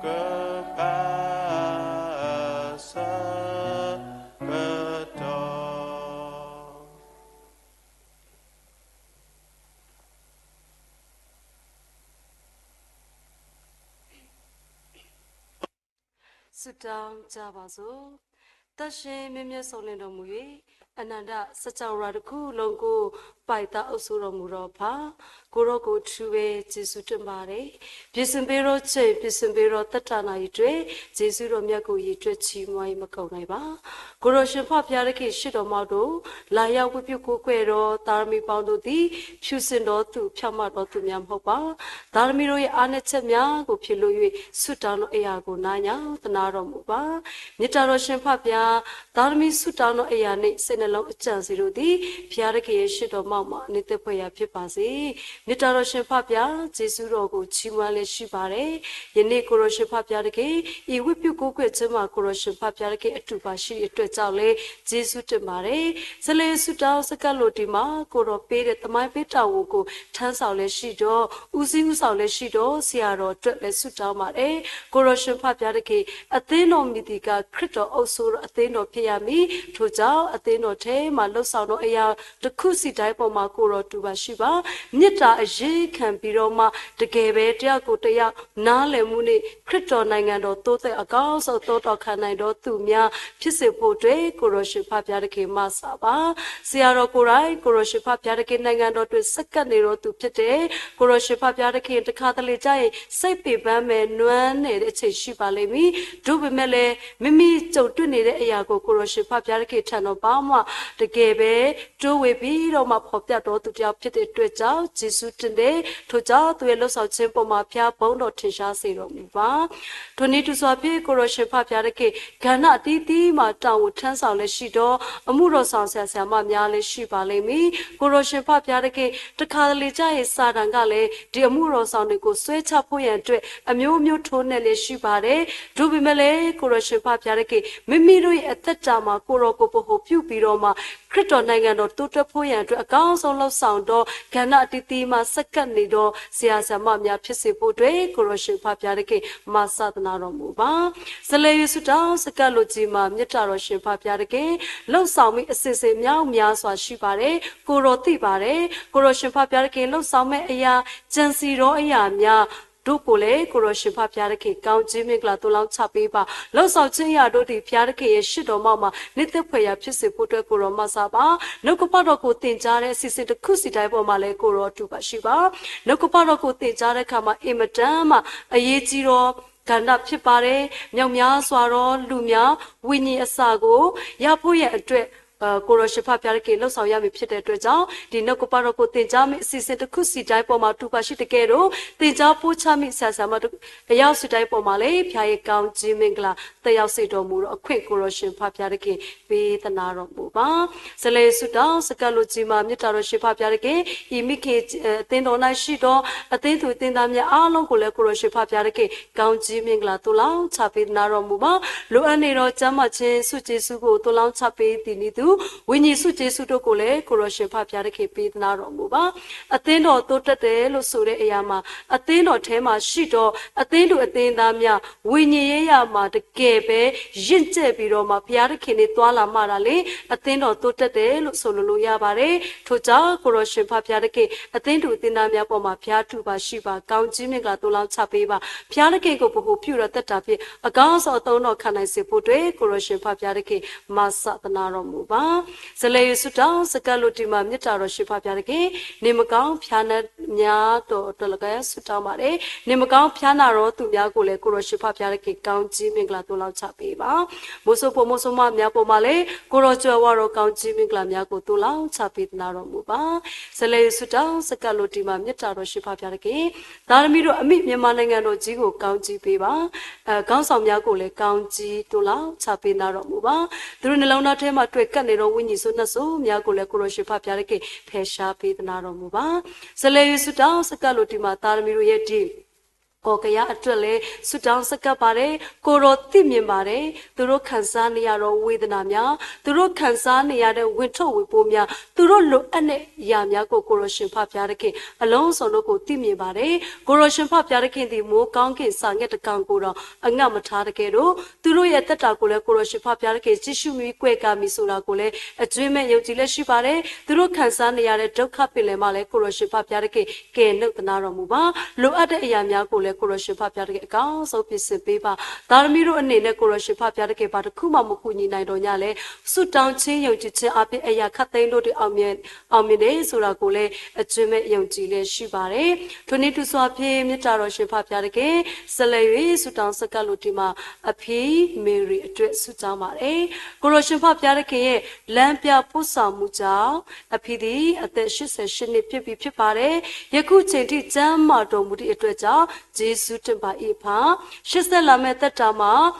ကဖၣ်အဆၢကတီၢ် ဆုတောင်းကြပါစို့။ သန့်ရှင်မြတ်စွာဘုရားနဲ့တော်မူ၍ အနန္တစကြဝဠာတစ်ခုလုံးကို ပိုင်တာအုပ်စိုးတော်မူသောအဖ၊ ကိုယ်တော်ကိုချီးဝဲ ကျေးဇူးတင်ပါတယ်။ ပြင်ဆင်ပေးသောချိန်၊ ပြင်ဆင်ပေးသော သက်တမ်းနာရီအတွက် ကျေးဇူးတော်မြတ်ကို ရေတွက်ချီးမွမ်းမကုန်နိုင်ပါ။ ကိုယ်တော်ရှင်ဖဖျားတခင်ရှေ့တော်မှောက်သို့ လာရောက်ဝတ်ပြုကိုးကွယ်သော သားသမီးပေါင်းတို့သည် ဖြူစင်သောသူ၊ ဖြောင့်မတ်သောသူများမဟုတ်ပါ။ သားသမီးတို့ရဲ့ အားနည်းချက်များကို ဖြေလွှတ်၍ ဆုတောင်းသောအရာကို နားညောင်းသနားတော်မူပါ။ မြတ်တာတော်ရှင်ဖဖျား သားသမီးဆုတောင်းသောအရာနှင့် စိတ်နှလုံးအကြံစည်တို့သည် ဘုရားသခင်ရဲ့ရှေ့တော်မှောက်မှာ နှစ်သက်ဖွယ်ရာဖြစ်ပါစေ။ မြတ်တာတော်ရှင်ဖဖျား ကျေးဇူးတော်ကို ချီးမွမ်းလျက်ရှိပါတယ်။ ယနေ့ကိုယ်တော်ရှင်ဖဖျားတခင် ဤဝတ်ပြုကိုးကွယ်ခြင်းမှာ ကိုယ်တော်ရှင်ဖဖျားတခင်အတူပါရှိသည့်အတွက်ကြောင့်လည်း ကျေးဇူးတင်ပါတယ်။ ဆက်လက်ဆုတောင်းဆက်ကပ်လိုတီမှာ ကိုယ်တော်ပေးတဲ့သမိုင်းပေးတာဝန်ကို ထမ်းဆောင်လျက်ရှိသော ဦးစီးဦးဆောင်လျက်ရှိသော ဆရာတော်အတွက်လည်းဆုတောင်းပါတယ်။ ကိုယ်တော်ရှင်ဖဖျားတခင် အသင်းတော်မည်သည်ကား ခရစ်တော်အုပ်စိုးသောအသင်းတော်ဖြစ်ရမည်။ ထို့ကြောင့် အသင်းတော်ထဲမှာလုပ်ဆောင်သောအရာတစ်ခုစီတိုင်းပေါ်မှာ ကိုယ်တော်တူပါရှိပါ။ မေတ္တာအရင်းခံပြီးတော့မှ တကယ်ပဲ တစ်ယောက်ကိုတစ်ယောက်နားလည်မှုနဲ့ ခရစ်တော်နိုင်ငံတော်သို့အကောင်းဆုံးအသုံးတော်ခံနိုင်သောသူများ ဖြစ်စေဖို့အတွက် ကိုယ်တော်ရှင်ဖဖျားတခင်မစပါ။ ဆရာတော်ကိုယ်တိုင် ကိုယ်တော်ရှင်ဖဖျားတခင်နိုင်ငံတော်တွင်ဆက်ကပ်နေတော်သူဖြစ်တယ်။ ကိုယ်တော်ရှင်ဖဖျားတခင် တခါတလေကျရင် စိတ်ပင်ပန်းမယ် နွမ်းနယ်တဲ့အချိန်ရှိပါလိမ့်မည်။ သို့ပေမဲ့လည်း မိမိကြုံတွေ့နေတဲ့အရာကို ကိုယ်တော်ရှင်ဖဖျားတခင်ထံတော်ဘာမှတကယ်ပဲ တိုးဝေပြီးတော့မှဖော်ပြတော်သူတစ်ယောက်ဖြစ်တဲ့အတွက်ကြောင့် ကျေးဇူးတင်တယ်။ ထို့ကြောင့် သူရဲ့လုပ်ဆောင်ခြင်းပေါ်မှာ ဘုရားဘုန်းတော်ထင်ရှားစေတော်မူပါ။ ထိုနည်းတူစွာဖြင့် ကိုယ်တော်ရှင်ဖဖျားတခင် ကဏ္ဍအသီးသီးမှာ တာဝန်ထမ်းဆောင်လျက်ရှိသော အမှုတော်ဆောင်ဆရာဆရာမများလည်းရှိပါလိမ့်မည်။ ကိုယ်တော်ရှင်ဖဖျားတခင် တခါတလေကျရင် စာတန်ကလည်း ဒီအမှုတော်ဆောင်တွေကို ဆွဲချဖို့ရန်အတွက် အမျိုးမျိုးထိုးနှက်လျက်ရှိပါတယ်။ သို့ပေမဲ့လည်း ကိုယ်တော်ရှင်ဖဖျားတခင် မိမိတို့ရဲ့အသက်တာမှာ ကိုယ်တော်ကိုဗဟိုပြုပြီးတော့မှ ခရစ်တော်နိုင်ငံတော်တိုးတက်ဖို့ရန်အတွက် အကောင်းဆုံးလုပ်ဆောင်သော ကဏ္ဍအသီးသီးမှ ဆက်ကပ်နေသော ဆရာဆရာမများဖြစ်စေဖို့အတွက် ကိုယ်တော်ရှင်ဖဖျားတခင် မစသနာတော်မူပါ။ ဆက်လက်၍ ဆုတောင်းဆက်ကပ်လိုချင်မှာ မြတ်တာတော်ရှင်ဖဖျားတခင် လုပ်ဆောင်မည့်အစီအစဉ်မြောက်များစွာရှိပါတယ်။ ကိုယ်တော်သိပါတယ်။ ကိုယ်တော်ရှင်ဖဖျားတခင် လုပ်ဆောင်မယ့်အရာ ကြံစည်သောအရာများ တို့ကိုလည်း ကိုယ်တော်ရှင်ဖဖျားတခင် ကောင်းကြီးမင်္ဂလာသို့ လောင်းချပေးပါ။ လုပ်ဆောင်ခြင်းအရာတို့သည် ဘုရားသခင်ရဲ့ရှေ့တော်မှောက်မှာ နှစ်သက်ဖွယ်ရာဖြစ်စေဖို့အတွက် ကိုယ်တော်မစပါ။ နှုတ်ကပတ်တော်ကိုသင်ကြားတဲ့အစီအစဉ်တစ်ခုစီတိုင်းပေါ်မှာလည်း ကိုယ်တော်တူပါရှိပါ။ နှုတ်ကပတ်တော်ကိုသင်ကြားတဲ့အခါမှာ အင်မတန်မှအရေးကြီးသောကဏ္ဍဖြစ်ပါတယ်။ မြောက်များစွာသောလူများ ဝိညာဉ်အစာကိုရဖို့ရန်အတွက် အဲ ကိုယ်တော်ရှင်ဖဖျားတခင် လုပ်ဆောင်ရမည်ဖြစ်တဲ့အတွက်ကြောင့် ဒီနှုတ်ကပတ်တော်ကိုသင်ကြားမည့်အစီအစဉ်တစ်ခုစီတိုင်းပေါ်မှာတူပါရှိသကဲ့သို့ သင်ကြားပို့ချမည့်ဆရာဆရာမတို့အယောက်စီတိုင်းပေါ်မှာလည်း ဘုရားရဲ့ကောင်းကြီးမင်္ဂလာသက်ရောက်စေတော်မူသောအခွင့် ကိုယ်တော်ရှင်ဖဖျားတခင် ပေးသနားတော်မူပါ။ ဆက်လက်ဆုတောင်းဆက်ကပ်လိုချင်မှာ မြတ်တာတော်ရှင်ဖဖျားတခင် ဤမိခင် အဲ အသင်းတော်၌ရှိသော အသင်းသူအသင်းသားများအားလုံးကိုလည်း ကိုယ်တော်ရှင်ဖဖျားတခင် ကောင်းကြီးမင်္ဂလာသို့ လောင်းချပေးသနားတော်မူပါ။ လိုအပ်နေသောကျန်းမာခြင်းဆုကျေးဇူးကို သို့လောင်းချပေးသည်နည်းတူ ဝိညာဉ်ဆုကျေးဇူးတို့ကိုလည်း ကိုယ်တော်ရှင်ဖဖျားတခင် ပေးသနားတော်မူပါ။ အသင်းတော်တိုးတက်တယ်လို့ဆိုတဲ့အရာမှာ အသင်းတော်ထဲမှာရှိသော အသင်းသူအသင်းသားများ ဝိညာဉ်ရေးရာမှာ တကယ်ပဲ ရင့်ကျက်ပြီးတော့မှ ဘုရားသခင်နဲ့ သွားလာမှသာလျှင် အသင်းတော်တိုးတက်တယ်လို့ ဆိုလိုလို့ရပါတယ်။ ထို့ကြောင့် ကိုယ်တော်ရှင်ဖဖျားတခင် အသင်းသူအသင်းသားများပေါ်မှာ ဘုရားတူပါရှိပါ ကောင်းကြီးမင်္ဂလာသို့ လောင်းချပေးပါ။ ဘုရားသခင်ကို ဗဟိုပြုသောသက်တာဖြင့် အကောင်းဆုံးအသုံးတော်ခံနိုင်စေဖို့အတွက် ကိုယ်တော်ရှင်ဖဖျားတခင် မစသနားတော်မူပါ။ ဆက်လက်၍ ဆုတောင်းဆက်ကပ်လိုချင်မှာ မြတ်တာတော်ရှင်ဖဖျားတခင် နေမကောင်းဖျားနာများတော်အတွက်လည်း ဆုတောင်းပါတယ်။ နေမကောင်းဖျားနာသောသူများကိုလည်း ကိုယ်တော်ရှင်ဖဖျားတခင် ကောင်းကြီးမင်္ဂလာသို့ လောင်းချပေးပါ။ မိုးဆိုးဖိမိုးဆိုးမများပေါ်မှာလည်း ကိုယ်တော်ကြွယ်ဝသော ကောင်းကြီးမင်္ဂလာများကို သို့လောင်းချပေးသနားတော်မူပါ။ ဆက်လက်၍ ဆုတောင်းဆက်ကပ်လိုချင်မှာ မြတ်တာတော်ရှင်ဖဖျားတခင် သားသမီးတို့အမိမြန်မာနိုင်ငံတော်ကြီးကို ကောင်းကြီးပေးပါ။ အဲ ခေါင်းဆောင်များကိုလည်း ကောင်းကြီးသို့ လောင်းချပေးသနားတော်မူပါ။ သူတို့နှလုံးသားထဲမှာ တွယ်ကပ်နေသော ဝိညာဉ်ဆိုးနတ်ဆိုးများကိုလည်း ကိုယ်တော်ရှင်ဖဖျားတခင် ဖယ်ရှားပေးသနားတော်မူပါ။ ဆက်လက်၍ ဆုတောင်းဆက်ကပ်လိုချင်မှာ သားသမီးတို့ရဲ့ဒီ ကီၢ်ကယၤအတွက်လည်း ဆုတောင်းဆက်ကပ်ပါတယ်။ ကိုယ်တော်သိမြင်ပါတယ်။ သူတို့ခံစားနေရသောဝေဒနာများ၊ သူတို့ခံစားနေရတဲ့ ဝန်ထုပ်ဝန်ပိုးများ၊ သူတို့လိုအပ်တဲ့အရာများကို ကိုယ်တော်ရှင်ဖဖျားတခင် အလုံးစုံတို့ကိုသိမြင်ပါတယ်။ ကိုယ်တော်ရှင်ဖဖျားတခင်သည် မိုဃ်းကောင်းကင်စာငှက်တစ်ကောင်ကိုတောင် အငတ်မထားသကဲ့သို့ သူတို့ရဲ့အသက်တာကိုလည်း ကိုယ်တော်ရှင်ဖဖျားတခင် ကြည့်ရှုမည် ကွယ်ကာမည်ဆိုတာကိုလည်း အကြွင်းမဲ့ယုံကြည်လျက်ရှိပါတယ်။ သူတို့ခံစားနေရတဲ့ဒုက္ခပင်လယ်မှာလည်း ကိုယ်တော်ရှင်ဖဖျားတခင် ကယ်နှုတ်သနားတော်မူပါ။ လိုအပ်တဲ့အရာများကိုလည်း ကိုယ်တော်ရှင်ဖဖျားတက့ၢ် အကောင်းဆုံးပြင်ဆင်ပေးပါ။ သားသမီးတို့အနေနဲ့ ကိုယ်တော်ရှင်ဖဖျားတက့ၢ် ဘာတစ်ခုမှမကူညီနိုင်တော့ညလဲ ဆုတောင်းခြင်း ယုံကြည်ခြင်းအားဖြင့် အရာခပ်သိမ်းတို့တွေ အောင်မြင် အောင်မြင်တယ်ဆိုတာကိုလည်း အကြွင်းမဲ့ယုံကြည်လျက်ရှိပါတယ်။ ထိုနည်းတူစွာဖြင့် မေတ္တာတော်ရှင်ဖဖျားတက့ၢ် ဆက်လက်၍ဆုတောင်းဆက်ကပ်လိုတီမှာ အဖေမေရီအတွက်ဆုတောင်းပါတယ်။ ကိုယ်တော်ရှင်ဖဖျားတက့ၢ်ရဲ့ လမ်းပြပို့ဆောင်မှုကြောင့် အဖေသည်အသက်ရှစ်ဆယ့်ရှစ်နှစ်ဖြစ်ပြီဖြစ်ပါတယ်။ ယခုချိန်ထိကျန်းမာတော်မူသည့်အတွက်ကြောင့် ကျေးဇူးတင်ပါ၏အဖ။ ရှေ့ဆက်လာမယ့်သက်တာမှာ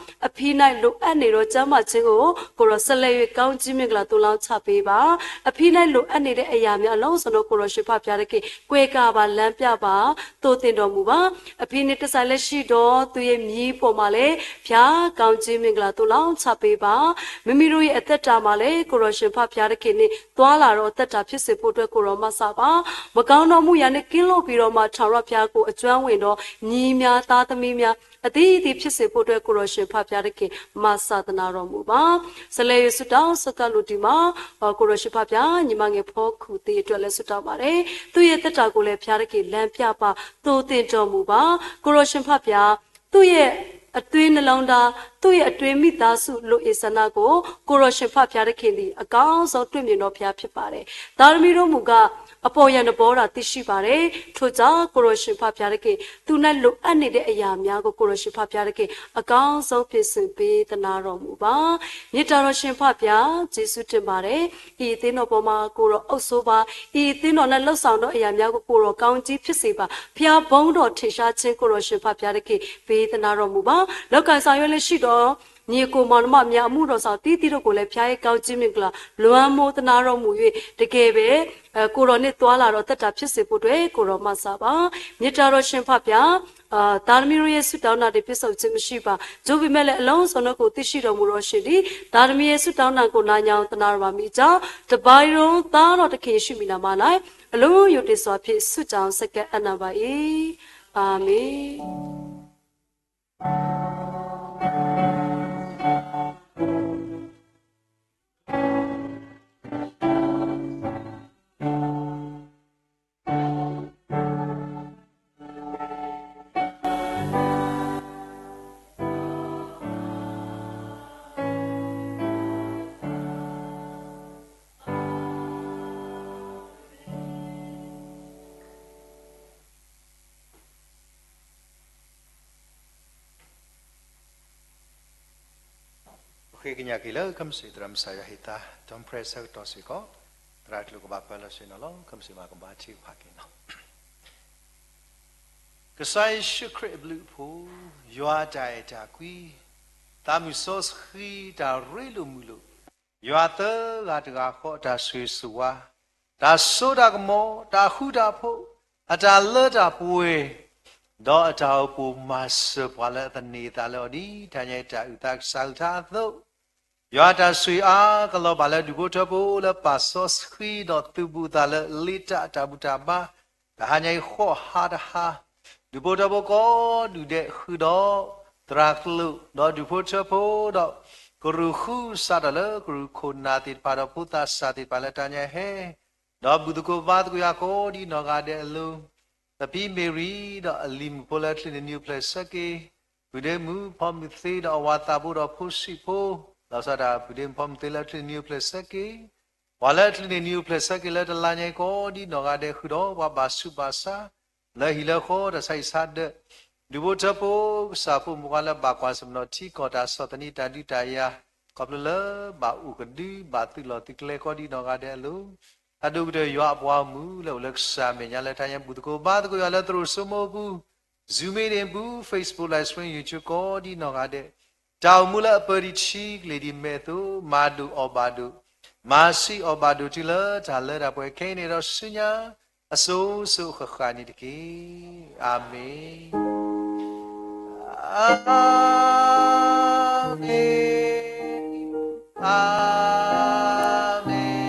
အဖေ၌လိုအပ်နေသောကျန်းမာခြင်းကို ကိုယ်တော်ဆက်လက်၍ကောင်းကြီးမင်္ဂလာသို့လောင်းချပေးပါ။ အဖေ၌လိုအပ်နေတဲ့အရာများအလုံးစုံတို့ ကိုယ်တော်ရှင်ဖဖျားတက့ၢ် ကွယ်ကာပါ၊ လမ်းပြပါ၊ သို့သင်တော်မူပါ။ အဖေနှင့်တဆက်လက်ရှိသောသူရဲ့မြေပေါ်မှာလည်း ဘုရားကောင်းကြီးမင်္ဂလာသို့လောင်းချပေးပါ။ မိမိတို့ရဲ့အသက်တာမှာလည်း ကိုယ်တော်ရှင်ဖဖျားတက့ၢ်နှင့် တွာ်လာတော့အသက်တာဖြစ်စေဖို့အတွက်ကိုယ်တော်မဆပါ။ မကောင်းသောမူရာနှင့်ကင်းလွတ်ပြီးတော့မှထာဝရဘုရားကိုအကျွမ်းဝင်သောညီများသားသမီးများအသီးသီးဖြစ်စေဖို့အတွက်ကိုယ်တော်ရှင်ဖဖျားတက့ၢ်မဆသနာတော်မူပါ။ ဆက်လက်၍ဆုတောင်းဆက်ကပ်လိုတီမှာ ကိုယ်တော်ရှင်ဖဖျားညီမငယ်ဖော်ခုသီအတွက်လည်းဆုတောင်းပါတယ်။ သူ့ရဲ့သက်တာကိုလည်းဘုရားတက့ၢ်လမ်းပြပါသို့သင်တော်မူပါ။ ကိုယ်တော်ရှင်ဖဖျား သူ့ရဲ့အတွင်းနှလုံးသား သူ့ရဲ့အတွင်းမိသားစုလိုအပ်ဆန္ဒကို ကိုယ်တော်ရှင်ဖဖျားတက့ၢ်သည်အကောင်းဆုံးတွေ့မြင်တော်ဘုရားဖြစ်ပါတယ်။ သားသမီးတို့မူကား အပေါ်ယံတဘောသာသိရှိပါတယ်။ ထို့ကြောင့်ကိုယ်တော်ရှင်ဖဖျားတက့ၢ် သူ၌လိုအပ်နေတဲ့အရာများကိုကိုယ်တော်ရှင်ဖဖျားတက့ၢ် အကောင်းဆုံးပြင်ဆင်ပေးသနားတော်မူပါ။ မေတ္တာတော်ရှင်ဖဖျား ကျေးဇူးတင်ပါတယ်။ ဤအသင်းတော်ပေါ်မှာကိုယ်တော်အုပ်စိုးပါ။ ဤအသင်းတော်၌လှုပ်ဆောင်သောအရာများကိုကိုယ်တော်ကောင်းကြီးဖြစ်စေပါ။ ဘုရားဘုန်းတော်ထင်ရှားခြင်းကိုယ်တော်ရှင်ဖဖျားတက့ၢ် ပေးသနားတော်မူပါ။ လုပ်ကိုင်ဆောင်ရွက်လျက်ရှိသောညီအစ်ကိုမောင်နှမများအမှုတော်ဆောင်သီးသီးတို့ကိုလည်းဘုရားရဲ့ကောင်းကြီးမင်္ဂလာလွှမ်းမိုးသနားတော်မူ၍တကယ်ပဲအဲကိုယ်တော်နှင့်တွာ်လာတော့အသက်တာဖြစ်စေဖို့အတွက်ကိုယ်တော်မဆပါ။ မေတ္တာတော်ရှင်ဖဖျားအာသားသမီးတို့ရဲ့ဆုတောင်းတာတွေပြည့်စုံခြင်းမရှိပါ။ သို့ပေမဲ့လည်းအလုံးစုံတို့ကိုသိရှိတော်မူတော်ရှင်သည်သားသမီးရဲ့ဆုတောင်းတာကိုနားညောင်းသနားတော်ပါမည်အကြောင်းတပါးရုံးသားတော်သခင်ယေရှုမင်္ဂလာမၢ်၌အလိုယိုတေစွာဖြင့်ဆုတောင်းဆက်ကပ်အနံပါ၏။ အာမင်။ ဃ့ကညးက့ၤလၢခမ့ၢ်စ့ၣ်သရၣ်မုၣ်ကစၢ်ယွၤဟ့ၣ်သါ ဒီးဖရဲဆၢကတီၢ်စ့ၢ်ကီး သရၣ်ကျိၤကဘၣ်ပၢလီၤဆ့ၣ်နီၤလီၤ ခမ့ၢ်စ့ၣ်မၤကဘၣ်ထံကဖးက့ၤနီၤ ကစၢ်ယ့ၣ်ၡူးခရံာ်အဘျုးအဖှိၣ်, ယွၤအတၢ်အဲၣ်တၢ်ကွံ, သးမုၢ်စီဆှံတၢ်ရ့လိာ်မုာ်လိာ်, ယွၤသၢဂၤတဂၤဃီအတၢ်ဆိၣ်ဂ့ၤဆိၣ်ဝါ, တၢ်စိတၢ်ကမီၤ, တၢ်ဃူတၢ်ဖိး, အတၢ်လၢတၢ်ပှဲၤ, ဒီးအတၢ်အိၣ်ဖှိၣ်မၤစၢၤပှၤလၢအသန့ၤသးလၢအီၤဒ် တၢ်ညါအံၤတၢ်အုၣ်သးကစၢ်အုၣ်ထါအသိး ယွၤအတၢ်ဆိၣ်ဂ့ၤအါကလီၤဘၣ်လၢဒူၣ်ဖိထၢဖိလၢပာ်စီဆှံဒီးသုးဘူးသးလၢလ့တၢ်အတၢ်ဘူၣ်တၢ်ဘါ, တဟါညါအံၤဃီဟါတဟါ, ဒူၣ်ဖိထၢဖိကိးဒူၣ်ဒဲးဃုာ်ဒီး သရၣ်ကျိၤ, ဒီးဒူၣ်ဖိထၢဖိဒီး ကရူၢ်ဃုစးထီၣ်လၢကရူၢ်ခိၣ်နၢ်သ့ၣ်တဖၣ်ဒီးဖိသးစၢ်သ့ၣ်တဖၣ်လၢတၢ်ညါဟဲ ဒီးဘူၣ်သကိးဘါသကိးယွၤကိးဒ်နီၢ်ဂၤဒဲးအလိၤ ပဖံမ့ၤရံဒီးအလံၤမုၣ်ဖိလၢအချုးန့ၢ်နံၤအိၣ်ဖျဲၣ်ဆၢက့ၤ, ပုၢ်ဒ့မုၣ်ဖီမုၢ်သ့ဒီးအဝၤသးဘိဒီးဖိဆံးဖိ, လီၤဆီဒၣ်တၢ်ပုၢ်ဒ့မုၣ်ဖီမုၢ်သ့လၢအချုးန့ၢ်နံၤအိၣ်ဖျဲၣ်ဆၢက့ၤ, ပှၤလၢအချုးန့ၢ်နံၤအိၣ်ဖျဲၣ်ဆၢက့ၤလၢတလါညါအံၤကိးဒ်နီၢ်ဂၤဒဲးဃုာ်ဒီးပှၤဘၣ်ဆူးဘၣ်ဆါ လၢဟံၣ်လၢဃီတၢ်ဆါဟံၣ်ဆါဒၢး, ဒူၣ်ဖိထၢဖိကစၢ်ဖိမုၣ်ပှၤလၢဘၣ်ကွၢ်ဆၢၣ်မဲာ်ထံကီၢ်တၢ်ဆီၣ်သနံးတၢ်ဒုးတၢ်ယၤ, ခီဖျိလၢဘၣ်အိၣ်ကဒုဘၣ်သုးလီၢ်သုးကျဲကိးဒ်နီၢ်ဂၤဒဲးအလိၤ အဒိၣ်ကတၢၢ်ယွၤအပှၤဂီၢ်မုၢ်လၢအိၣ်လၢကစၢ်အမဲာ်ညါလၢတၢ်ညါဘူၣ်သကိးဘါသကိးယွၤလၢသရိာ်စိမိၢ်ပူၤ, Zoom meeting ပူၤ, Facebook Live Stream, YouTube ကိးဒ်နီၢ်ဂၤဒဲး, တၢ်အိၣ်မူလၢအပၢၤဒံးဆံကလ့ၢ်ဒံးမဲာ်အသိး, မၤဒိၣ်အီၣ်ဘၣ်ဒိၣ်, မၤဆံးအီၣ်ဘၣ်ဒိၣ်တုၤလၢတၢ်လၢတၢ်ပှဲၤခဲအံၤန့ၣ်ဒီးဆူညါ အစိၤစိၤအဃၣ်ဃၣ်န့ၣ်တက့ၢ်. အၤမ့ၣ်. အၤမ့ၣ်, အၤမ့ၣ်, အၤမ့ၣ်.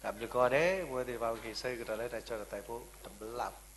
တၢ်ဘျုးကိးဂၤဒဲး ပဝဲသ့ၣ်တဖၣ် ပကဟ့ၣ်ဆၢကတီၢ်လၢတၢ်ကစီၣ်တၢ်သးဖိတဘျီ